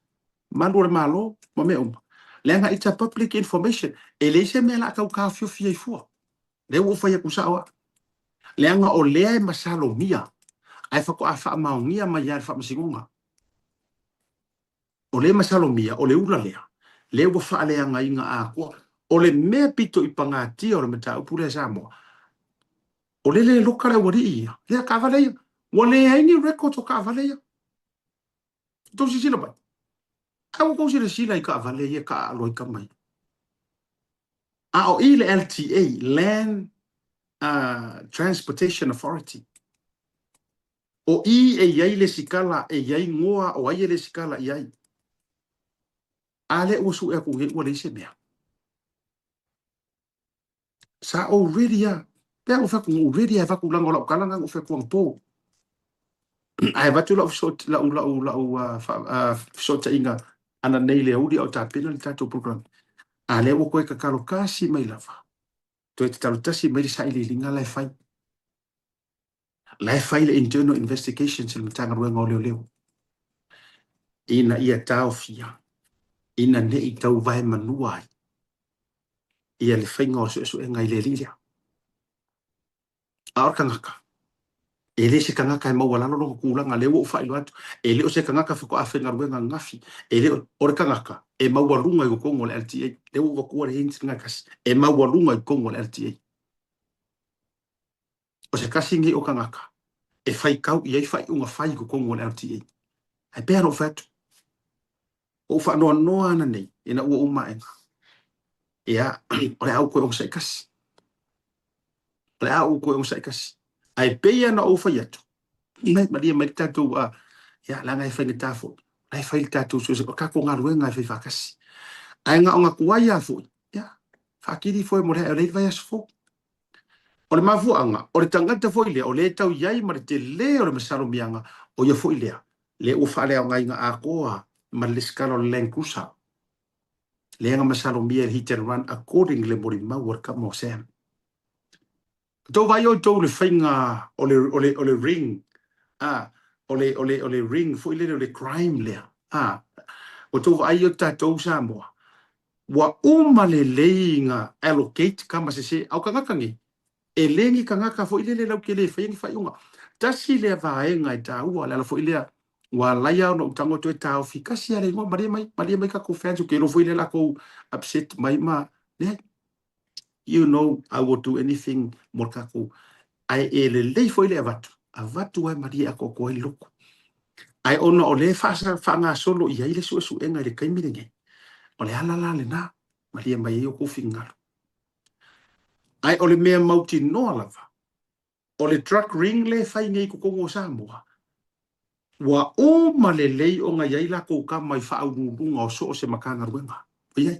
Malu o le Malo ma mea uma. Leaga it's a public information. E leai se mea o le a tau taofiofi ai fua. Lea ua ou fai atu sao au. Leaga o lea e masalomia, ae faatoa faamaonia mai lava e le Faamasinoga. O lea e masalomia, o le ula lea, lea ua faaleagaina atoa. O le mea pito i pagatia o le mataupu lea Samoa, o lea le loka le aualii ia, lea taavale ia. Ua leai ni records o taavale ia. Tou silasila mai. Ae ua tou silasila i taavale ia e taaalo ai tama ia. A o i le LTA, Land uh, Transportation Authority, o i e i ai le sikala, e i ai ngoa o ai e le sikala i ai. A lea ua sue atu nei ua leai se mea. Sa ou ready a. Pea ua fai atu na ou ready a e avatu leaga o lau tala lena na ou fai atu anapo. Ae avatu lau lau lau lau fesootaiga ananei i le aoauli a o tapena le tatou program. A lea ua toe tatalo tasi mai lava. Toe tatalo tasi mai le sailiiliga la e fai. La e fai le internal investigations a le Matagaluega o Leoleo ina ia taofia ina ne i tauvae manua ai ia le faiga o le suesuega i le alii lea. A o le tagata, e le se tagata e maualalo lona tulaga, lea ua ou faailoa atu, e le o se tagata faatoa faigaluega ananafi, e le o, o le tagata e maualuga i totonu o le LTA, lea ua ou avatua le hint lena e tasi, e maualuga i totonu o le LTA. O se tasi lenei o tagata e faitau i ai faaiuga fai i totonu o le LTA. Ae pei lava ona ou fai atu, ua ou faanoanoa ananei ina ua uma aega, ia, o le a ou toe onosai tasi. O le a ou toe onosai tasi. Ae pei lava ona ou fai atu, mai malie mai le tatou, uh, ia, leaga e faigata foi, la e fai le tatou suesuega, o tatou galuega e fai faatasi. Ae na ona tuai lava foi, ia, faatili foi mo le ae o lea e i le vaiaso fou. O le mafuaaga, o le tagata foi lea o lea e tau i ai ma le telē o le masalomiaga, o ia foi lea, lea ua faaleaogaina atoa ma le lesitala o le Land Cruiser, lea na masalomia i le hit and run according i le molimau a le tama o Sam. Tou vaai outou i le faiga o le, o le, o le ring, a, o le, o le, o le ring foi lele o le crime lea, a, ua tou vaai o tatou Samoa, Ua uma lelei na allocate tama sese a o tagata nei e le ni tagata foi lele lau te le faia ni faaiuga. Tasi lea vaega e taua le ala foi lea ua alai a ona ou tago toe taofi tasi a le igoa malie mai malie mai tatou fans ou te iloa foi lea latou upset mai ma leai you know I will do anything mo le tatou ae e lelei foi le avatu avatu ae malie atoatoa ai le loto. Ae ona o lea e faagasolo i ai le suesuega i le taimi lenei, o le ala la lena, malie mai ai outou finagalo. Ae o le mea mautinoa lava, o le drug ring lea e fai nei i totonu o Samoa, ua uma lelei ona i ai latou tama i faauluuluga o so o se Matagaluega. Ua i ai.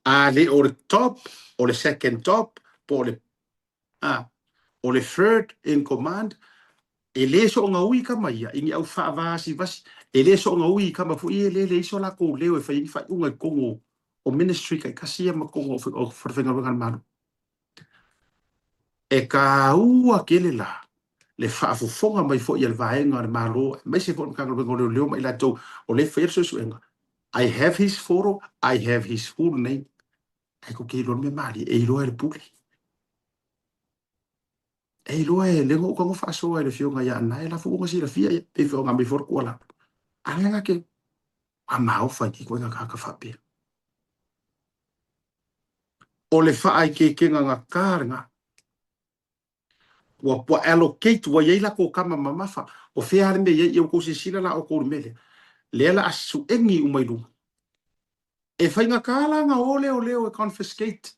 A le o le top, o le second top, po o le A. O le third in command, e le soona ui tama ia i ni au faavasivasi, e le soona ui i tama foi ia e le leai so latou leo e fai ai ni faaiuga i totonu o ministry taitasi ia ma totonu o falefaigaluega a le Malo. E taua tele la le faafofoga mai foi a le vaega o le Malo aemaise foi o le Matagaluega o Leoleo ma i latou o lea e faia le suesuega. I have his photo, I have his full name. Ae kou te iloa le mea malie, e iloa e le pule. E iloa e le na ou faasoa e le afioga ia Anae, la foi ua silafia ia, pei foi ona aumai foi le tuualalo. A lea na ke, ua maofa i koe na tagata faapea. O le faaikeikega gata lena. Ua, ua allocate, ua i ai latou kama mamafa. O fea lava le mea e i ai, ia ua tou silasila la outou i le mea lea. Lea la a suegi uma i luga. E faigata la na o leoleo e confiscate.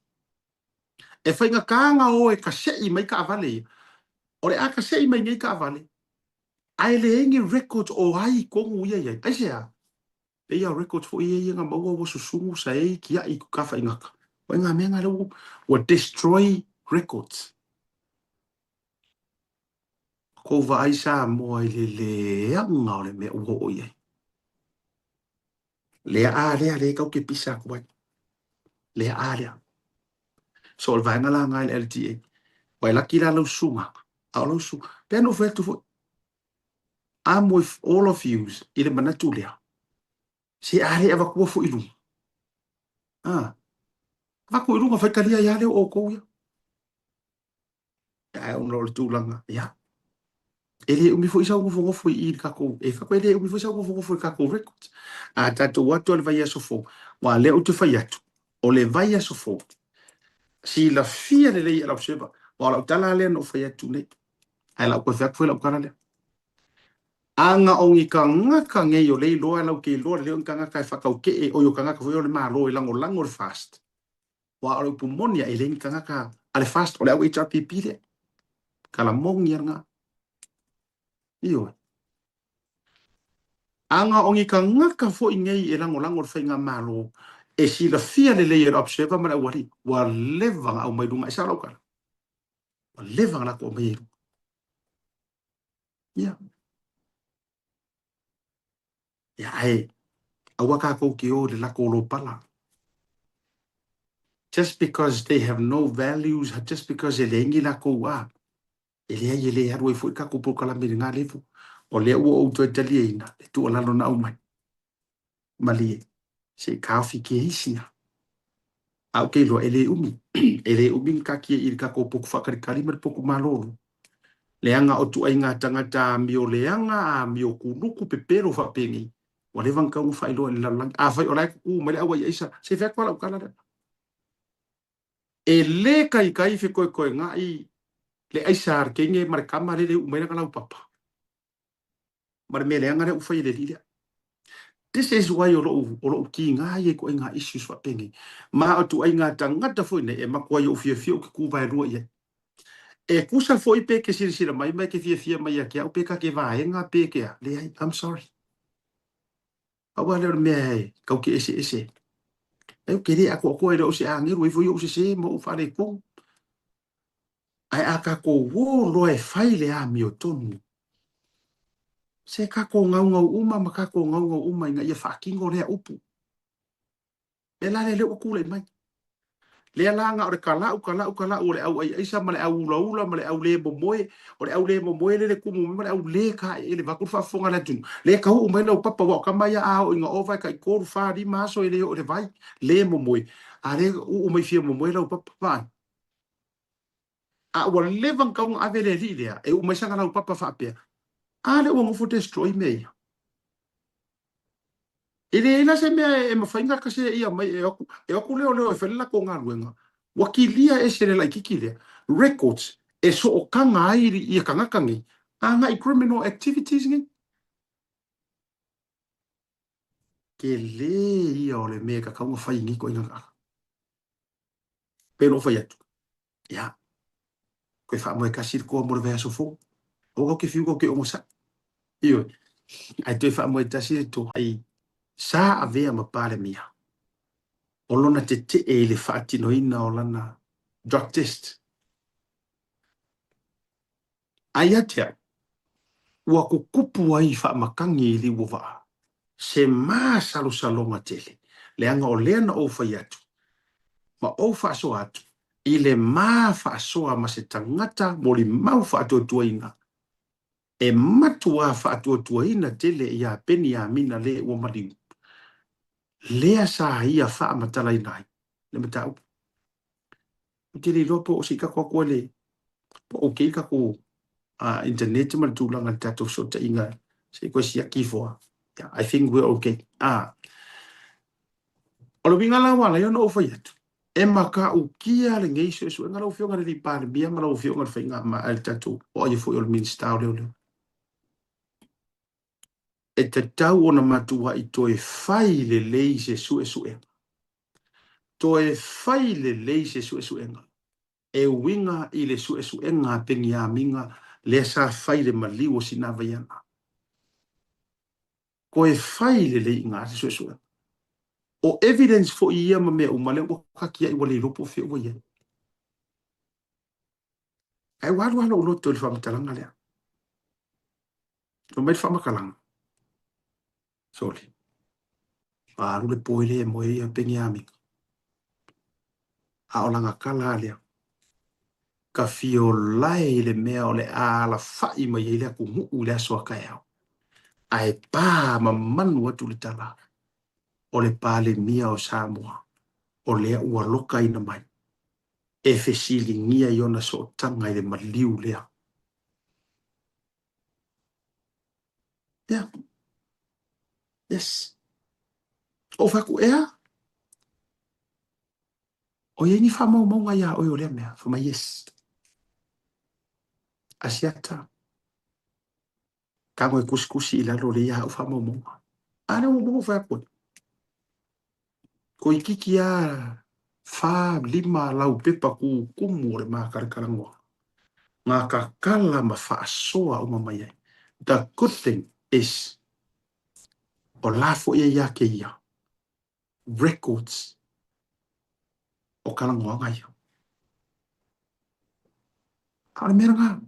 E faigata na o e kaseʻi mai taavale ia. O le a kaseʻi mai nei taavale, ae leai ni records o ai tonu ia i ai. Aisea? Pei lava o records foi ia ia na maua ua susunu saei kiaʻi i Tafaigata. O ituaiga mea na lea ua destroy records. Kou vaai Samoa i le leaga o le mea ua oo i ai. Lea a lea lea kau ke pisa atu ai. Lea a lea. So o le vaega la nga i le LTA. Ua e laki la lau susuga. A o lau susuga. Pe na ou fai atu foi. I'm with all of you i le manatu lea. Se a le avatua foi i luga. Ah. Avatu i luga faitalia ia lea o outou ia. Ae ona o le tulaga, ia, e le umi foi sau nofonofo i i le tatou, e fai atu e le umi foi sau nofonofo i le tatou records. A tatou o atu i le vaiaso fou, aua o lea ou te fai atu, o le vaiaso fou, silafia lelei e lau server, aua o lau tala lava lea na ou fai atu nei, ae o le a ou toe fai atu foi lau tala lea. A na o ni tagata nei o lea e iloa, latou te iloa lelei o ni tagata e faatautee, oi o tagata foi o le Malo e lagolago le FAST, Aua o le upu moni a e leai ni tagata a le FAST, o le au HRPP lea. Tala moni a lena. Ioe. A na o ni tagata foi nei e lagolago le faigamalo e silafia lelei e le Observer ma le aualii, ua leva ona aumai i luga. E sao lau tala? Ua leva ona latou aumaia i luga. Ia. Ia, ae aua tatou te o i le latou lopala. Just because they have no values, just because e leai ni latou a, e leai e le alu ai foi le tatou polokalame i lena level. O lea ua ou toe taliaina le tuualalo na aumai. Malie, se i taofi kia isi a. A ou te iloa, e le umi. E le umi ni taatia i le tatou potu faatalikali ma le potu malolo. Leaga o ituaiga tagata amio leaga, amio kuluku, pepelo faapenei, ua leva ona tatau ona faailoa i le lalolagi. Afai o la e tutu mai le au aiaisa, se i fai atu lava lau tala lea. E le taitai fetoetoegai le aisa a le teine ma le tama lele e uu mai lana laupapa. Ma le mea leaga lea ua fai e le alii lea. This is why o lou, o lou kiga ia i ituaiga issues faapenei. Ma o ituaiga tagata foi nei e matuai ou fiafia ou te tu vaelua i ai. E tusa foi pe ke silasila mai ma e ke fiafia mai ia te au pe ta te vaega pe ke a. Leai, I'm sorry. Pau lava lea o le mea e tau ke eseese. Ai ou te le atoatoa e le o se agelu, e i ai foi ou sese ma ou faaletonu. Ae a tatou o loa e fai le amiotonu, se tatou gaugau uma ma tatou gaugau uma ina ia faatino lea upu. Lea la lea ua tulai mai. Lea la na o le talau, talau, talau o le au aiaisa ma le au ulaula ma le au le momoe, o le au le momoe lea le tumu mai ma le au le kaeele, vaeatu le faafofoga a le atunuu. Lea e tauu mai lau papa aua o tama ia a oo ina ova e tai tolu, fa, lima aso e le oo i le vai, le momoe. A lea e uu mai fia momoe lau papa, vaai. A ua leva ona tatau ona ave le alii lea e uu mai sana laupapa faapea, A lea ua nofo destroy mea ia. E leai la se mea e mafai ona kaseia mai e o atu, e o atu leoleo e fai le latou galuega, ua kilia ese le laitiiti lea, records e sootaga ai ia tagata nei agai i criminal activities nei. Tele ia o le mea e tatau ona fai i nei ituaiga tagata. Pei ona ou fai atu, ia, koe faamoe tasi le toa mo le vaiaso fou. Aua kau te whiu kau te onosai. Ioe. Ae toe faamoe tasi le toa ai sa avea ma Palemia o lona tetee i le faatinoina o lana drug test. A ia te au, ua tutupu ai faamatagi i liu o vaa, se masalosaloga tele, leaga o lea na ou fai atu ma ou faasoa atu i le ma faasoa ma se tagata molimau faatuatuaina, e matuā faatuatuaina tele iā Peniamina le ua maliu, lea sa ia faamatalaina ai le mataupu. Ou te le iloa po o se i tatou atu ai le po o okay le tatou internet ma le tulaga i le tatou fesootaiga se i toe siaki ifo lava. Yeah, I think we're okay. Ah. O le uiga la ua ala ai ona ou fai atu, e matautia lenei suesuega lau Afioga i le Palemia ma lau Afioga i le Faigamalaga le tatou o ai foi o le Minisita o Leoleo. E tatau ona matuai toe fai lelei se suesuega. Toe fai lelei se suesuega e uiga i le suesuega a Peniamina lea sa fai i le maliu o Sinavaiana. Toe fai lelei i ina se suesuega. O evidence foi ia ma mea uma lea ua tatiai ua le iloa po o fea ua i ai. Ae ua alu lava lou loto i le faamatalaga lea. Fai mai le faamatalaga, Sole, ua alu le po e le moe ia Peniamina. A o lana tala lea, ka fiolae i le mea o le a alafai mai ai le atunuu i le aso a taeao, ae pa mamanu atu le tala o le Palemia o Samoa o lea ua lokaina mai e fesiligia i ona sootaga i le maliu lea. Yeah. Yes. Ou fai atu, ea? O i ai ni faamaumauga iā oe o lea mea? Fai mai, yes. Asiata. Tago e tusitusi i lalo o le ia au faamaumauga. A lea ua maua fai atu ai. Toeitiiti lava fa, lima laupepa tutumu o le mākalakalanoa, ngā kakala ma faasoa uma mai ai. The good thing is, o la foi e ia kēia records o kalanoaga ia. A o le mea lena,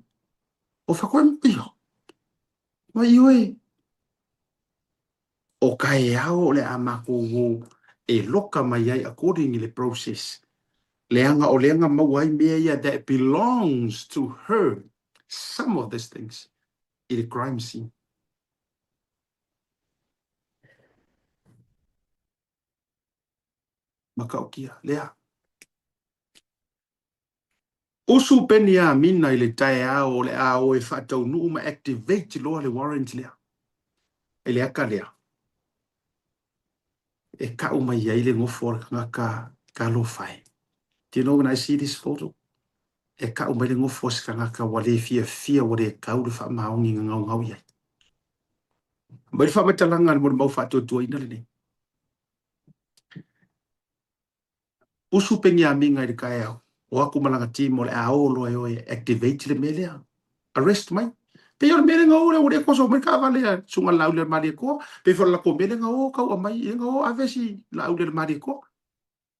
o whakoe mo iho. Mai ioe, o kaeao o le a makou o e loka mai ai according i le process. Leaga o lea na maua ai mea ia that belongs to her, some of these things, i le crime scene. Matautia, lea. Usu Peniamina i le taeao o le a o e faataunuu ma activate loa le warrant lea i le ata lea e kau mai ai le nofo a le tagata talofa e. Do you know when I see this photo? E kau mai le nofo a se tagata ua le fiafia ua le tau le faamaoni na gaugau i ai. Mai le faamatalaga mo le mau faatuatuaina lenei. Usu Peniamina i le taeao, o atu ma lana team o le a o loa e o e activate le mea lea. Arrest mai. Pei o le mea lea na o lea ua le koso mai le taavale a Susuga i le Laauli a le Malietoa. Pei foi o le latou mea lea na o tau aumai, lea na o ave si Laauli a le Malietoa.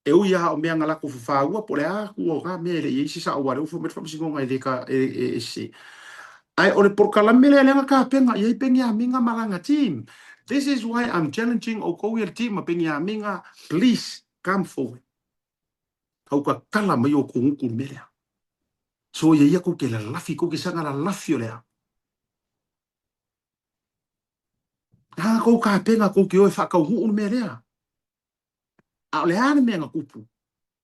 E ui lava o mea na latou fafaua po o le a atu o na mea e le i i ai se sao aua o lea ua fai mai le Faamasinoga e le ta, e, e, e sese. Ae o le polokalame lea lea na tapena i ai Peniamina ma lana team. This is why I'm challenging outou ia le team a Peniamina, please come forward. Tau tatala mai outou gutu i le mea lea. So ia ia kou te lalafi, kou te saga lalafi o le a. A kou tapena kou te o e whakauhuu le mea lea. A o le a le mea na tupu?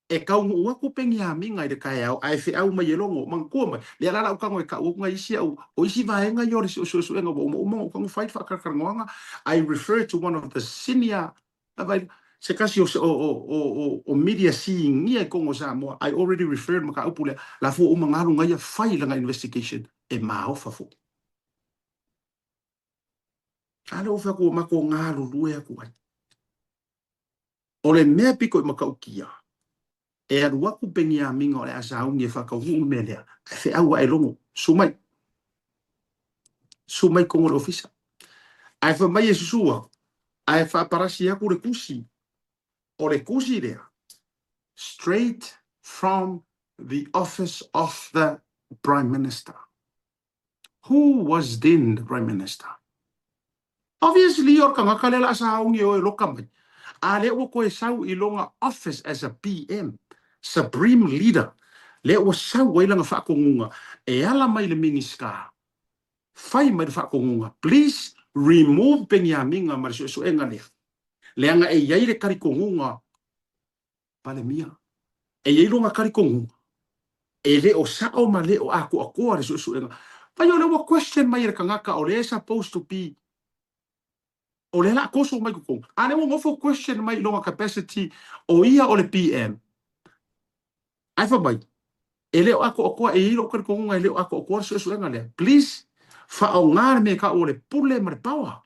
E taunuu atu Peniamina i le taeao, ae feau mai e Logo, Manatua mai, lea la lau tago e tau atu nai isi au, o isi vaega ia o le suesuega ua uma uma ona ou tago fai le faatalatalanoaga, I refer to one of the senior, vaai, se tasi o, o, o, o, o media sinia i totonu o Samoa, I already referred mataupu lea, la fua uma na alu na ia fai lana investigation, e maofa foi. A lea ua fai atu ua matou galulue atu ai. O le mea pito i matautia, e alu atu Peniamina o le a sauni e faataunuu le mea lea, ae feau ae logo, susu mai. Susu mai totonu o le ofisa. Ae fai mai e susu atu, ae faaparasi atu le tusi. O le tusi lea, straight from the office of the Prime Minister. Who was then the Prime Minister? Obviously o le tagata lea o le a sauni e o e loka mai, a lea ua toe sau i lona office as a PM, Supreme Leader, lea ua sau ai lana faatonuga e ala mai i le Minisita, fai mai le faatonuga, please remove Peniamina ma le suesuega lea, leaga e i ai le talitonuga Palemia. E i ai lona talitonuga, e le o sao ma le o atoatoa le suesuega. Fai o lea ua question mai e le tagata o lea e supposed to be, o lea o le a toso mai totonu, a lea ua nofo question mai i lona capacity o ia o le PM. Ae fai mai, e le o atoatoa, e i ai lou talitonuga e le o atoatoa le suesuega lea. Please, faaaoga le mea e tau o le pule ma le power.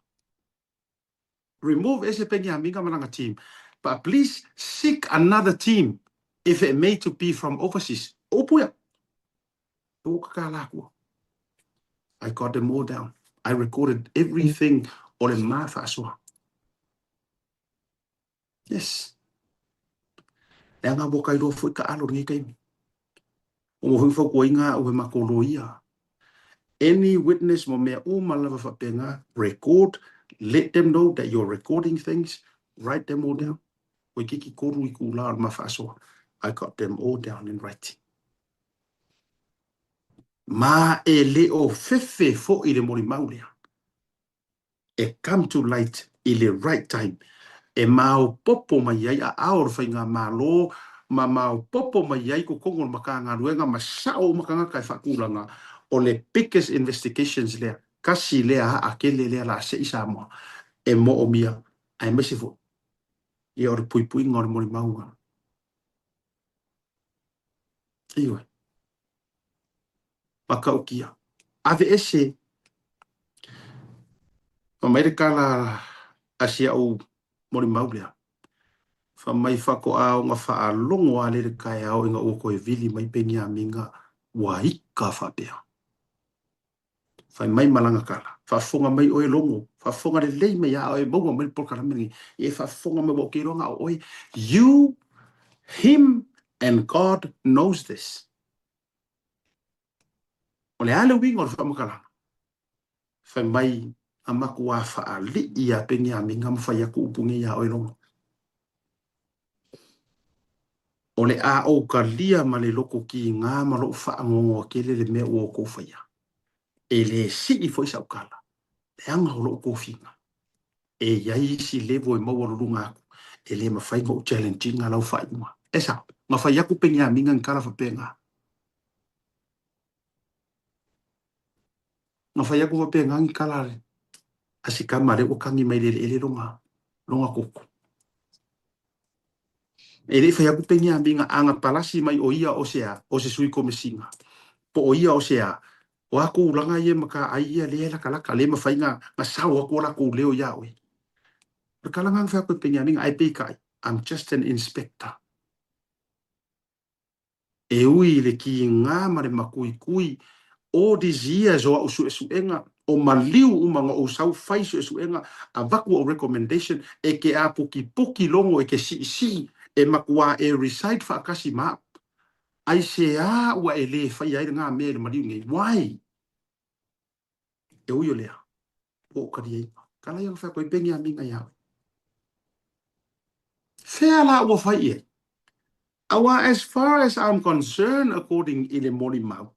Remove ese Peniamina ma lana team but please seek another team if it may to be from overseas. O upu ia. Ua kakala aku. I got them all down. I recorded everything o le ma faasoa. Yes. Leaga ua ka iloa foi ka alo lenei taimi. Ua foi fautuaina au e matou loia. Any witness ma mea uma lava faapena, record, let them know that you're recording things, write them all down. Toeitiiti 3 itulā o le ma faasoa, I got them all down in writing. Ma e le o fefe foi le molimau lea e come to light i le right time e maopopo mai ai aao o le faigamalo ma maopopo mai ai totonu o le Matagaluega ma sao uma tagata e faatulaga o le biggest investigations lea, tasi lea aa tele lea la se i Samoa e moomia aemaise foi ia o le puipuiga o le molimauga. Ioe. Matautia. Aveese. Fai mai le tala a si au molimau lea. Fai mai faatoa ona faalogo lava lea i le taeao ina ua toe vili mai Peniamina ua ika faapea. Fai mai ma lana tala, Faafofoga mai oe Logo, faafofoga lelei mai a oe maua mai le polokalame lenei. Ia e faafofoga mai ua ou te iloa na o oe. You, him and God knows this. O le a le uiga o le faamatalaga? Fai mai a matua faalii iā Peniamina ma fai atu upu nei iā oe Logo. O le a ou talia ma le loto kīgā ma lou faanoanoa tele le mea ua outou faia. E le sii foi sau tala, leaga o lou tofiga. E i ai isi level e maualuluga atu, e le mafai ona ou challenge ina lau faaiuga. E sao, na fai atu Peniamina ni tala faapena. Na fai atu faapena ni tala a si tama lea ua tagi mai i le eleele lona, lona koko. E le i fai atu Peniamina a na palasi mai o ia o se a, o se sui komesina, po o ia o se a, o a tulaga ia e mataai ia lea e latalata, lea e mafai na sao atu o latou leo iā oe. O le tala lena na fai atu e Peniamina, ae peitai, I'm just an inspector. E ui i le kīgā ma le makuikui, all these years o au suesuega, o maliu uma na ou sau fai suesuega, avatu au recommendation, e ke apokipoki logo, e ke siisii, e makuā e reside faatasi ma au. Aisea ua e lē faia ai lena mea i le maliu nei? Why? E ui o lea, ua ou taliaina. Ka lai ana fai atu ai Peniamina iā oe. Fea la ua fai i ai? Aua as far as I'm concerned according i le molimau,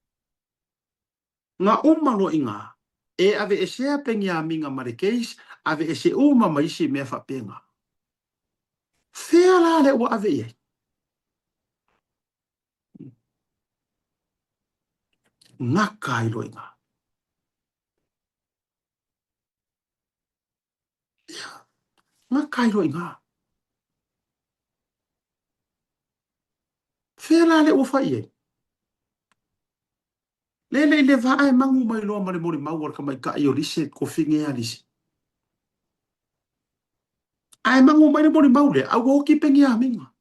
na uma loa i gā, e aveesea Peniamina ma le case, aveese uma ma isi mea faapena. Fea la lea ua ave i ai? Gata ai loa i gā. Ia, gata ai loa i gā. Fea la lea ua fai i ai? Le le i le vaa e magu mai loa ma le molimau a le tamaitai o Lise, kofine a Lise. Ae magu mai le molimau lea, a ua oti Peniamina.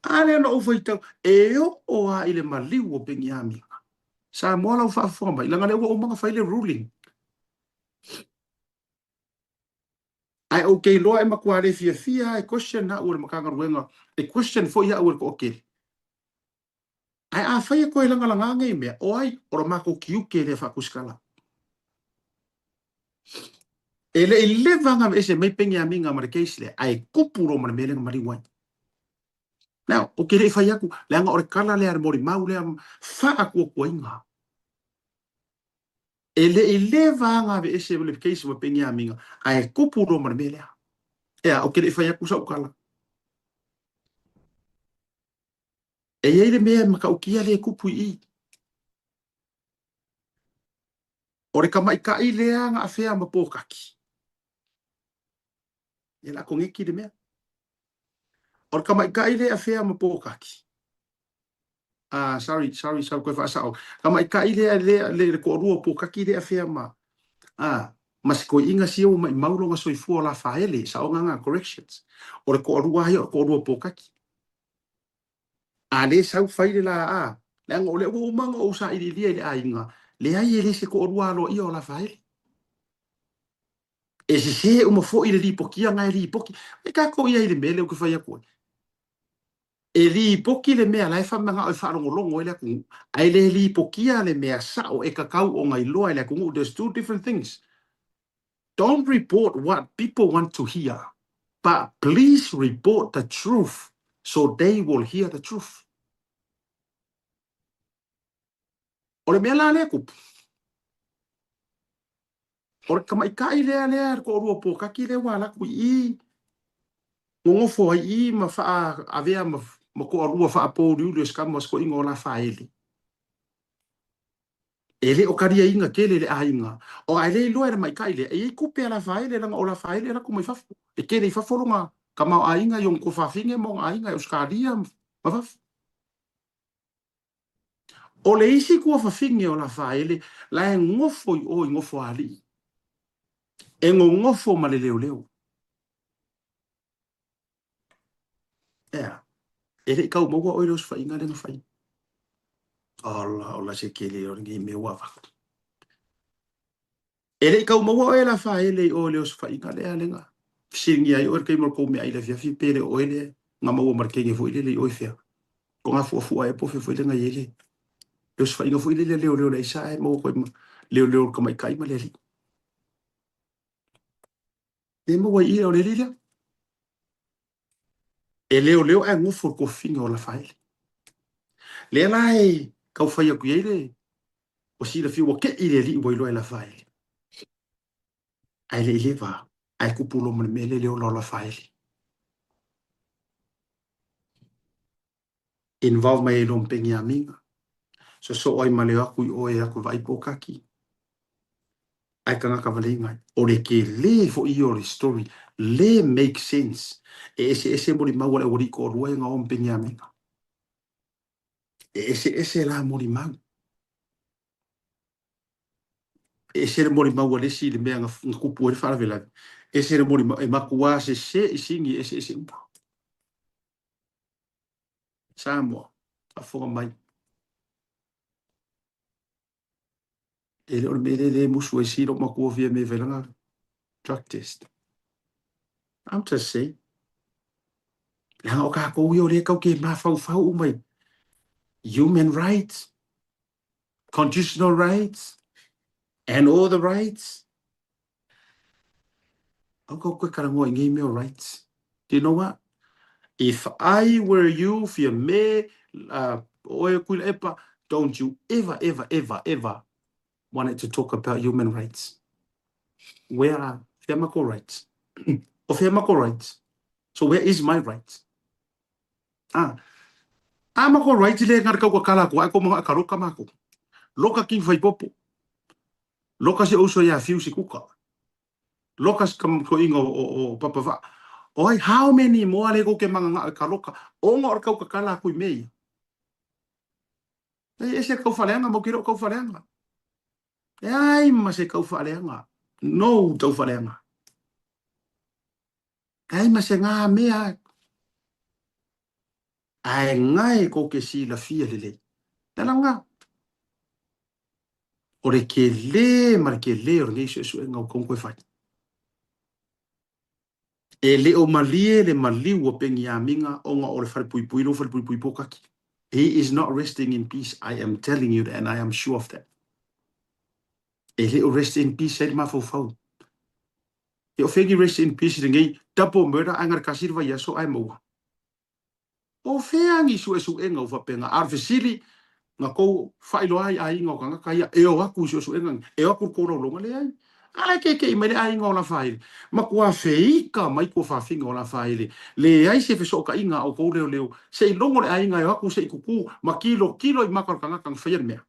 A lea na ou faitau, e oo lava i le maliu o Peniamina. Samoa lau faafofoga mai, leaga lea ua uma ona fai le ruling. Ae ou te iloa e matua le fiafia lava e question au e le Matagaluega, e question foi au e le toatele. Ae afai e toe lagalaga nei mea, o ai? O le matou tiute lea faatusitala. E le i leva ona aveese mai Peniamina ma le case lea, ae tupu loa ma le mea lea na maliu ai. Now, ou te le i fai atu, leaga o le tala lea a le molimau lea faatuatuaina. E le i leva ona aveese le case ma Peniamina, ae tupu loa ma le mea lea. Ea, ou te le i fai atu sau tala. E i ai le mea e matautia lea e tupu i i. O le tamaitai lea na afea ma Pōkaki. Ia la koneki le mea. O le tamaitai lea e afea ma Pōkaki. Ah, sorry, sorry, sorry, koe whaasao. Tamaitai lea, lea, le, le toalua o Pōkaki lea afea ma, ah, ma se toeaiina sia ua maimau lona soifua o Lafaele, saoga ngā corrections. O le toalua ia o le toalua o Pōkaki. A le sau fai le la a, leaga o lea ua uma ona ou sailiilia i le aiga, leai e le se toalua aloaia o Lafaele. E sese uma foi le lipotiaga e lipoti. Ai tatou i ai i le mea lea ou te fai atu ai. E lipoki le mea la e faamagao e faalogologo ai le atunuu, ae le lipokia le mea sao e tatau ona iloa e le atunuu. There's two different things. Don't report what people want to hear, but please report the truth so they will hear the truth. O le mea la lea e tupu, o le tamaitai lea lea le toalua o Pōkaki lea ua alu atu i i, nonofo ai i i ma faaavea ma, ma toalua faapouliuli o se tama o se toeaina o Lafaele. E le o taliaina tele le aiga, o ae le iloa e le tamaitai lea, e i ai tupe a Lafaele leaga o Lafaele e alu atu mai fafo, e tele i fafo lona tamaoaiga i ona tuafafine ma ona aiga i Ausetalia ma fafo. O le isi tuafafine o Lafaele la e nofo i o i Nofoalii, e nonofo ma le leoleo. Ea, e le i tau maua oe i le osofaiga lea na fai. Ola, ola se tele o lenei mea ua avatu. E le i tau maua oe e Lafaele i o i le osofaiga lea lea na fesiligia ai oe i le taimi o le tou meaai i le afiafi pe le o oe lea na maua ma le teine foi lele i o i fea. Togafuafua ea po o fea foi lea na i ai le osofaiga foi lele a leoleo le aisa ae maua koe ma leoleo le tamaitai ma le alii. E maua i i o le alii lea. E leoleo ae nofo i le tofiga o Lafaele. Lea la e tau fai atu i ai le ua silafia ua te'i le alii ua iloa e Lafaele. Ae le i leva, ae tupu loa ma le mea lea le ola o Lafaele. Involve mai ai loa ma Peniamina. Sosoo ai ma le o atu i o e atu e vaai pōkaki. Ae tagata vale ingai. O le tele foi ia o le story. Le make sense. E eseese molimau a le aualii toalua ia na o ma Peniamina. E eseese la molimau. E ese le molimau a le isi i le mea na tupu ai le faalavelave. Ese le molimau, e matua sese i sini e eseese uma. Samoa, faafofoga mai. E le o le mea lea lea e musu ai si lou matua fia me fai lana drug test. I'm just saying. Leaga o kākou ia o lea kau ke mafaufau uma i human rights, constitutional rights, and all the rights. Au kau koe karangoa i ngei mea o rights. Do you know what? If I were you, fia me, oe Tuilaepa, don't you ever, ever, ever, ever wanted to talk about human rights. Where are fea mako rights? O fea mako rights? So where is my rights? Ah, a mako rights le ngare kau ka kala ko ai ko mga ka roka mako. Loka king fai popo. Loka si uso ia fiu si kuka. Loka si kam ko inga o, o papa va. O ai how many mo ale ko ke manga nga ka loka. O nga or kau ka kala kui mei. E ese kau whaleanga, mo ki ro kau whaleanga. E ai ma se kau whaleanga. No tau whaleanga. E ai ma se ngā mea. Ae ngae ko ke silafia lelei. Tala ngā. O le kele ma le kele o lenei suesuega o kou koe fai. E le o malie le maliu o Peniamina ona o le falepuipui lou falepuipui pōkaki. He is not resting in peace, I am telling you that and I am sure of that. E le o rest in peace ai le mafaufau. E o fegi rest in peace lenei double murder ai ngare kasi le vaiaso ae maua. O fea ni suesuega ua faapena? A o le fesili, na tou faailoa ai aiga o tagata ia e o atu i suesuega nei, e o atu i le tolaulauga? Leai. A la e kekeʻi mai le aiga o Lafaele, matua feika mai tuafafine o Lafaele, leai se fesootaiga a outou leoleo, se i logo le aiga e o atu se i tutū ma tilotilo i maka o le tagata na faia le mea.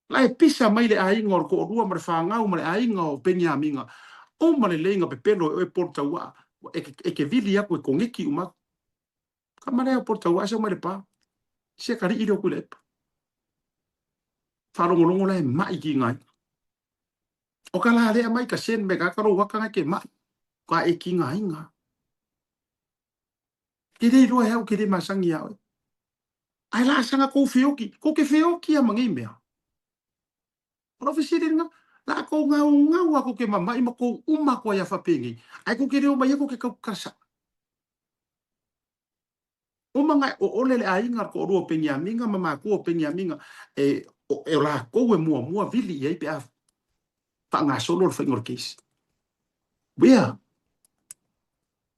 La e pisa mai le aiga o le toalua ma le fanau ma le aiga o Peniamina, uma lelei na pepelo e oe Polo Tauaa, e te vili atu e koneki uma atu. Ka marea o Polo Tauaa sau mai le pa, se kaliʻi lea o Tuilaepa. Faalogologo la e maʻi ki ngai. O ka la lea mai ka sen me ka ka lou waka ngai ke maʻi, ka e ki ngai nga. Ke le iloa e au ke le masangi ia oe. Ae la sanga kou feoki, kou ke feoki a ma ngei mea. O lau fesili lena, la kou ngau ngau a kou ke mamaʻi ma kou uma koa ia whapengei, ae kou ke reo mai e kou ke kau kasa. Uma nga o ole le aiga le toalua o Peniamina ma matua o Peniamina e o lakou e muamua vili i ai pe a faagasolo le faiga o le case. Wea.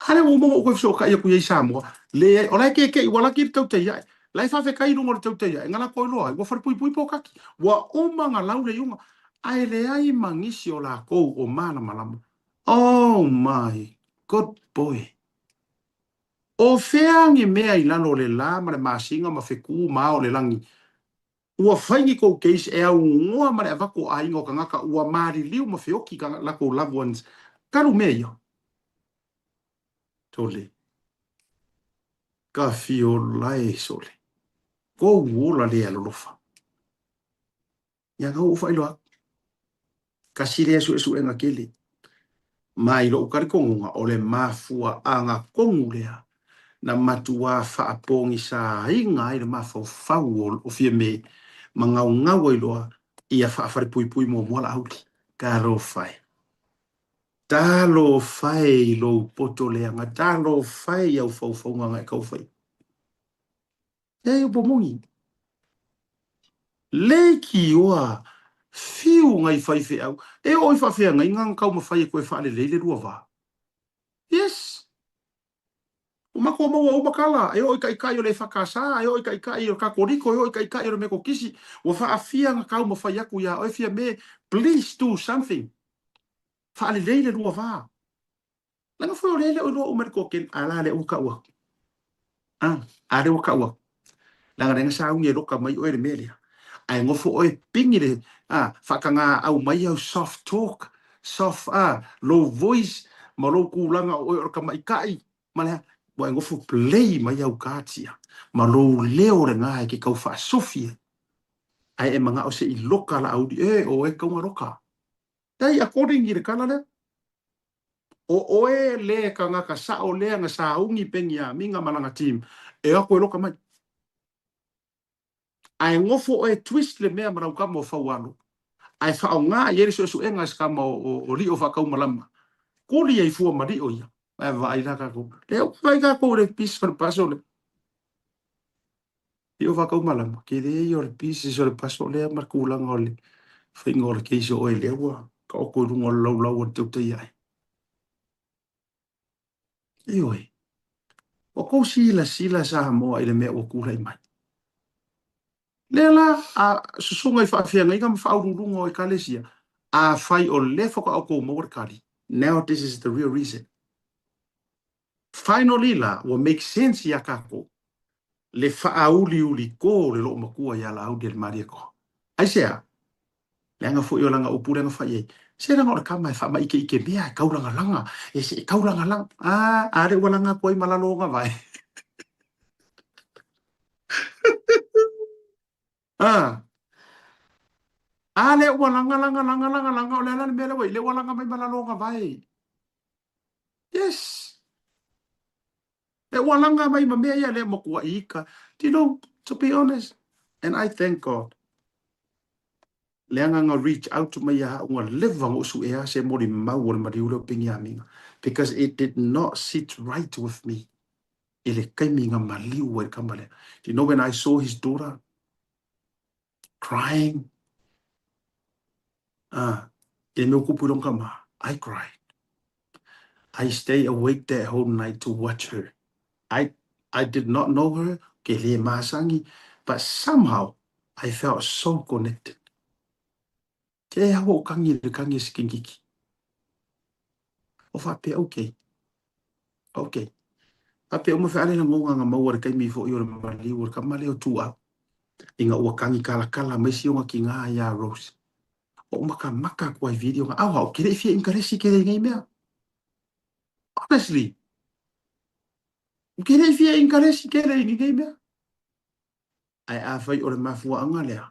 A lea ua uma ona ou toe fesootai atu i ai i Samoa, leai, o la e keke'i ua laki le tautai ae. La e faafetai i luga o le tautai ae, na latou iloa ai, ua falepuipui pokaki. Ua uma ona lau le iuga, ae leai ma nisi o lakou o malamalama. Oh my good boy! O fea ni mea i lalo o le la ma le masina ma fetu ma ao o le lagi ua fai ni kou case e aunoa ma le avatu o aiga o tagata ua maliliu ma feoti i latou loved ones talu mea ia? Sole. Ka fiola e sole. Kou ola le alolofa. Ia na ou faailoa atu. Kasi lea suesuega tele. Ma i lou talitonuga, o le mafuaaga tonu lea na matuā faapogisaina ai le mafaufau o Fiame ma gaugau ai loa ia faafalepuipui muamua Laauli. Talofa e! Talofa e i lou poto leaga, talofa e i au faufauga na e tau faia. Leai o Pomoni. Leitioa fiu nai faifeau e oo i faafeagaiga na taumafai e toe faalelei le lua va. Yes! Ua matou maua uma tala, e oo i taitai o le EFKS, e oo i taitai o le Katoliko, e oo i taitai o le Metotisi, ua faafia na taumafai atu ia oe Fiame, please do something. Faalelei le lua va. Leaga foi o lea e le o iloa uma e le toatele, a la lea ua tau atu. A, a lea ua tau atu. Leaga lea na sauni e loka mai oe i le mea lea. Ae nofo oe pigi le, a, faatagaau mai au soft talk, soft, a, low voice, ma lou tulaga o oe o le tamaitai, ma le a, ua e nofo play mai au cards ia, ma lou leo lena e te tau faasofi ai. Ae e manao se i loka Laauli, e, o oe e tatau ona loka. Leai, according i le tala lea. O oe le tagata sao lea na sauni Peniamina ma lana team e o atu e loka mai. Ae nofo oe twist le mea ma lau tama o Faualo ae faaaoga i ai le suesuega a se tama o Lio Faataumalama. Kuli ai fua ma Lio ia. Ae vaai la tatou. Lea ua vaai tatou i le pisi o le paso lea. Lio Faataumalama, tele ia o le pisi o le paso lea ma le tulaga o le faiga o le case o oe lea ua taoto i luga o le laulau a le tautai ae. Ioe. Ua tou silasila Samoa i le mea ua tulai mai. Lea la, a susuga i faafeagaiga ma faauluuluga o Ekalesia, afai o lea faatoa outou maua le tali, now this is the real reason. Finally la, ua make sense ia tatou le faauliuliko o le loomatua ia Laaulialemalietoa. Aisea? Leaga foi o lana upu lea na fai ai, se leaga o le tama e faamaikeikemea, e taulagalaga, e se e taulagalaga. A, a lea ua laga atu ai ma lalo ona vae. A, a lea ua laga, laga, laga, laga, laga, o le a la le mea lea ua i ai? Lea ua laga mai ma lalo ona vae. Yes. Lea ua laga mai ma mea ia lea matuai ika. Do you know, to be honest, and I thank God, leaga na reach out mai ia au na leva na ou suea se molimau o le maliu lea o Peniamina because it did not sit right with me i le taimi na maliu ai le tama lea. Do you know when I saw his daughter crying, ah, i le mea ua tupu i lona tama, I cried. I stay awake that whole night to watch her. I I did not know her, ke le masani, but somehow I felt so connected. Ke hea ua ou kagi i le kagi a se keikiki. O faapea, okay, okay. Faapea uma feale lagona na maua i le taimi foi o le maliu o le tama lea o Tuau, ina ua kagi kalakala mai si ona kinā iā Rose. Ou makamaka atu ai video nga aoa ou ke le i fia inkaresi kele i nei mea. Honestly, ou ke le i fia inkaresi kele i nei mea. Ae afai o le mafuaaga lea,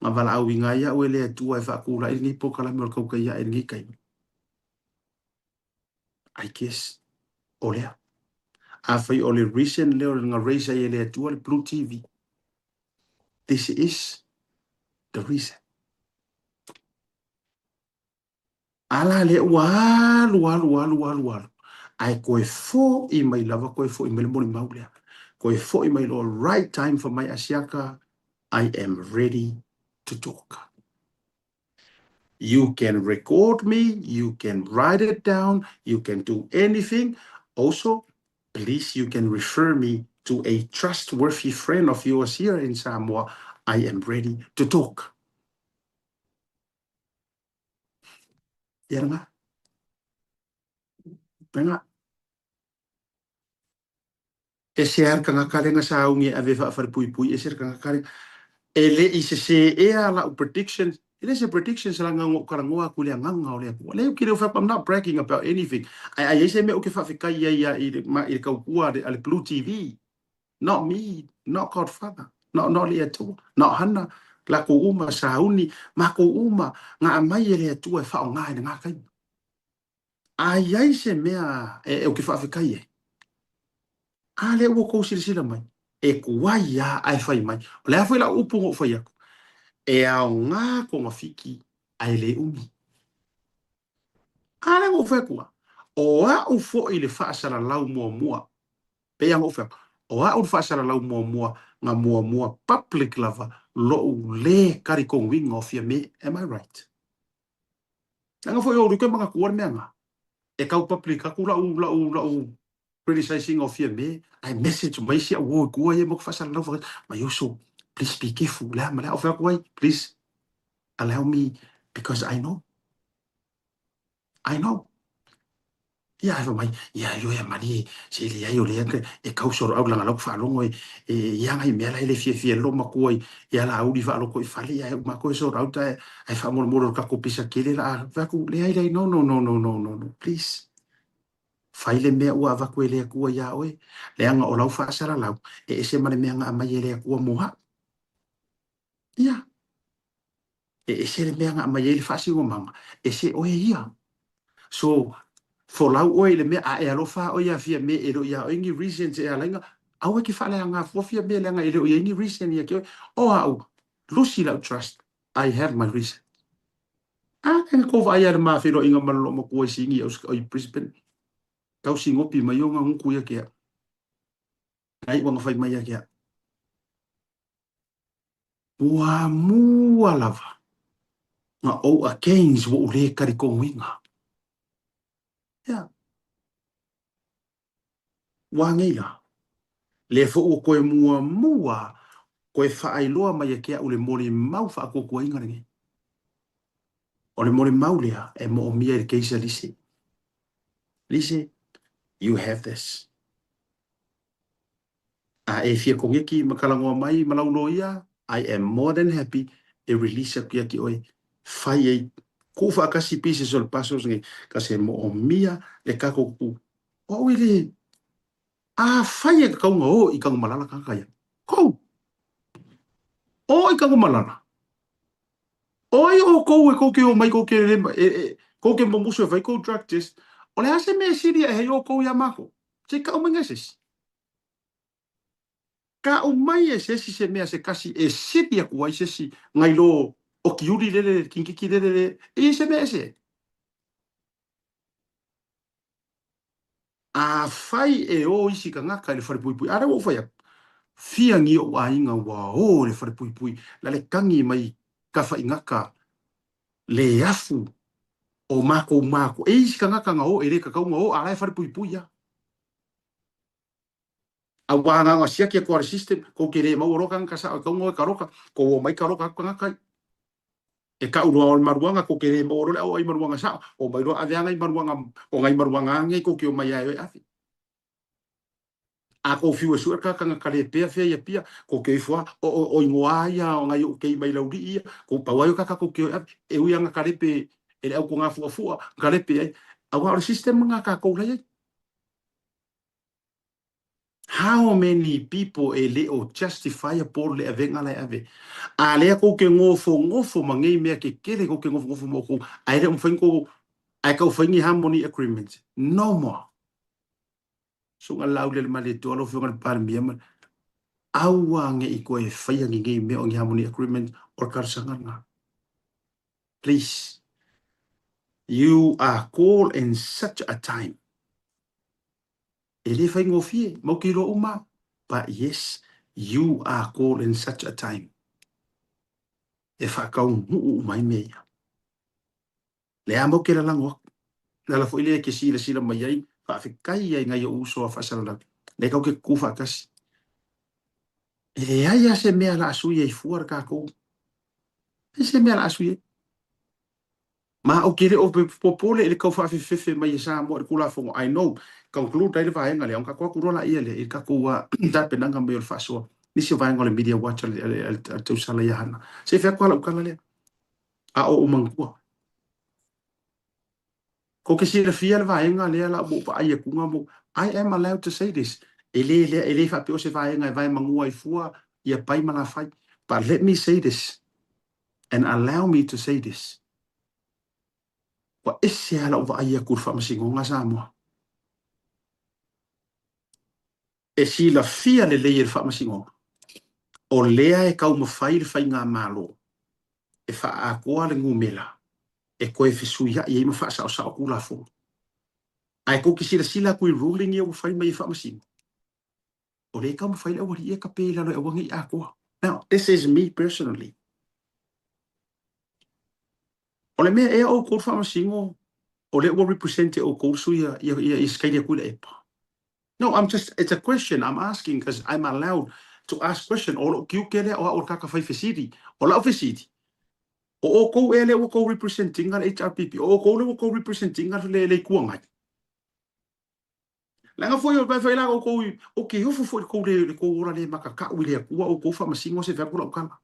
na valaauina ai au e le Atua e faatulai lenei polokalame o le tautai ae i lenei taimi. I guess o lea. Afai o le reason lea o le na raise ai e le Atua le Blue TV, this is the reason. A la lea ua alu, alu, alu, alu, alu, ae toe fo'i mai lava, toe fo'i mai le molimau lea. Koe foʻi mai loa right time for my Asiaka, I am ready to talk. You can record me, you can write it down, you can do anything. Also, please, you can refer me to a trustworthy friend of yours here in Samoa. I am ready to talk. Ia nga. Nga. E se ar kanga kalenga sa ungi e ave faafarepuipui e se kanga kalenga e le i sesē ea la'u prediction e le se prediction se laga ou talanoa atu i le agaga o le Atua leai ou te le o fai atu I'm not bragging about anything ae a i ai se mea ou te faafetai ai i le i le tautua a le Blue TV not me not God Father not not le Atua not Hana lakou uma sauni makou uma na aumai e le Atua e faaaoga i lena taimi. A i ai se mea e ou te faafetai ai, a lea ua outou silasila mai, e tuai lava ae fai mai. O le a foi lau upu na ou fai atu, e aoga togafiti ae le umi. A lea na ou fai atu lava, o au foi le faasalalau muamua, pei lava na ou fai atu, o au le faasalalau muamua na muamua public lava lou le talitonuina o Fiame, am I right? Leaga foi o Luke e manatua le mea na. E tau public atu lau lau lau criticizing o Fiame, ae message mai si au uo i tua ia ma ku faasalalau fai mai uso, please be careful le a ma le a. Ou fai atu ai, please allow me because I know. I know. Ia ae fai mai, ia ioe malie, se leai o lea e kau solo au leaga o la ou faalogo e i ai nai mea la e le fiafia ai le loomatua i alauli faaloko i fale, ia e uma atu e sort out ae ae faamolemole o le tatou pisa tele la a fai atu, leai leai no no no no no no no please fai le mea ua avatu e le Atua iā oe, leaga o lau faasalalau e ese ma le mea na aumai e le Atua mo au. Ia. E ese le mea na aumai ai le faasinomaga, ese oe ia. So, folau oe i le mea, a e alofa lava oe ia Fiame e le o ia oe ni reasons e ala ai ona, aua e te faaleaga fua Fiame leaga e le o i ai ni reason ia te oe. O au, lusi lau trust, I have my reason. A, e na kou vaai lava i le ma feiloaiga ma le loomatua i Sini i Brisbane, tau sinopi mai ona gutu ia ke au. Na iu anga fai mai ia ke au. Muamua lava na ou against ua ou le talitonuina. Ia. Ua anei la? Lea foi ua toe muamua toe faailoa mai e ke au le molimau faatuatuaina lenei. O le molimau lea e moomia i le case a Lise. Lise, you have this. A e fia koneki ma talanoa mai ma lau loia, I am more than happy e release atu ia ki oe, fai ai kuu faatasi pieces o le puzzles nei, kasi e moomia le tatou tu. O au e le, afai e tatau ona o i Tanumalala tagata ia, go! O i Tanumalala. O ai outou e tou te omai tou te le, e, e, tou te mumusu e fai tou drug test, o le a se mea e sili ae ai outou iā matou? Se i kau mai nai se isi. Kau mai e se isi se mea se kasi e sili aku ai se isi ngai lo okiuli lele, kinkiki lele le, e i se mea ese ai. Afai e o isi tagata i le falepuipui, a lea ua ou fai atu, fia ni ou aiga ua o i le falepuipui, la le tagi mai tafaigata le afu o makou makou. E i isi tagata na o e le tatau ona o, a la e falepuipui lava. Aua na ona siaki atu lava le system, kou te le maua loa tagata sao e tatau ona o e taloka, kou omai taloka atu tagata ia. E kau loa o le maluaga, kou te le maua loa le auai maluaga sao, omai loa ave a nai maluaga, o nai maluaga a nei kou te omai ai e ave. A kou fiu e sue le tagata na ka le pea fea i Apia, kou te ifo a, o, o, o igoa a ia o nai ou kei mai Laulii ia, kou pau ai o kaka kou te o e ave, e ui a na ka lepe e le au togafuafua, ka lepe ai. Aua o le system na kakou la i ai. How many people e le o justifiable le avega la e ave? A lea kou ke gofogofoma nei mea kekele kou ke gofogofo ma oukou, ae le o mafai ona kou, ae tau fai ni harmony agreements. No more. Susuga Laaulialemalietoa lau Afioga i le Palemia ma aua ne i toe faia ni nei mea o ni harmony agreement o le talosaga lena. Please. You are called in such a time. E le faigofie, matou te iloa uma. But yes, you are called in such a time e faataunuu uma ai mea ia. Lea mau ke lalago aku. Le ala foi lea e ke silasila mai ai, faafetai ai nai ou uso a faasalalau. Lea kau ke kukū faatasi. E leai lava se mea o le a sui ai fua le tatou. E leai se mea o le a sui ai. Ma ou te le o popole i le tau faafefefe mai e Samoa i le Tulafono, I know, conclude ai le vaega lea, ona tatou atu loa laia lea i le tatou tapenaga mai o le faasoa, nisi o vaega o le Media Watch a le tausala ia Hana. Se i fai atu lava lau tala lea, a o ou manatua. Kou te silafia le vaega lea la ua ou vaai atu nga mo, I am allowed to say this. E le, e le faapea o se vaega e vae manua ai fua ia Pai ma Lafai. But let me say this, and allow me to say this, ua ese lava lau vaai atu i le Faamasinoga Samoa. E silafia lelei e le Faamasinoga, o lea e taumafai le Faigamalo e faaatoa le numera e toe fesuiai ai ma faasaosao Tulafono. Ae tou te silasila atu i ruling ia ua fai mai e Faamasino, o lea e taumafai le aualii e tape i lalo e aua ne i atoa. Now, this is me personally. O le mea ea outou le faamasino, o lea ua represent e outou le sui ia, ia, ia, ia Scalia Tuilaepa. No, I'm just, it's a question I'm asking because I'm allowed to ask question. O lou tiute lea o au o le tagata fai fesili. O lau fesili, o outou ea lea ua outou represent ina le HRPP? O outou lea ua outou represent ina le, le Itu Agai? Leaga foi o fai la outou i, ou te ofo foi i le tou le, le tou ola le makakau i le Atua outou faamasino se fai atu lau tala.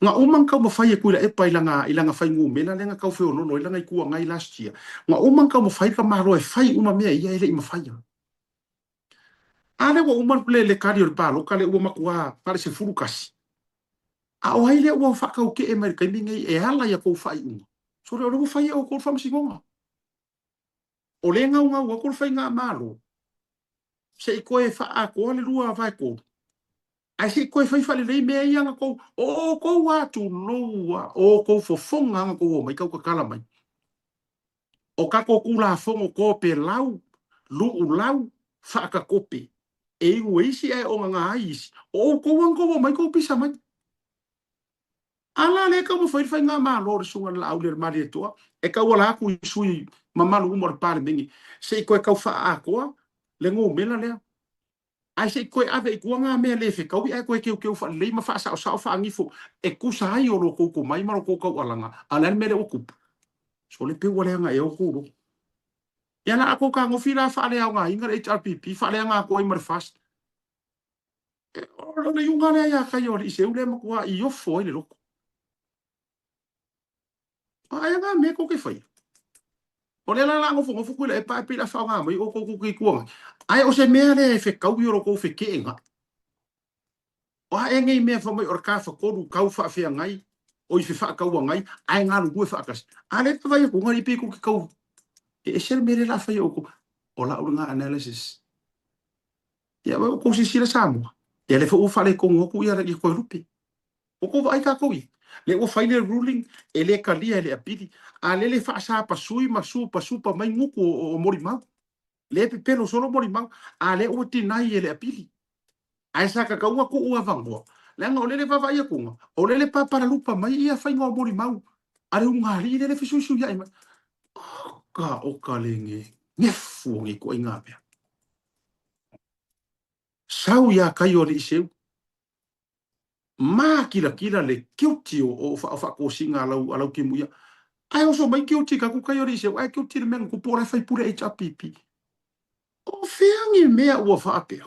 Na uma na taumafai e Tuilaepa i lana, i lana fainumera lea na tau feololo ai lana Itu Agai last year. Na uma na taumafai le tamaloa e fai uma mea ia e le i mafaia. A lea ua uma le, le kali o le palota lea ua matua na o le 11. A o ai lea ua faataukee mai i le taimi nei e ala i a tou faaiuga? Sole o lea ua fai e outou le faamasinoga. O lea e gaugau atu le faigamalo se i toe faaatoa le 2/3, ae se i toe fai faalelei mea ia na tou, o outou lava tulou a, o outou fofoga lava na tou omai tau tatala mai. O tatou Tulafono topelau, luulau, faatatope, e inu e isi ae ogaga ai isi, o outou lava na tou omai tou pisa mai. A la lea e taumafai le faigamalo a le Susuga i le Laauli a le Malietoa e tauala atu i sui mamalu uma o le Palemene se i toe tau faaatoa le numera lea, ae se i toe ave i tua ngā mea le fetaui ae toe teuteu faalelei ma faasaosao faanifo e tusa ai o lo tou tomai ma lo tou taualaga. A o le a le mea lea ua tupu? Sole pe ua leaga ea outou loto. Ia la a tou tagofi la faaleaogaina le HRPP, faaleaga atu ai ma le FAST. O le iuga lea ia kai o alii seu lea matua i ofo ai le loto. Ae nga mea tou te faia. O lea la la nofonofo Tuilaepa ae pei la faaaoga mai outou tou te Itu Agai. Ae o se mea lea e fetaui o lo tou fekeegai. O a ea nei mea fai mai o le tafatolu tau faafeagai o i fefaatauagai ae galulue faatasi. A lea e vaai atu nai pei tou te tau e ese le mea lea la fai e outou. O lau lena analysis. Ia ua outou silasila Samoa, ia lea foi ua faaletonu atu ia ia Toelupe. Ua outou vaai tatou i lea ua fai le ruling e le talia e le apili, a lele faasapasui ma supasupa mai gutu o, o molimau. Lea e pepelo solo molimau, a lea ua deny e le apili. Ae sa tatau ona tuu avanoa, leaga o lele vaavaai atuga, o lele papalalupa mai ia faiga o molimau a le ulugalii lele fesuisuiai mai. Oka oka le gegefu o nei ituaiga mea. Sau iā kai o Alii Seu, mākilatila le guilty o, o, o faatosina a lau, a lau timuia. Ae oso mai guilty ka ku kai o Alii Seu, ae guilty le mea na tupu o la e faipule HRPP. O fea ni mea ua faapea?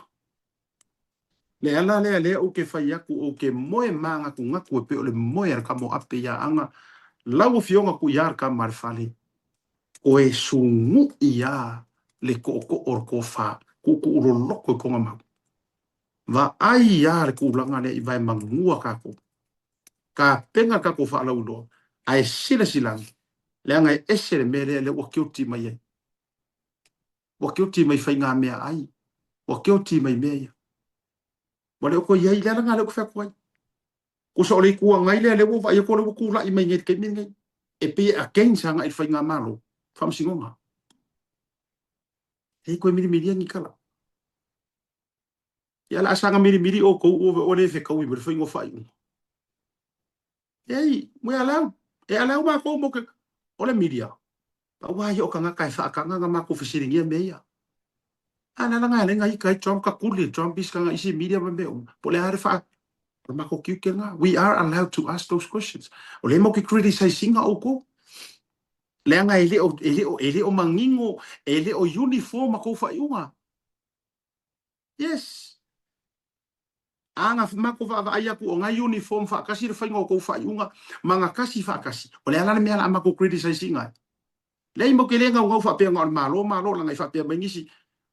Le ala lea lea ou te fai atu ou te moe mānatunatu e pei o le moe a le kamoape iā Aga, lau afioga Tuiā le tama a le fale. Koe sunuʻi a le toʻotoʻo o le tofa, kuʻukuʻu loloto i kona mau. Vaai a le tulaga lea i vae manua tatou. Tapena le tatou faalauiloa, ae silasila ane, leaga e ese le mea lea lea ua guilty mai ai. Ua guilty mai faigameaai, ua guilty mai mea ia. Ua le o toe i ai, le ala lena lea ou te fai atu ai. Tusa o le Itu Agai lea, lea ua ou vaai atu o lea ua tulai mai nei i le taimi lenei, e pei e against agai i le faigamalo, faamasinoga. E le toe milimilia ni tala. Ia la saga milimili oukou ua ua le fekaui ma le faiga o faaiuga. Ei, we allow, e allow makou mo ke, o le media, pau lava ia o tagata e faataga na matou fesiligia mea ia. A le ala na e alai na ita ai Trump ka kuli, Trump isi kana isi media ma mea uma. Po o le a le faa, o le matou tiute lena. We are allowed to ask those questions. O lea matou te criticize ina outou. Leaga e le o, e le o, e le o manino, e le o uniform a tou faaiuga. Yes. A na matou vaavaai atu o na uniform faatasi le faiga o tou faaiuga ma na tasi faatasi, o le a la le mea la a matou criticize ina ai? Leai matou te le naunau faapea na o le Malo Malo leaga i faapea mai nisi,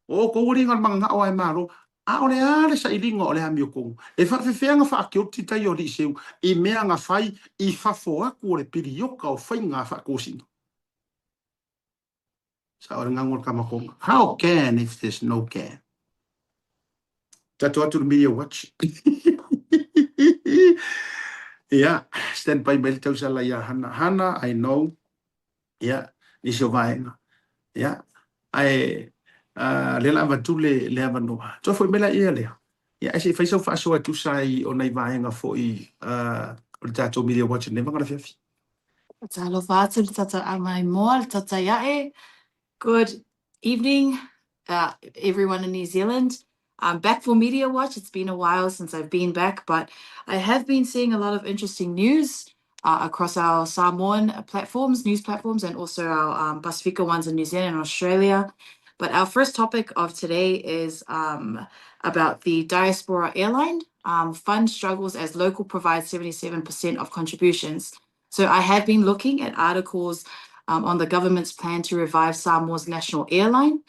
o outou alii na o le mananao lava e Malo. A o le a le sailiga o le amiotonu? E faafefea na faakeoti tai o alii seu i mea na fai i fafo atu o le piliota o faiga faatosina? Sao le gago o le Kamakonga. How can if there's no can? Tatou atu le media watch. Ia, stand by mai le tausala ia Hana. Hana, I know. Ia, nisi o vaega. Ia, ae uh, le la avatu le, le avanoa. Toe foi mai la ia lea. Ia, ae se i fai sau faasoa e tusa ai o nai vaega foi uh, o le tatou media watch nei vanga le fiafi. Talofa atu le tātou āmaimoa, le tātai ae. Good evening, uh, everyone in New Zealand. I'm back for Media Watch. It's been a while since I've been back, but I have been seeing a lot of interesting news uh, across our Samoan platforms, news platforms, and also our um, Pasifika ones in New Zealand and Australia. But our first topic of today is um, about the Diaspora Airline um, fund struggles as local provides 77% of contributions. So I have been looking at articles um, on the government's plan to revive Samoa's national airline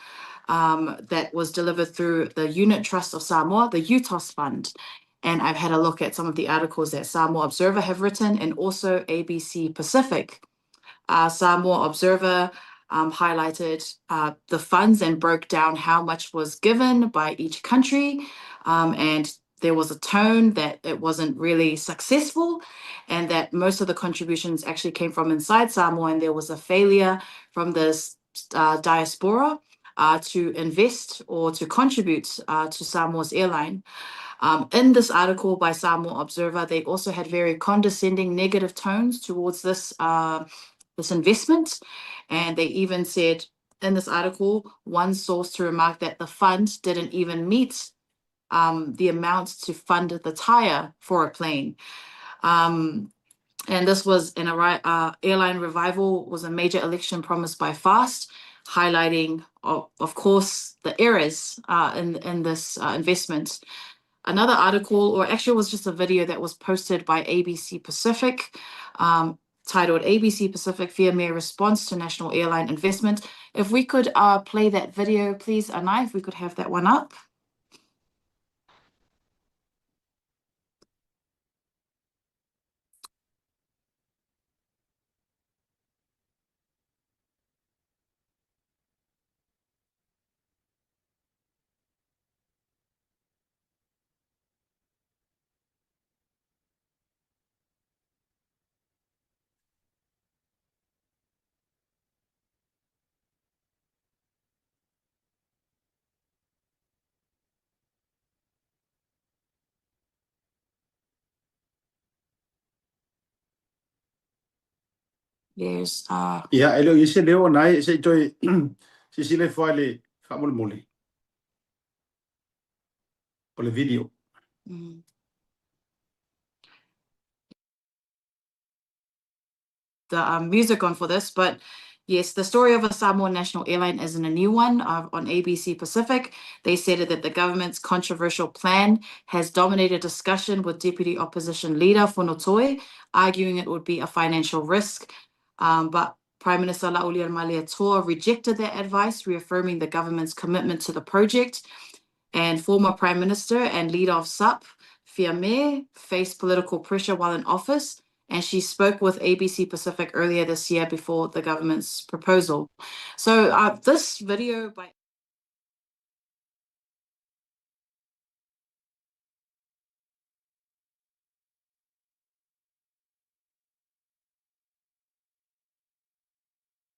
um, that was delivered through the Unit Trust of Samoa, the UTOS Fund. And I've had a look at some of the articles that Samoa Observer have written and also ABC Pacific. Uh, Samoa Observer um, highlighted uh, the funds and broke down how much was given by each country. Um, and there was a tone that it wasn't really successful and that most of the contributions actually came from inside Samoa and there was a failure from the uh, diaspora uh, to invest or to contribute uh, to Samoa's airline. Um, in this article by Samoa Observer, they also had very condescending negative tones towards this, uh, this investment. And they even said in this article, one source to remark that the fund didn't even meet um, the amount to fund the tire for a plane. Um, and this was an uh, airline revival was a major election promise by Fast, highlighting, of, of course, the errors uh, in, in this uh, investment. Another article, or actually it was just a video that was posted by ABC Pacific, um, titled ABC Pacific Fiame Response to National Airline Investment. If we could uh, play that video, please, Anai, if we could have that one up. There's uh Ia, e le o i ai se leo ona e, se i toe silasila ifo lava i le faamolemole o le video. Mm. The um, music on for this, but yes, the story of a Samoan national airline isn't a new one uh, on ABC Pacific. They said that the government's controversial plan has dominated discussion with Deputy Opposition Leader Fonotoi, arguing it would be a financial risk. Um, but Prime Minister Laaulialemalietoa rejected that advice, reaffirming the government's commitment to the project. And former Prime Minister and leader of SUP, Fiame, faced political pressure while in office, and she spoke with ABC Pacific earlier this year before the government's proposal. So uh, this video by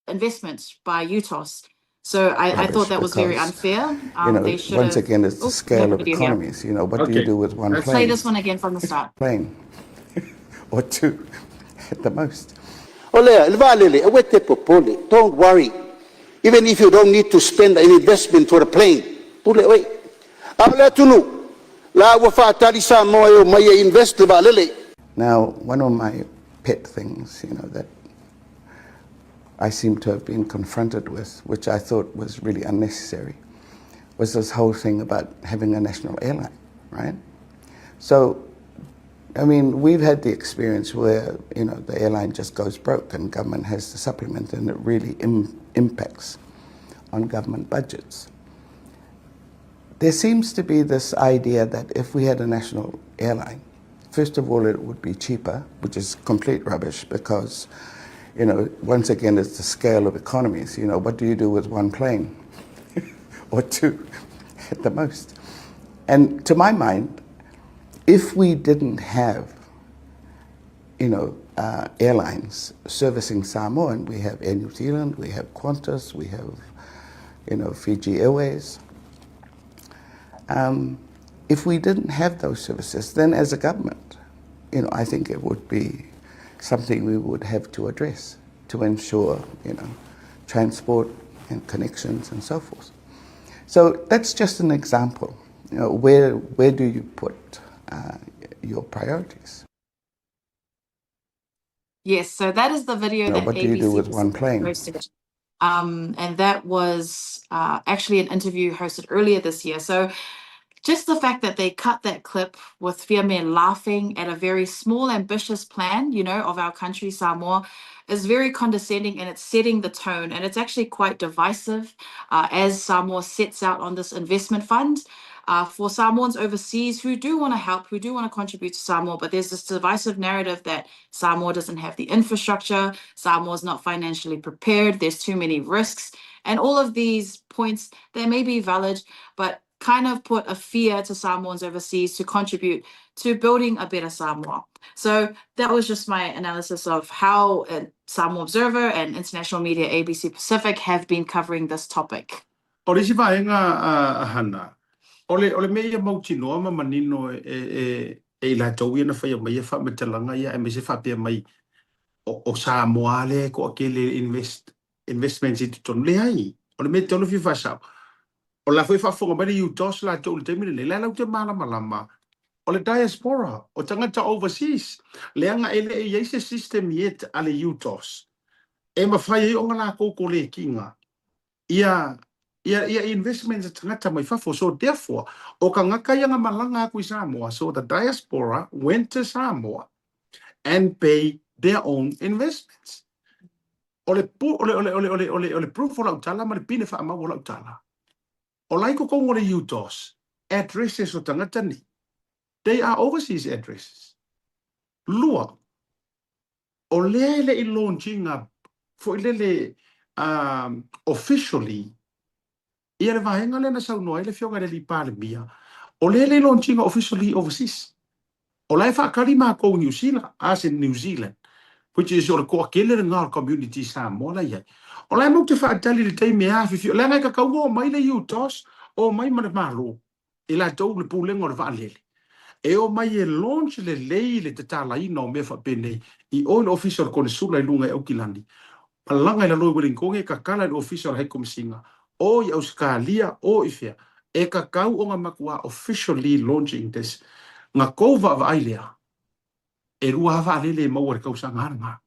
investments by UTOS. So I, I thought rubbish that was very because, unfair. you Um, know, they should once have. again, it's the Oh, we have scale a of video here. economies. You know, what do you Okay. do with one Let's play plane? this one again from the start. Plane or two at the most. Olea, le vaalele, aua e te popole. Don't worry. Even if you don't need to spend an investment for a plane, pule oe. A o le atunuu, la ua faatali Samoa e omai e invest le vaalele. Now, one of my pet things, you know, that I seem to have been confronted with, which I thought was really unnecessary, was this whole thing about having a national airline, right? So, I mean, we've had the experience where, you know, the airline just goes broke and government has to supplement and it really Im- impacts on government budgets. There seems to be this idea that if we had a national airline, first of all, it would be cheaper, which is complete rubbish because, you know, once again, it's the scale of economies. You know, what do you do with one plane or two at the most? And to my mind, if we didn't have, you know, airlines servicing Samoa, and we have Air New Zealand, we have Qantas, we have, you know, Fiji Airways. If we didn't have those services, then as a government, you know, I think it would be something we would have to address to ensure, you know, transport and connections and so forth. So that's just an example. You know, where, where do you put your priorities? Yes, so that is the video You know, that what do you do ABC with one Pacific plane? posted. And that was actually an interview hosted earlier this year. So just the fact that they cut that clip with Fiame laughing at a very small, ambitious plan, you know, of our country, Samoa, is very condescending and it's setting the tone. And it's actually quite divisive as Samoa sets out on this investment fund. For Samoans overseas who do want to help, who do want to contribute to Samoa, but there's this divisive narrative that Samoa doesn't have the infrastructure, Samoa's not financially prepared, there's too many risks, and all of these points they may be valid, but kind of put a fear to Samoans overseas to contribute to building a better Samoa. So that was just my analysis of how Samoa Observer and international media ABC Pacific have been covering this topic. O le isi vaega a Hana, o le, o le mea ia mautinoa ma manino e, e, e i latou ia na faia mai ia faamatalaga ia aemaise faapea mai o, o Samoa lea e toatele invest, investments i totonu. Leai, o le mea e tatau ona fia faasao, o la foi e faafofoga mai le UTOS latou i le taimi lenei, la e latou te malamalama o le diaspora, o tagata overseas, leaga e le i ai se system yet a le UTOS e mafai ai ona lakou kolekiga ia ia ia investments a tagata mai fafo. So therefore, o tagata ia na malaga atu i Samoa, so the diaspora went to Samoa and pay their own investments. O le o le o le o le o le o le o le proof o lau tala ma le pine faamau o lau tala. O la i totonu o le UTOS, addresses o tagata nei, they are overseas addresses. Lua, o lea e le i launch ina foi lele officially ia le vaega lea na saunoa ai le Afioga i le Alii Palemia, o lea e le i launch ina officially overseas. O la e faatali matou i Niu Sila, as in New Zealand, which is o le toatele lena o le community Samoa la i ai. O la e matou te faatali i le taimi e afifio, leaga e tatau ona omai le UTOS, omai ma le Malo, i latou le Pulega o le Vaalele, e omai e launch lelei le tatalaina o mea faapenei i o i le Ofisa o le Konesula i luga i Aukilani, malaga i lalo i Welington e tatala i le Ofisa o le Haikomisina, o i Ausetalia, o i fea, e tatau ona matua officially launching this. Na tou vaavaai lea, e lua lava vaalele e maua i le tausaga a lena.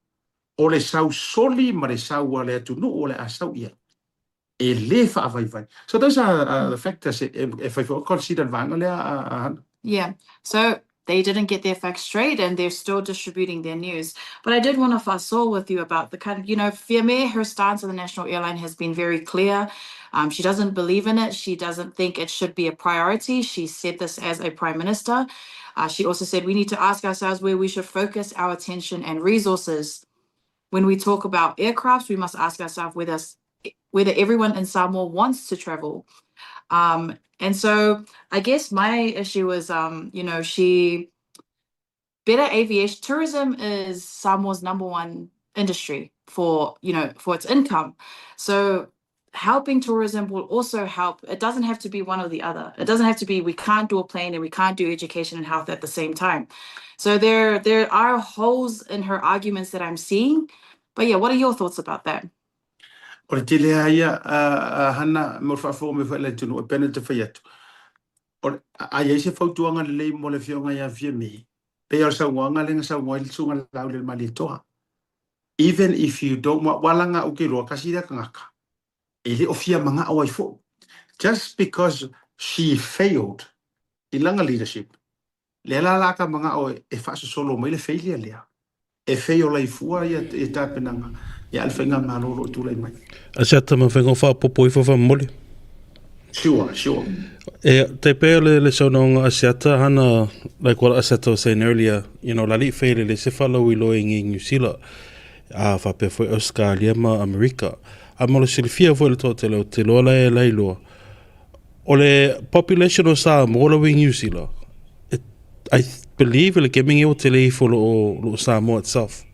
O le sau soli ma le sau a le atunuu o le a sau i ai. E le faavaivai. So those are the factors e e fai foi consider le vaega lea a Hana. Yeah. So they didn't get their facts straight and they're still distributing their news. But I did want to faasoa with you about the kind of, you know, Fiame, her stance on the national airline has been very clear. She doesn't believe in it. She doesn't think it should be a priority. She said this as a prime minister. She also said we need to ask ourselves where we should focus our attention and resources. When we talk about aircrafts, we must ask ourselves whether whether everyone in Samoa wants to travel. And so I guess my issue is, she better aviation tourism is Samoa's number one industry for, you know, for its income. So Helping tourism will also help. It doesn't have to be one or the other. It doesn't have to be we can't do a plane and we can't do education and health at the same time. So there are holes in her arguments that I'm seeing. But yeah, what are your thoughts about that? O le tele lava ia a Hana mo le faafofoga mai foi a le atunuu e pei ona te fai atu. O le, a i ai se fautuaga lelei mo le Afioga ia Fiame, pei o le saunoaga lea na saunoa ai le Susuga Laaulialemalietoa. Even if you don't want, ua laga ou te iloa tasi lea tagata e le o fia manao ai foi. Just because she failed i lana leadership, lea la la ta manao e faasosolo mai le failure lea, e fail ai fua ia tapenaga ia a le faigamalo o lo o tulai mai. A se ata mafai ona faaopoopo ifo faamolemole. Sure, sure. E tai pea le le saunoaga a Seata hana like what Aseta was saying earlier, you know, lali fail le se falauiloa i ngi New Zealand a faapea foi Australia ma Amerika. A mo le silafia foi le toatele o te loa la e la iloa. O le population o Samoa la i New Zealand, it, I believe le keming e o te le ifo lo lo Samoa itself.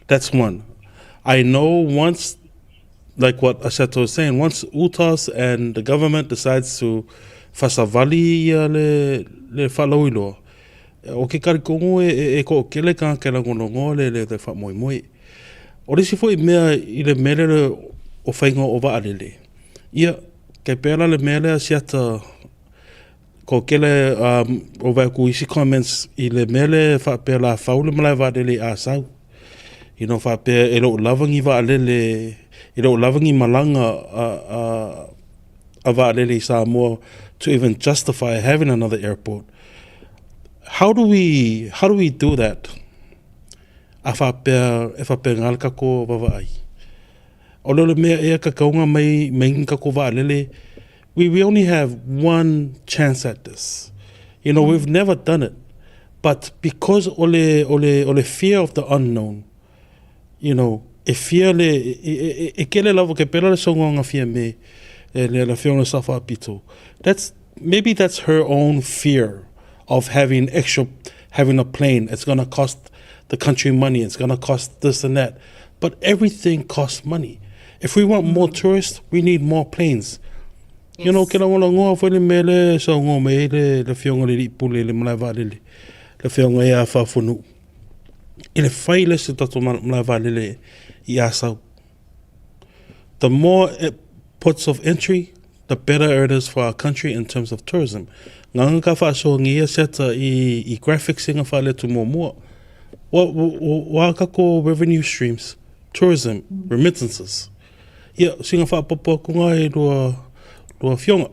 That's one. I know once like what Aseto was saying, once UTAS and the government decides to fasavali ia le, le whalauiloa, o ke karikongo e, e, e ko kele ka ke langolongoa le le, le whamoemoe. O le isi foi mea i le mea lele o whainga o vaalele. Ia, kei pēra le mea lea siata ko kele um, o vai ku isi comments i le mea le whaapea la whau le malae vaalele i Asau. You know, whaapea e loo lava ngi vaalele, e loo lava ngi malanga a, a, a vaalele i Samoa to even justify having another airport. How do we, how do we do that? A whaapea, e whaapea ngā le kako vavaai. O le mea ea ka kaunga mai, mai ngi kako vaalele, we, we only have one chance at this. You know, we've never done it. But because o le, o le, o le fear of the unknown, you know, e fear le, e, e, e, e kele lava ke pela le songa fia me, e le la fionga sa whaapito. That's, maybe that's her own fear of having extra, having a plane. It's gonna cost the country money. It's gonna cost this and that. But everything costs money. If we want more tourists, we need more planes. Yes. You know, ke langola ngoa foi le mele sa ngoa me le le fionga le pule le malae vaalele. Le fionga ia whafunu. I le whai le se tato malae vaalele i Asau. The more it ports of entry, the better it is for our country in terms of tourism. Nganga ka whaasoa ngi ia seta i, i graphics inga whale tu mua mua. Wa, wa, wa kako revenue streams, tourism, remittances. Ia, singa whaapopo aku ngā e lua, lua fionga.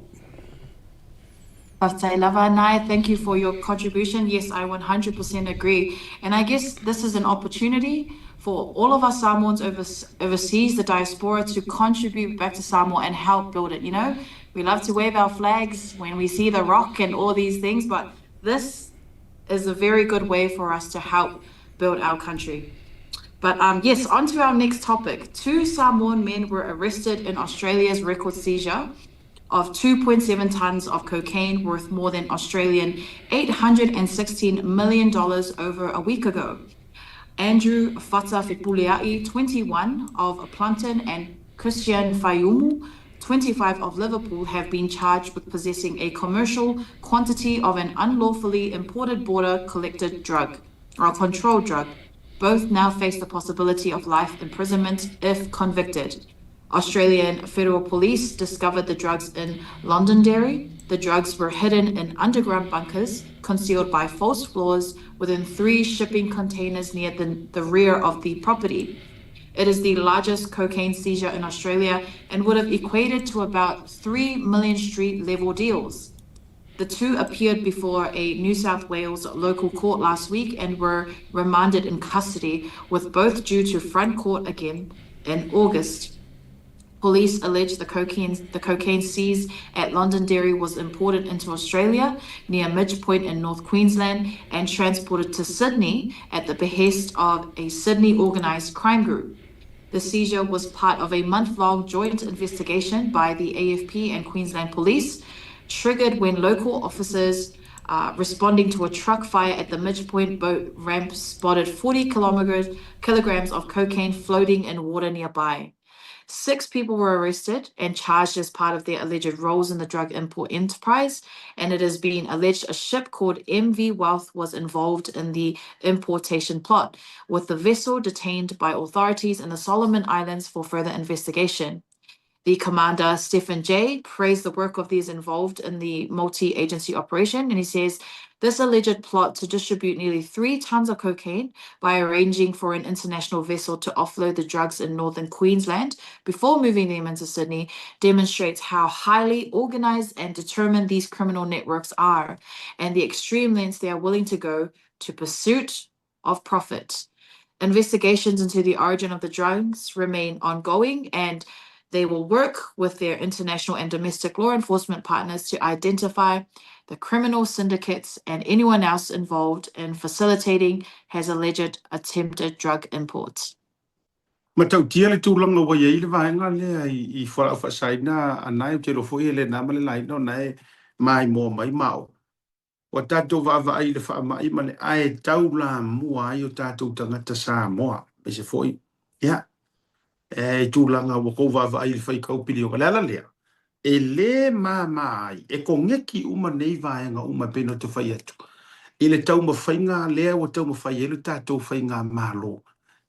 Faafetai lava Nai, thank you for your contribution. Yes, I 100% agree. And I guess this is an opportunity for all of us Samoans over, overseas, the diaspora, to contribute back to Samoa and help build it. You know, we love to wave our flags when we see the rock and all these things, but this is a very good way for us to help build our country. But yes, on to our next topic. Two Samoan men were arrested in Australia's record seizure of 2.7 tonnes of cocaine worth more than Australian $816 million over a week ago. Andrew Fata Fepuleai, 21, of Plumpton, and Christian Fayumu, 25, of Liverpool, have been charged with possessing a commercial quantity of an unlawfully imported border collected drug or controlled drug. Both now face the possibility of life imprisonment if convicted. Australian Federal Police discovered the drugs in Londonderry. The drugs were hidden in underground bunkers, concealed by false floors within three shipping containers near the, the rear of the property. It is the largest cocaine seizure in Australia and would have equated to about 3 million street level deals. The two appeared before a New South Wales local court last week and were remanded in custody, with both due to front court again in August. Police allege the cocaine, the cocaine seized at Londonderry was imported into Australia near Midge Point in North Queensland and transported to Sydney at the behest of a Sydney organised crime group. The seizure was part of a month long joint investigation by the AFP and Queensland Police, triggered when local officers responding to a truck fire at the Midge Point boat ramp spotted 40 kilograms of cocaine floating in water nearby. Six people were arrested and charged as part of their alleged roles in the drug import enterprise, and it has been alleged a ship called MV Wealth was involved in the importation plot, with the vessel detained by authorities in the Solomon Islands for further investigation. The commander, Stephen Jay, praised the work of these involved in the multi agency operation, and he says this alleged plot to distribute nearly three tons of cocaine by arranging for an international vessel to offload the drugs in northern Queensland before moving them into Sydney demonstrates how highly organized and determined these criminal networks are and the extreme lengths they are willing to go to pursuit of profit. Investigations into the origin of the drugs remain ongoing and they will work with their international and domestic law enforcement partners to identify the criminal syndicates and anyone else involved in facilitating has alleged attempted drug imports. Matautia le tulaga ua i ai le vaega lea i fualaau faasaina a nae, ou te iloa foi e le na ma le laina o nae maimoa mai ma o. Ua tatou vaavaai i le faamai ma le ae taulamua ai o tatou tagata Samoa, aemaise foi, ia, i tulaga ua tou vaavaai i le faitau piliona. O le ala lea, e le māmā ai, e koneki uma nei vaega uma e pei ona ou fai atu, i le taumafaiga lea ua taumafai ai le tatou faigamalo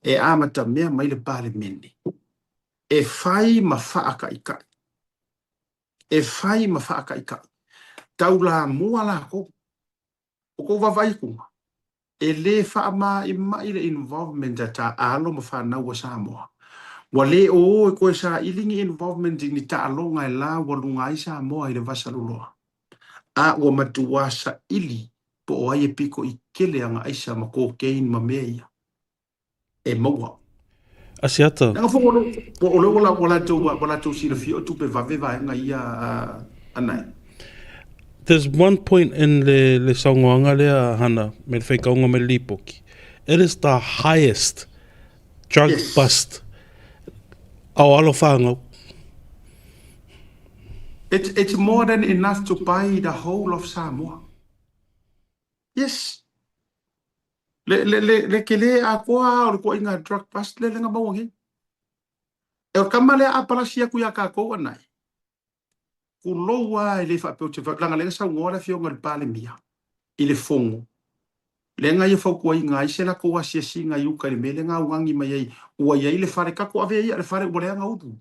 e amatamea mai le Palemene e fai ma faataitai. E fai ma faataitai. Taulamua lakou. O kou vaavaai atuga, e le faamaimai le involvement a ta alo ma fanau a Samoa. Ua le o o e toe saili ni involvement i ni taaloga e la ua luga ai Samoa i le vasaluloa. A ua matuā saili po o ai e pito i kele ana aisa ma cocaine ma mea ia. e maua. Asiata. Leaga foi o lea ua latou ua latou silafia o tupe vave vaega ia a nae. There's one point in le le saunoaga lea a Hana me le faitauga me le lipoti. It is the highest drug yes. bust ao alo whanau. It's, it's more than enough to buy the whole of Samoa. Yes. Le, le, le, le kele atoa o le toaiga drug bust lea le na maua nei. E o le tama lea a palasi atu iā tatou anae, tulou lava e le faapea ou te fai atu, leaga lea na saunoa le afioga i le Palemia i le fono, lea na ia fautuaina ai se latou asiasiga i uta i le mea lea na augani mai ai, ua i ai le fale, tatou avea ia le fale ua leaga ulu.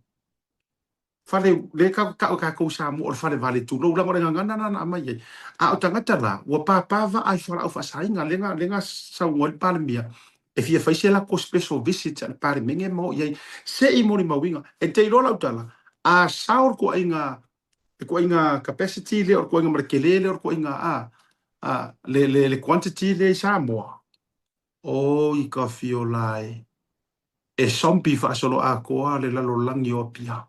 Fale, lea e tau e tatou i Samoa o le fale vale tulou, leaga o le gagana lena na aumai ai. A o tagata la, ua pāpā vaa i fualaau faasaina, lea na, lea na saunoa ai le Palemia, e fia fai se latou special visit a le Palemene ma o i ai, se i molimauina. E te iloa lau tala, a sao le tuuaiga, le tuuaiga capacity lea, o le tuuaiga ma le tele lea o le tuuaiga, a, a, le, le, le quantity lea i Samoa, Oi ka fiola e. E sompi faasoloatoa le lalolagi o Apia.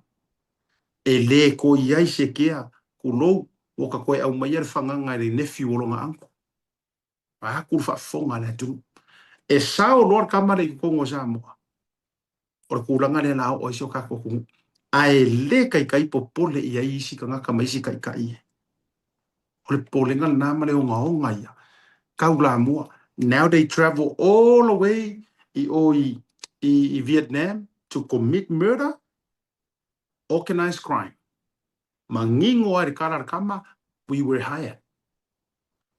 E le toe i ai se kea, tulou, ua ka toe aumaia le fagaga e le nephew o lona uncle. Vaeatu le faafofoga a le atunuu. E sao loa le tama lea i totonu o Samoa, o le tulaga lea o le a oo ai si o tatou atunuu. Ae le taitai popole i ai isi tagata ma isi taitai e. O le popolega lena ma le ogaoga ia. Taulamua. Now they travel all the way i o i, i, i Vietnam to commit murder, organized crime. Manino ai le tala a le tama, we were hired.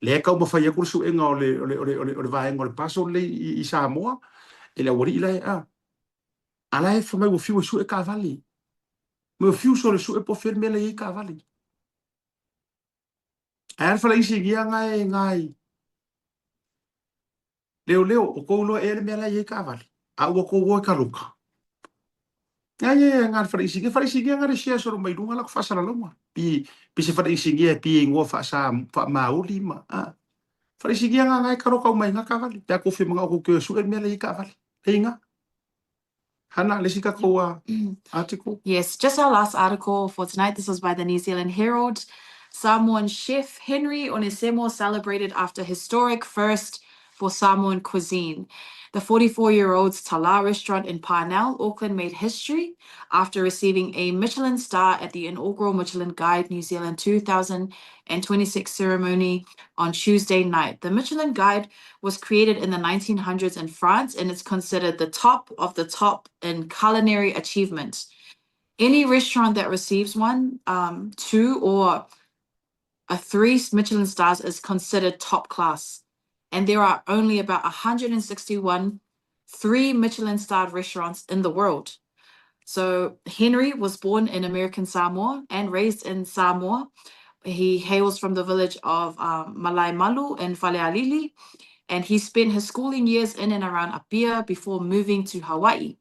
Lea e taumafai atu le suega o le, o le, o le, o le, o le vaega o le parcel lea i, i Samoa, e le aualii la e, a. A la e fai mai ua fiu e sue taavale. Mai ua fiu solo e sue po o fea le mea la e i ai taavale. Ae a le fale inisinia nga e nga i leoleo, o kou iloa ea le mea la e i ai taavale, a ua kou o e kaloka. Nga ia ia nga le fale inisinia, fale inisinia nga le share solo mai luga la ku faasalalauga. Pi, pi se fale inisinia e pi e ingoa faasa, faamaoli ma, a. Fale inisinia nga nga e kaloka uma i nga taavale. Pe a kou fia manao kou te o e sue le mea la e i ai taavale. E i nga. Hana, le isi tatou article. Yes, just our last article for tonight. This was by the New Zealand Herald. Samoan chef Henry Onesemo celebrated after historic first for Samoan cuisine. The 44-year-old's Tala restaurant in Parnell, Auckland made history after receiving a Michelin star at the inaugural Michelin Guide New Zealand 2026 ceremony on Tuesday night. The Michelin Guide was created in the 1900s in France and it's considered the top of the top in culinary achievement. Any restaurant that receives one, um, two, or a three Michelin stars is considered top class. And there are only about 161 three Michelin starred restaurants in the world. So Henry was born in American Samoa and raised in Samoa. He hails from the village of um, Malu in Falealili, and he spent his schooling years in and around Apia before moving to Hawaii.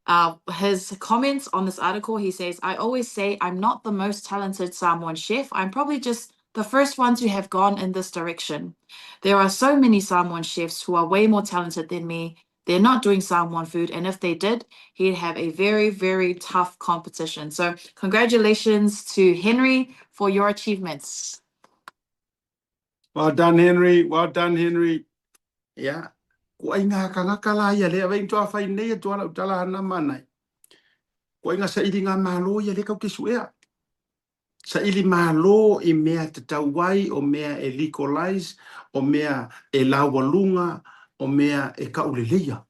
Uh, his comments on this article, he says, I always say I'm not the most talented Samoan chef. I'm probably just the first one to have gone in this direction. There are so many Samoan chefs who are way more talented than me. They're not doing Samoan food, and if they did, he'd have a very, very tough competition. So, congratulations to Henry for your achievements. Well done, Henry. Well done, Henry. Yeah. Ko ai ngā kangaka la ia le avei toa whai nei e toa lau tala hana manai. Ko ai ngā saili ngā malo ia le kau ke suea. Saili malo i mea te tauai, o mea e legalize, o mea e laualunga, o mea e kauleleia.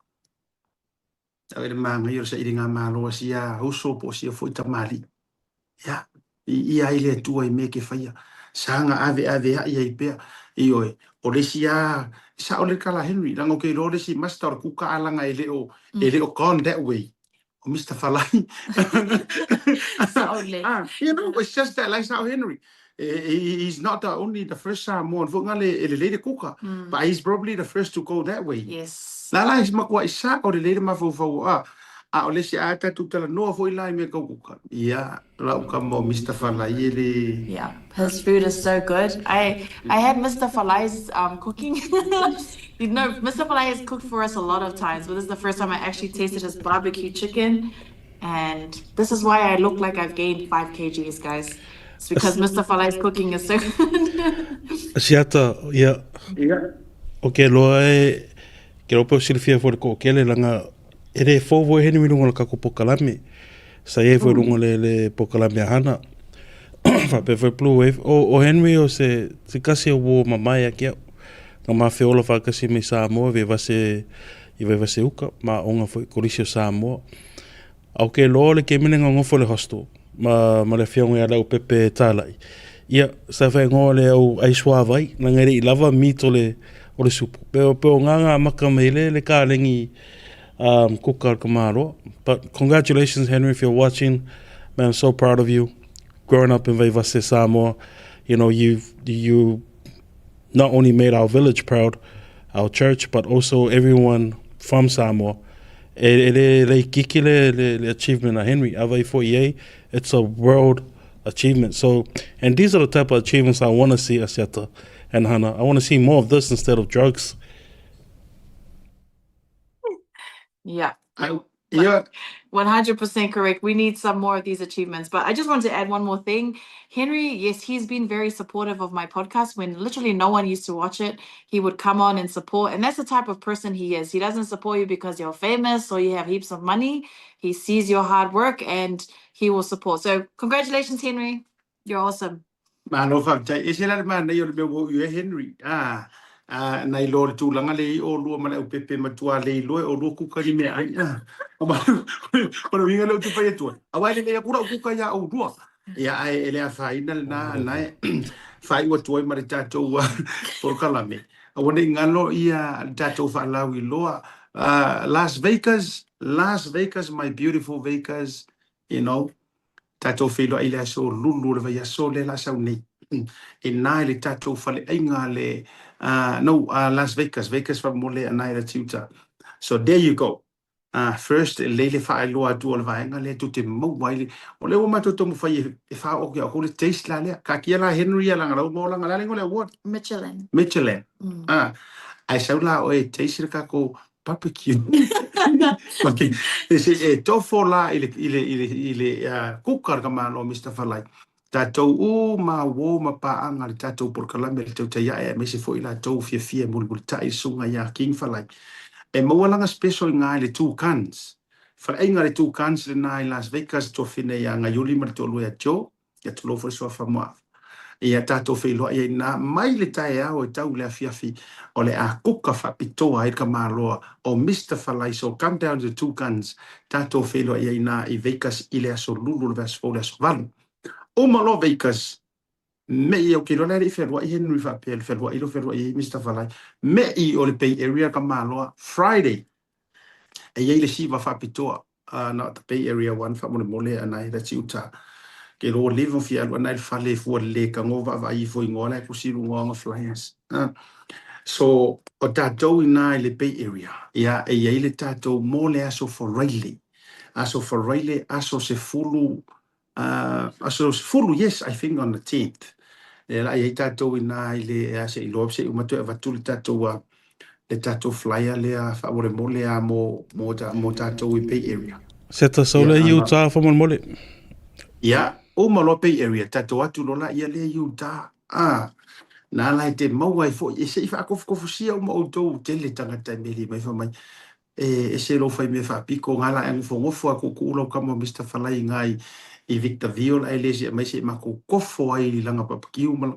Au e le māngai o le saili ngā malo a sia uso po o sia foi tamalii. Ia, i ia ai le Atua i mea ke whaia. Sanga ave ave ai ai pea. I oe, o le isi a, sao le kala Henry, langa o ke iloa le isi master o le kuka a langa e le o, e le o gone that way. O Mr. Falai. Sao le. Ah, you know, it's just that like sao Henry. He's not the only the first Samoan foi ngale e lelei le kuka, but he's probably the first to go that way. Yes. La la makuaʻi sao lelei le mafaufau a a o le isi a tatou talanoa foi la i mea kau kuka. Ia, lau kama o Mr. Falai e le. Yeah, his food is so good. I I had Mr. Falai's um, cooking. you know, Mr. Falai has cooked for us a lot of times, but this is the first time I actually tasted his barbecue chicken. And this is why I look like I've gained 5 kgs, guys. It's because Mr. Falai's cooking is so good. Asiata, ia, o ke loa e, ke loa pe o silafia foi le kookele, langa, e le fou foi heni i lunga o le kako pokalame. Sa iai foi lunga le, le pokalame a Hana. Whapea foi Blue Wave. O, o Henry o se, se kasi o wō mamae a ki au. Nga mawhe ola whakasi me Samoa, ve vase, i Vaivase uka, ma onga foi kolisi o Samoa. A o ke loa le kemene nga ngofo le hostel, ma, ma le afioga ia Leaupepe Talai. Ia, sa whaingoa le au ai suavai, na ngere i lava meat o le, o le supu. Pe, pe o ngā ngā maka me le, le kālengi um, kuka o le kamāroa. But congratulations Henry if you're watching. Man, I'm so proud of you. Growing up in Vaivase, Samoa, you know, you've, you not only made our village proud, our church, but also everyone from Samoa. E, e le, le kiki le, le, le achievement a Henry, ava i fo i it's a world achievement. So, and these are the type of achievements I want to see, Asiata and Hannah. I want to see more of this instead of drugs. Yeah. I, yeah. 100% correct. We need some more of these achievements. But I just want to add one more thing. Henry, yes, he's been very supportive of my podcast when literally no one used to watch it. He would come on and support. And that's the type of person he is. He doesn't support you because you're famous or you have heaps of money. He sees your hard work and he will support. So, congratulations, Henry. You're awesome. Malo faafetai. Ese la le manaia o le mea ua ui ai Henry. Ah, ah, na iloa o le tulaga lea i olua ma le aupepe matua le iloa e olua kuka ni meaai. Ah, o le uiga lea ou te fai atu ai. Aua e lelei aku lau kuka iā olua. Ia, ae e le afaina lena, na e faaiu atu ai ma le tatou polokalame. Aua ne i galo ia le tatou faalauiloa. Uh, Las Vegas, Las Vegas, my beautiful Vegas, you know, Tatou feiloai i le aso lulu o le vaiaso lea la sau nei. E na i le tatou faleaiga le uh, no, uh, Las Vegas, Vegas faamolemole ana i la Tiuta. So there you go. Uh, first, e lei le faailoa atu o le vaega lea tou te maua ai le, o lea ua matou taumafai e, e faaoo atu ia outou le taste la lea. Kakia la Henry ia langa lau maua langa la lengo le award. Michelin. Michelin. Mm. Ah, ae sau la oe e taste le kakou barbecue. Okay. E, se, e tofo la i le, i le, i le, i le uh, kuka le kamalo Mr. Falai. Tātou u ma wō ma pāanga le tātou polokalame le tautai ae aemaise foi la tou fiafia e mulimulitai le susuga ia King Falai. E maua langa special i ngā i le Two Guns. Whaleaiga le Two Guns le nā i Las Vegas tuafine ia Ngaiuli ma le toalua ia Joe. Ia tulou foi le suafa Moafa. Ia tatou feiloai ai ina mai le taeao e tau i le afiafi o le a kuka faapitoa ai le tamaloa o Mister Falai so come down to the 2 Guns tatou feiloai ai ina i Vegas i le aso Lulu o le vaiaso fou le aso 8. Uma loa Vegas, me'i ou te iloa la e le i fealuai Henry faapea i le fealuai lea ua fealuai ai Mister Falai, me'i o le Bay Area le tamaloa Friday e i ai le siva faapitoa not the Bay Area one faamolemole anai that's Utah. Ke iloa ua leva ona fia alu anai i le fale e fua lele tago vaavaai ifo i igoa la e tusi i luga o ana flyers. So o tatou i ina i le Bay Area, ia e i ai le tatou mo le aso Faraile, aso Faraile, aso 10, aso 10, yes, I think on the 10th. Lea la i ai tatou i ina i le, ea se i iloa se i uma toe avatu le tatou le tatou flyer lea faamolemole a mo, mo, mo tatou i Bay Area. Se tasau lea i Utah faamolemole. Ia, uma loa Bay Area, tatou atu loa la ia lea i Utah. Ah, na ala e te maua ai foi, e se i faakofukofusia uma outou, tele tagata e meli mai fai mai, e ese lou fai mea faapito, nga la e nofonofo a tuutuu lau tama Mister Falai i i, i Victorville ae le se'e mai se i matou kofo ai i lana papakiu ma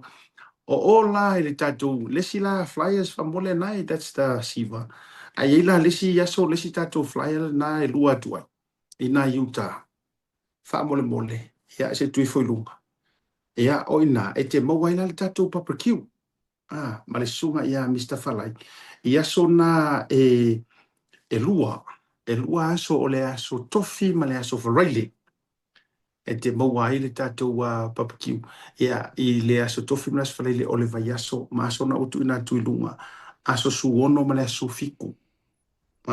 o o la i le tatou le isi la flyers faamole lena that's the siva ae i ai la le isi aso le isi tatou flyer lena e lua atu ai i nā Utah faamolemole ia se i tuu ifo i luga ia o i ina e te maua ai la le tatou barbecue A, ma le susuga ia Mister Falai, i aso na e, e lua, e lua aso o le aso Tofi ma le aso Faraile, e te maua ai le tatou uh, barbecue. Ia, i le aso Tofi ma le aso Faraile o le vaiaso, ma aso na ua tuuina atu i luga, aso 16 ma le aso 17.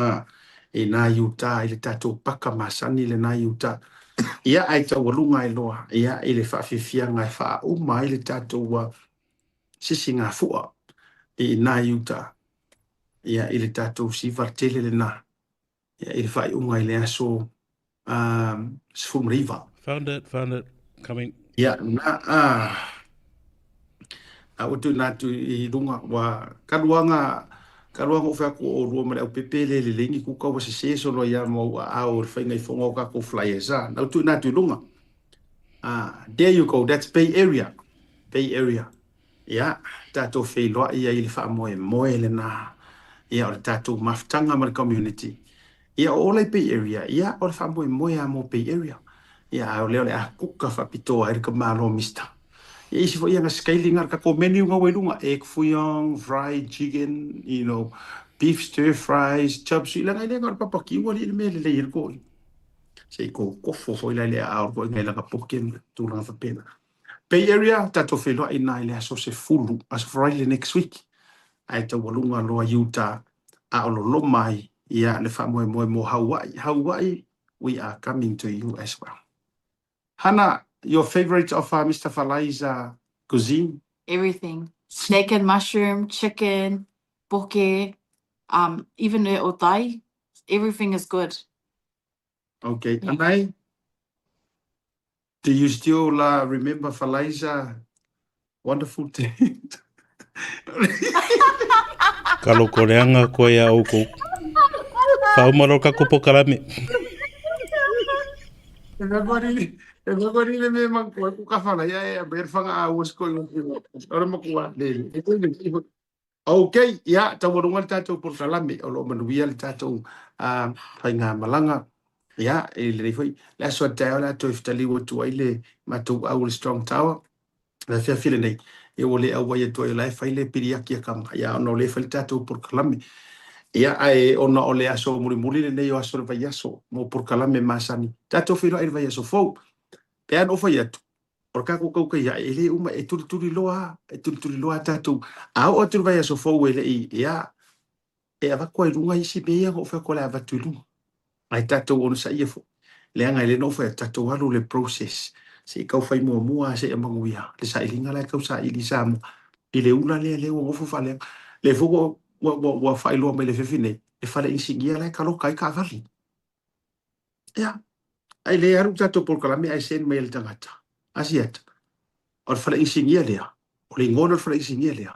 A, i nā Utah, i le tatou paka masani lenā i Utah. Ia, ae taualuga ai loa, ia, i le faafiafiaga e faauma ai le tatou uh, sisigafua i ina i uta, ia, i le tatou siva tele lena, ia, i le faaiuga i le aso um, 19. Found it, found it, coming. Ia, na, a, a ua tuuina atu i luga, ua kaluaga, kaluaga ou fai atu o oulua ma le aupepe le lelei ni kuka ua sese solo ai lava ma ou aao i le faiga ifoga o tatou flyers, a, na ua tuuina atu i luga. Ah, there you go, that's Bay Area. Bay Area. Ia, tatou feiloai ai i le faamoemoe lena. Ia, o le tatou mafutaga ma le community. Ia, o ola i Bay Area, ia, o le faamoemoe lava mo Bay Area. Ia, a o lea o le a kuka faapitoa ai le tamaloa Mister. Ia, isi foi ana scaling a le tatou menu na ua i luga, egg fouillon, fried chicken, you know, beef stir fries, chop suey, leaga e le na o le papakiu alii le mea e lelei ai le toeaina. Se i kofo foi la i le aao foi ngai lana poke ma tulaga faapena. Bay Area, tatou feiloai ina i le aso 10, aso Friday next week, ae taualuga loa Utah a o loloma ai ia le faamoemoe mo Hawaii. Hawaii, we are coming to you as well. Hana, your favorite of Mr. Falai's cuisine? Everything. Steak and mushroom, chicken, poke, even the otai. Everything is good. Okay. Yeah. Anai, do you still remember Falai's wonderful tea? Ka loko leaga koe iā oukou. Faauma loa kako pokalame. E mea le mea matua ku ka whana ia e mea whanga a ua siko i o le matua le le. Ok, ia, taualuga le tatou polokalame, o lo o manuia le tatou uh, faigamalaga. Ia, e lelei foi, le aso a taeao le a toe fetaliu atu ai le matou au o le Strong Tower, le afiafi lenei, ia ua le auai atu ai o la e fai le piliaki a kama, ia ona o lea e fai le tatou polokalame. Ia, ae ona o le aso mulimuli lenei o aso o le vaiaso mo polokalame masani, tatou feiloai i le vaiaso fou. Pe a na ou fai atu, O le tatou tautai ae, e le uma, e tulituli loa a, e tulituli loa a tatou. A oo atu i le vaiaso fou e le i, ia, e avatu ai i luga isi mea ia na ou fai atu o le a avatu i luga. Ae tatou onosaia foi, leaga e le na ou fai atu, tatou alu i le process, se i tau fai muamua lava seia manuia le sailiga la e tau saili i Samoa i le ula lea, lea ua nofo faaleaga. Lea foi ua, ua, ua, ua faailoa mai i le afiafi nei, le fale inisinia la e taloka ai taavale. Ia, ae le alu tatou polokalame ae send mai e le tagata. Asiata, o le fale inisinia lea, o le igoa lea o le fale inisinia lea,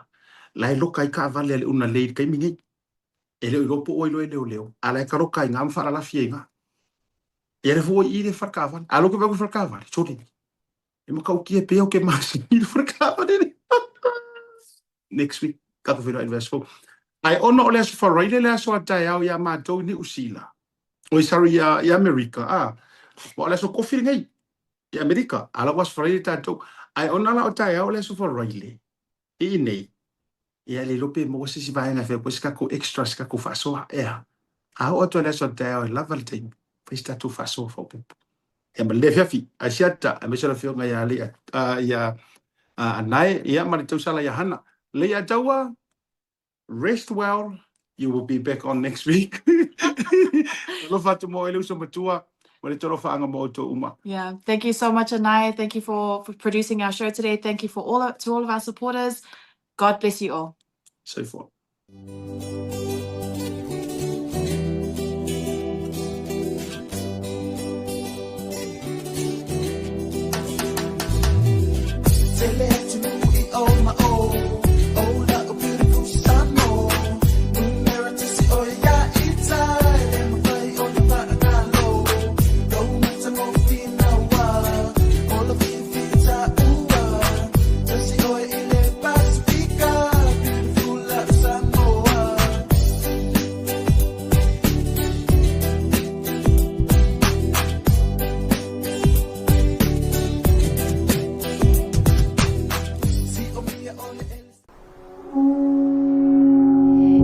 la e loka ai taavale a le unalei i le taimi nei. E le o iloa po o ai loa e leoleo, a la e taloka ai i ina ma faalalafi ai i ina. Ia lea foi ua i i le fale taavale. A loka mai le fale taavale, sole. E matautia pea ou te masani i le fale Next week, tatou feiloai i le vaiaso fou. Ae ona o le aso Faraile le aso a taeao iā matou i Niu Sila, oi sorry, i Amerika, a, aua o le aso Tofi lenei i Amerika, a o la ua aso Faraile tatou. Ae ona la o taeao le aso Faraile i inei, ia e le iloa pe maua se isi vaega e fai atu ai se tatou extra se tatou faasoa, ea. A oo atu i le aso a taeao e lava le taimi, fai se tatou faasoa faaopoopo. Ia ma le afiafi, Asiata, aemaise o le afioga ia Lei, ia Anae, ia ma le tausala ia Hana. Leiataua, rest well, you will be back on next week. Alofa atu mo oe le uso matua, ma le tolofaaga mo outou uma. Yeah, thank you so much, Anae. Thank you for, for producing our show today. Thank you for all to all of our supporters. God bless you all. Soifua.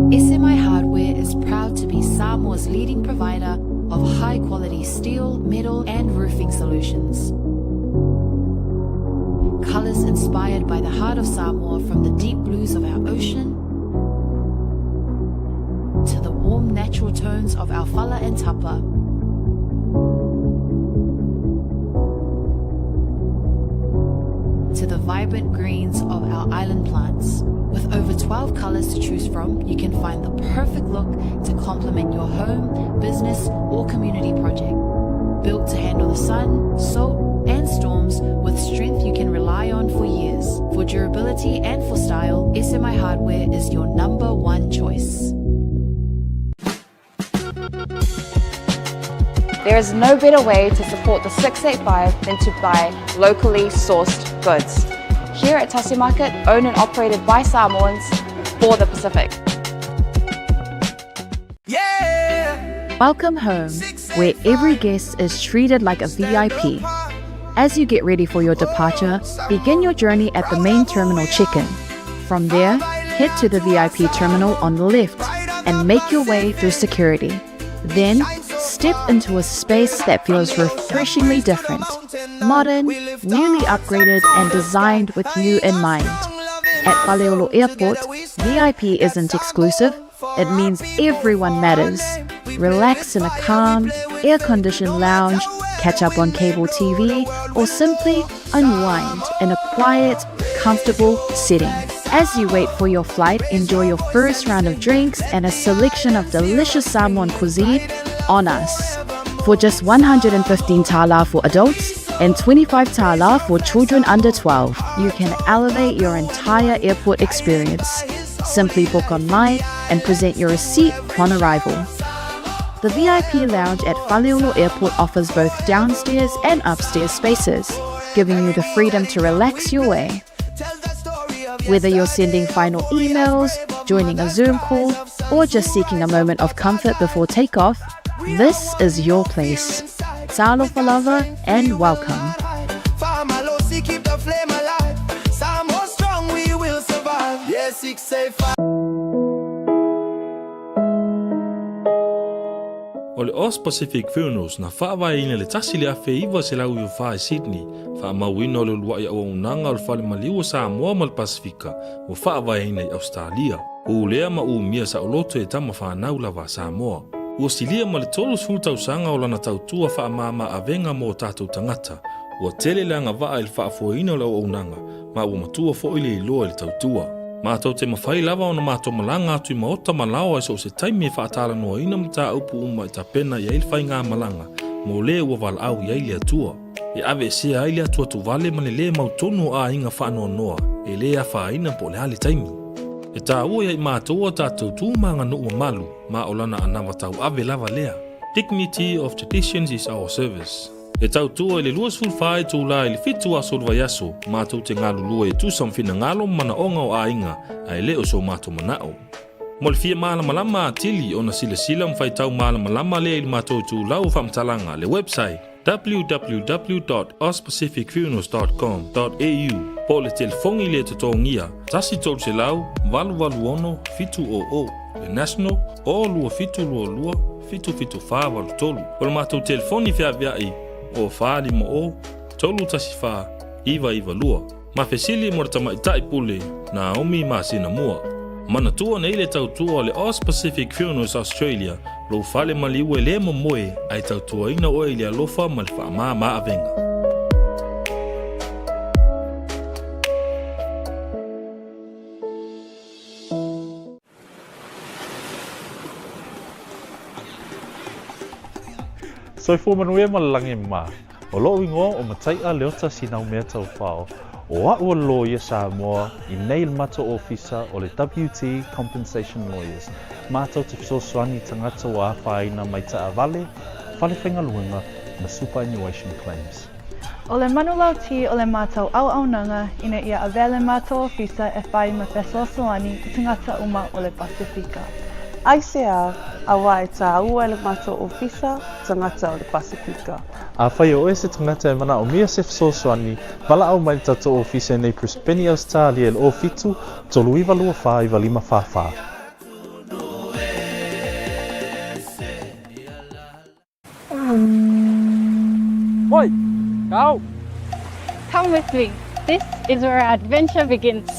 SMI Hardware is proud to be Samoa's leading provider of high quality steel, metal, and roofing solutions. Colors inspired by the heart of Samoa from the deep blues of our ocean to the warm natural tones of our fala and tapa. To the vibrant greens of our island plants. With over 12 colors to choose from, you can find the perfect look to complement your home, business, or community project. Built to handle the sun, salt, and storms with strength you can rely on for years. For durability and for style, SMI Hardware is your number one choice. There is no better way to support the 685 than to buy locally sourced goods. Here at Tasi Market, owned and operated by Samoans for the Pacific. Welcome home, where every guest is treated like a VIP. As you get ready for your departure, begin your journey at the main terminal check-in. From there, head to the VIP terminal on the left and make your way through security. Then, step into a space that feels refreshingly different, modern, newly upgraded, and designed with you in mind. At Faleolo Airport, VIP isn't exclusive, it means everyone matters. Relax in a calm, air conditioned lounge, catch up on cable TV, or simply unwind in a quiet, comfortable setting. As you wait for your flight, enjoy your first round of drinks and a selection of delicious Samoan cuisine on us. For just 115 tala for adults and 25 tala for children under 12, you can elevate your entire airport experience. Simply book online and present your receipt upon arrival. The VIP lounge at Faleolo Airport offers both downstairs and upstairs spaces, giving you the freedom to relax your way. Whether you're sending final emails, joining a Zoom call, or just seeking a moment of comfort before takeoff, this is your place. Talofa lava and welcome. O le Aus Pacific Funerals na faavaeina i le 1994 i Sydney, faamauina o le uluai auaunaga o le Fale Maliu o Samoa ma le Pasefika ua faavaeina i Ausetalia. Ulea ma umia saoloto e tama fanau lava a Samoa. Ua silia ma le 30 tausaga o lana tautua faamama avega mo o tatou tagata. Ua tele le agavaa i le faafoeina o le auaunaga ma ua matua foi le iloa i le tautua. Matou te mafai lava ona matou malaga atu i maota ma laoa i so o se taimi e faatalanoaina mataupu uma e tapena i ai le faigamalaga mo le ua valaau i ai le Atua. E aveesea ai le atuatuvale ma le lē mautonu o aiga faanoanoa e lē afaina po o le a le taimi. E taua ia i matou a tatou tu ma aganuu mamalu ma o lana anava tauave lava lea. Dignity of traditions is our service. E tautua i le 24 itula i le 7 aso o le vaiaso, matou te galulue e tusa ma finagalo ma manaoga o aiga, ae le o so matou manao. Mo le fia malamalama atili ona silasila ma faitau malamalama lea i le matou itulau o faamatalaga, le website, www.auspacificfunerals.com.au po o le telefoni le totogia 1 300 886 700, le national, o 2722 77483. O le matou telefoni feaveai o 450 314 992. Ma fesili mo le tamaitai pule Naomi masina mua. Manatua nei le tautua o le Aus Pacific Funerals Australia, lou fale maliu e le momoe ae tautuaina oe i le alofa ma le faamama avega. Soifua manuia ma le lagi e mama. O loʻu igoa o Mataiʻa Leota Sinaumea Taufao. O aʻu o le loia Samoa i nei le matou ofisa o le WT Compensation Lawyers. Matou te fesoasoani i tagata ua afaina mai taavale, fale faigaluega ma superannuation claims. O le manulauti o le matou auaunaga ina ia avea le matou ofisa e fai ma fesoasoani i tagata uma o le Pasefika. Aisea, auā e tāua e le matou ofisa tagata o le Pasefika. Afai o oe se tagata e manaomia se fesoasoani, valaau mai le tatou ofisa i nei Brisbane, Ausetalia i le 07 39 24 95 44. Oi, go! Come with me. This is where our adventure begins.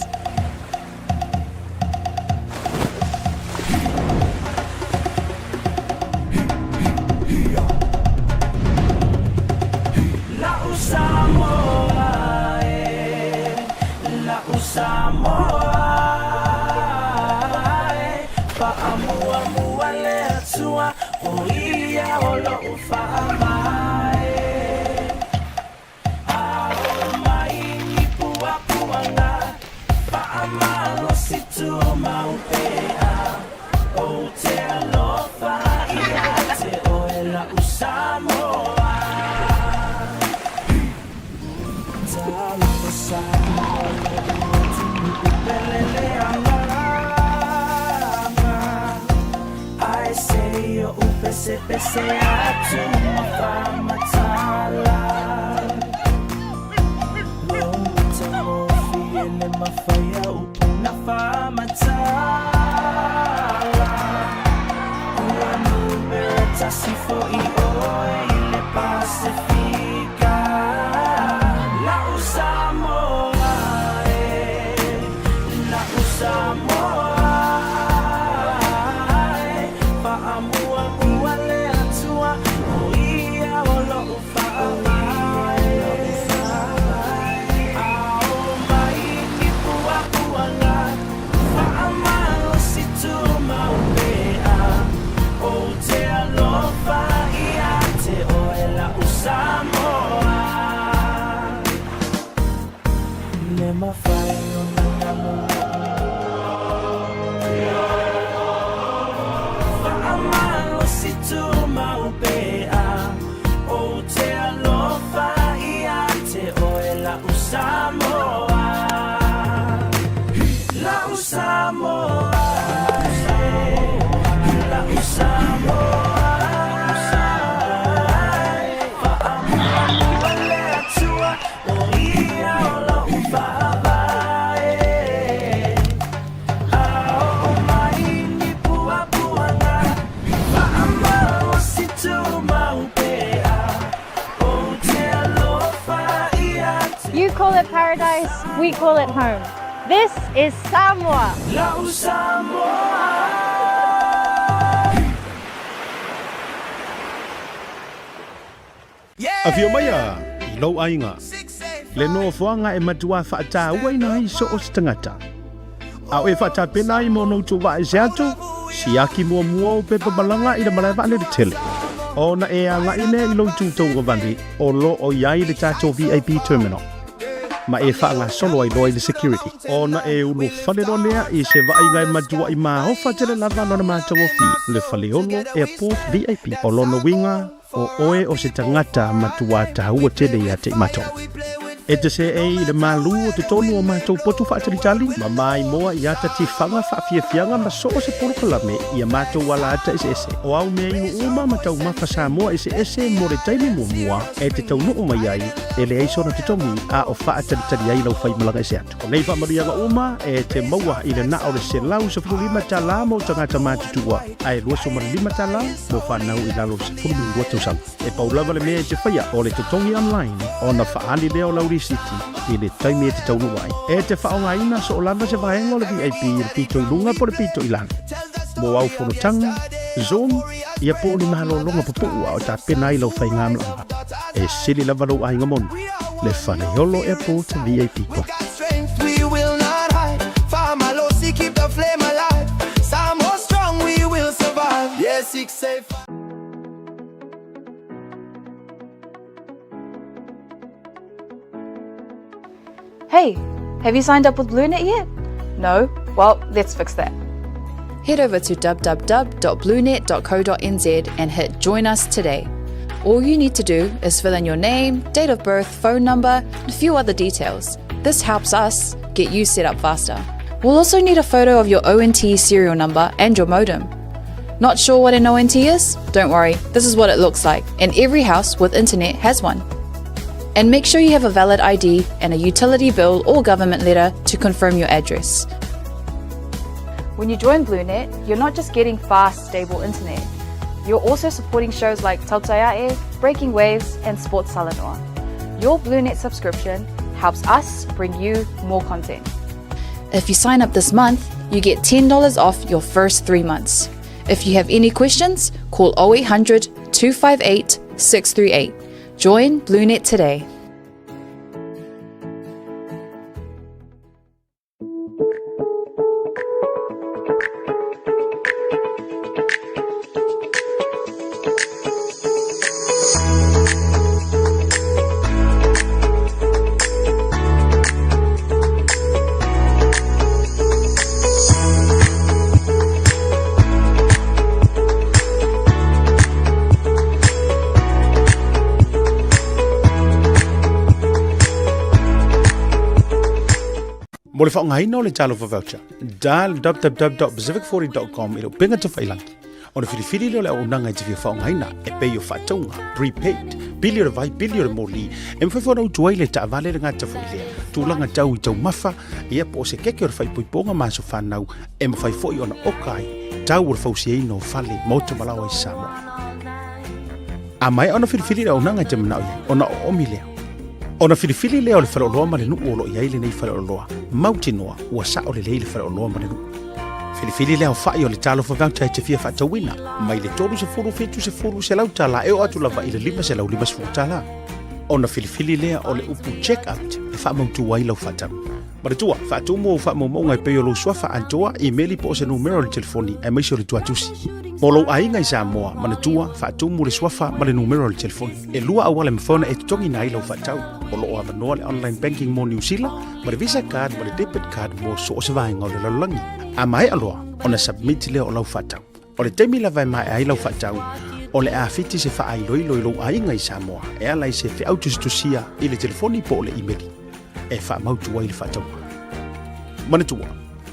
You call it paradise, we call it home. This is Samoa. Afio maia i lou aiga, le nofoaga e matua faatauaina ai so o se tagata. A o e faatapena ai mo ona utu vaese atu, siaki muamua ou pepa malaga i le malae vaalele tele. Ona e agai lea i lou itu tauagavale o lo o i ai le tatou VIP terminal ma e faagasolo ai loa i le security. Ona e ulufale loa lea i se vaaiga e matuai maofa tele lava lona matagofie, le Faleolo Airport VIP. O lona uiga, O oe o se tagata matuā tāua tele ia te i matou. E te seei i le malū o totonu o matou potu faatalitali, ma maimoa i ata tifaga faafiafiaga ma so o se polokalame i a matou alaata eseese. O au mea inu uma ma taumafa Samoa eseese mo le taimi muamua e te taunuu mai ai, e leai sona totogi a o faatalitali ai lau faimalaga ese atu. O nei faamanuiaga uma e te maua i le na o le $115 mo tagata matutua ae $25 mo fanau i lalo o le 12 tausaga. E pau lava le mea e te faia o le totogi online ona faaali lea o lau risiti i le taimi e te taunuu ai. E te faaaogaina soo lava se vaega o le VIP i le pito i luga po o le pito i lalo. Mo au fonotaga, Zoom, ia po o ni malologa pupuu a o tapena ai lau faigamalaga. E sili lava lou aiga moni, le Faleolo Airport VIP Club. Hey, have you signed up with BlueNet yet? No? Well, let's fix that. Head over to www.bluenet.co.nz and hit Join Us today. All you need to do is fill in your name, date of birth, phone number, and a few other details. This helps us get you set up faster. We'll also need a photo of your ONT serial number and your modem. Not sure what an ONT is? Don't worry, this is what it looks like, and every house with internet has one. And make sure you have a valid ID and a utility bill or government letter to confirm your address. When you join BlueNet, you're not just getting fast, stable internet. You're also supporting shows like Tautai A'e, Breaking Waves, and Sports Talanoa. Your BlueNet subscription helps us bring you more content. If you sign up this month, you get $10 off your first three months. If you have any questions, call 0800 258 638. Join BlueNet today. Mo le faaaogaina o le Talofa Voucher, dial www.pacific40.com i le upega tafailangi. Ona filifili lea o le auaunaga e te fia faaaogaina e pei o faatauga, prepaid, pili o le vai, pili o le moli, e mafai foi ona utu ai le taavale le gata foi lea, tulaga tau i taumafa, ia po o se keke o le faaipoipoga ma aso fanau, e mafai foi ona oka ai tau o le fausiaina o fale, maota ma laoa i Samoa. A maea ona filifili le auaunaga e te manao i ai, ona oomi lea. Ona filifili lea o le faleoloa ma le nuu o lo o i ai lenei faleoloa, mautinoa ua sao lelei le faleoloa ma le nuu. Filifili le aofai o le Talofa Voucher e te fia faatauina, mai le 30, 70, 100 tala e oo atu lava i le 550 tala. Ona filifili lea o le upu check out e faamautu ai lau faatau. Manatua, faatumu ou faamaumauga e pei o lou suafa atoa, imeli po o se numera o le telefoni aemaise o le tuatusi. Mo lou aiga i Samoa, manatua, faatumu le suafa ma le numera o le telefoni. E lua auala e mafai ona e totogiina ai lau faatau. O lo o avanoa le online banking mo Niu Sila, ma le Visa card ma le debit card mo so o se vaega o le lalolagi. A maea loa ona submit lea o lau faatau. O le taimi lava e maea ai lau faatau, o le a fiti se faailoilo i lou aiga i Samoa e ala i se feau tusitusia i le telefoni po o le imeli e faamautu ai le faatauga. Manatua,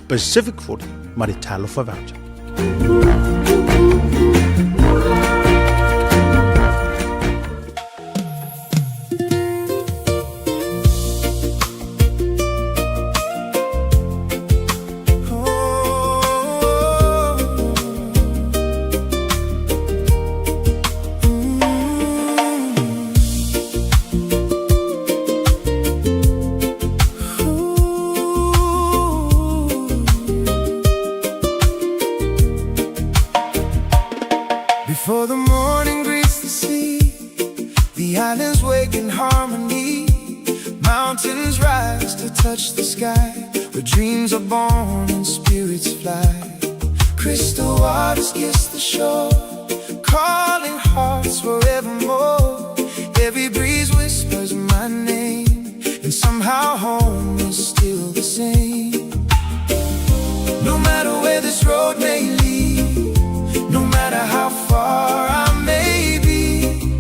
Pacific 40 ma le Talofa Voucher. Before the morning greets the sea, the islands wake in harmony. Mountains rise to touch the sky, where dreams are born and spirits fly. Crystal waters kiss the shore, calling hearts forevermore. Every breeze whispers my name, and somehow home is still the same. No matter where this road may lead, no matter how far I may be,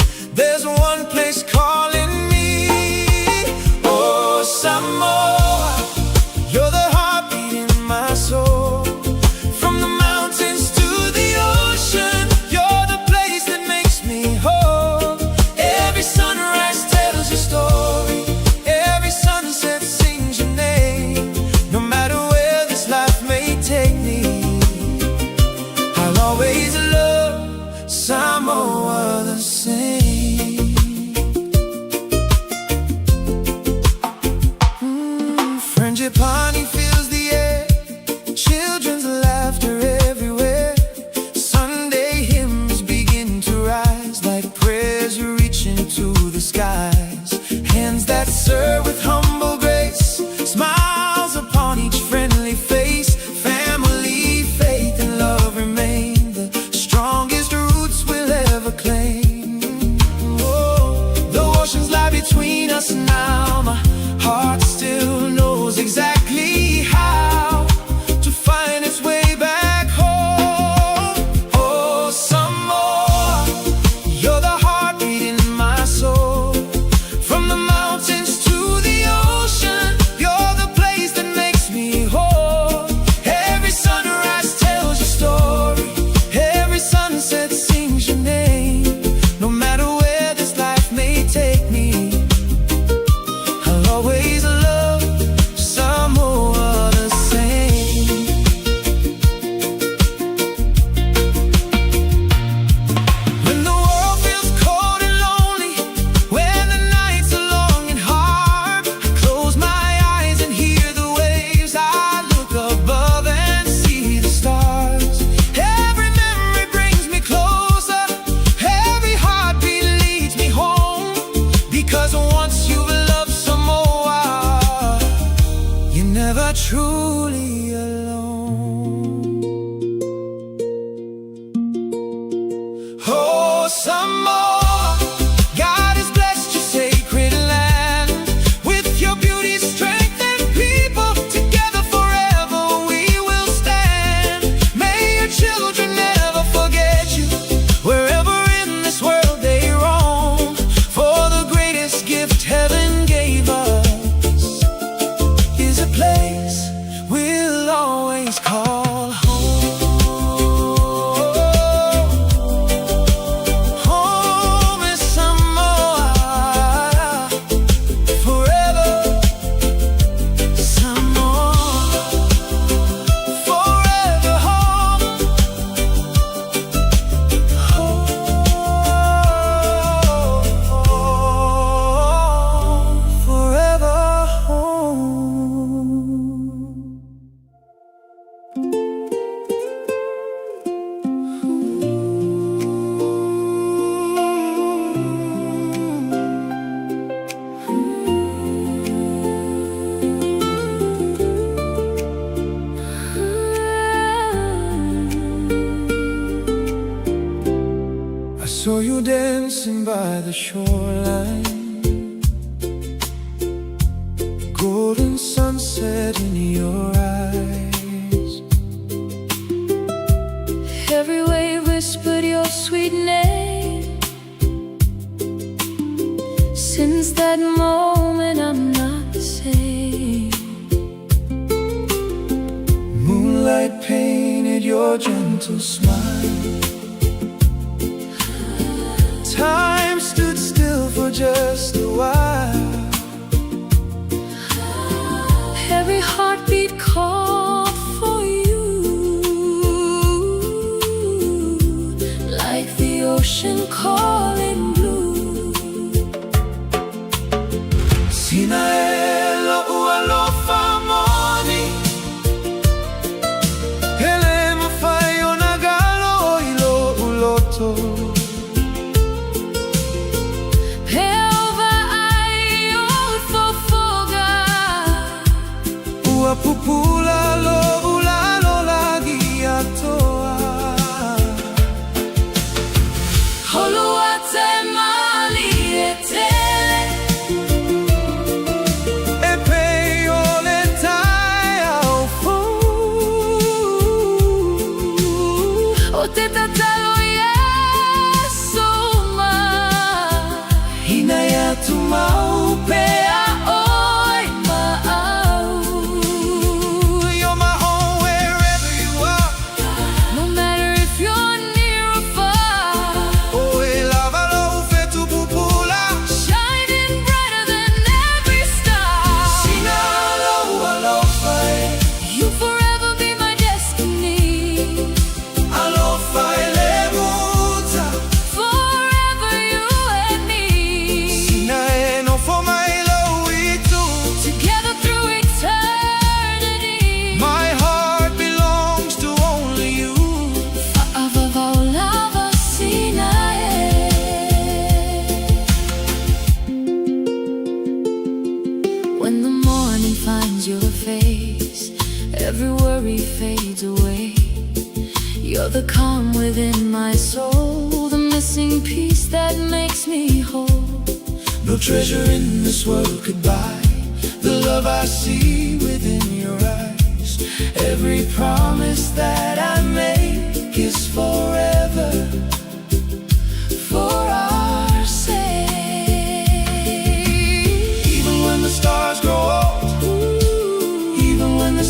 You're never truly alone. Oh, Samoa, God has blessed your sacred land with your beauty, strength, and people. Together forever we will stand. May your children never forget you wherever in this world they roam. For the greatest gift heaven gave us is a place we'll always call home. Home is Samoa forever. Samoa forever home. Home forever home. I saw you dancing by the shoreline, golden sunset in your eyes. Every wave whispered your sweet name. Since that moment, I'm not the same. Moonlight painted your gentle smile. Time stood still for just a while. Every heartbeat called for you, like the ocean calling blue. Sina e lo'u alofa moni, E le mafai ona galo i lo'u loto. Pe vaai o fofoga. Ua pupula lo'u lalolagi atoa. Holua te malie tele. E pei o le taeao fou. O te tatalo ia soma. Ina ia tumau Pea oi ma au. You're my home wherever you are. No matter if you're near or far, O e lava lo'u fetu pupula. shining brighter than every star. Sina lo'u alofa e. You'll forever be my destiny. Alofa e le muta. Forever you and me. Sina e nofo mai lou itu. Together through eternity. My heart belongs to only you. Fa'avavau lava sina e. When the morning finds your face, every worry fades away. You're the calm within my soul, the missing piece that makes me whole. No treasure in this world could buy the love I see within your eyes. Every promise that I make is forever. For our sake. Even when the stars grow old, even when the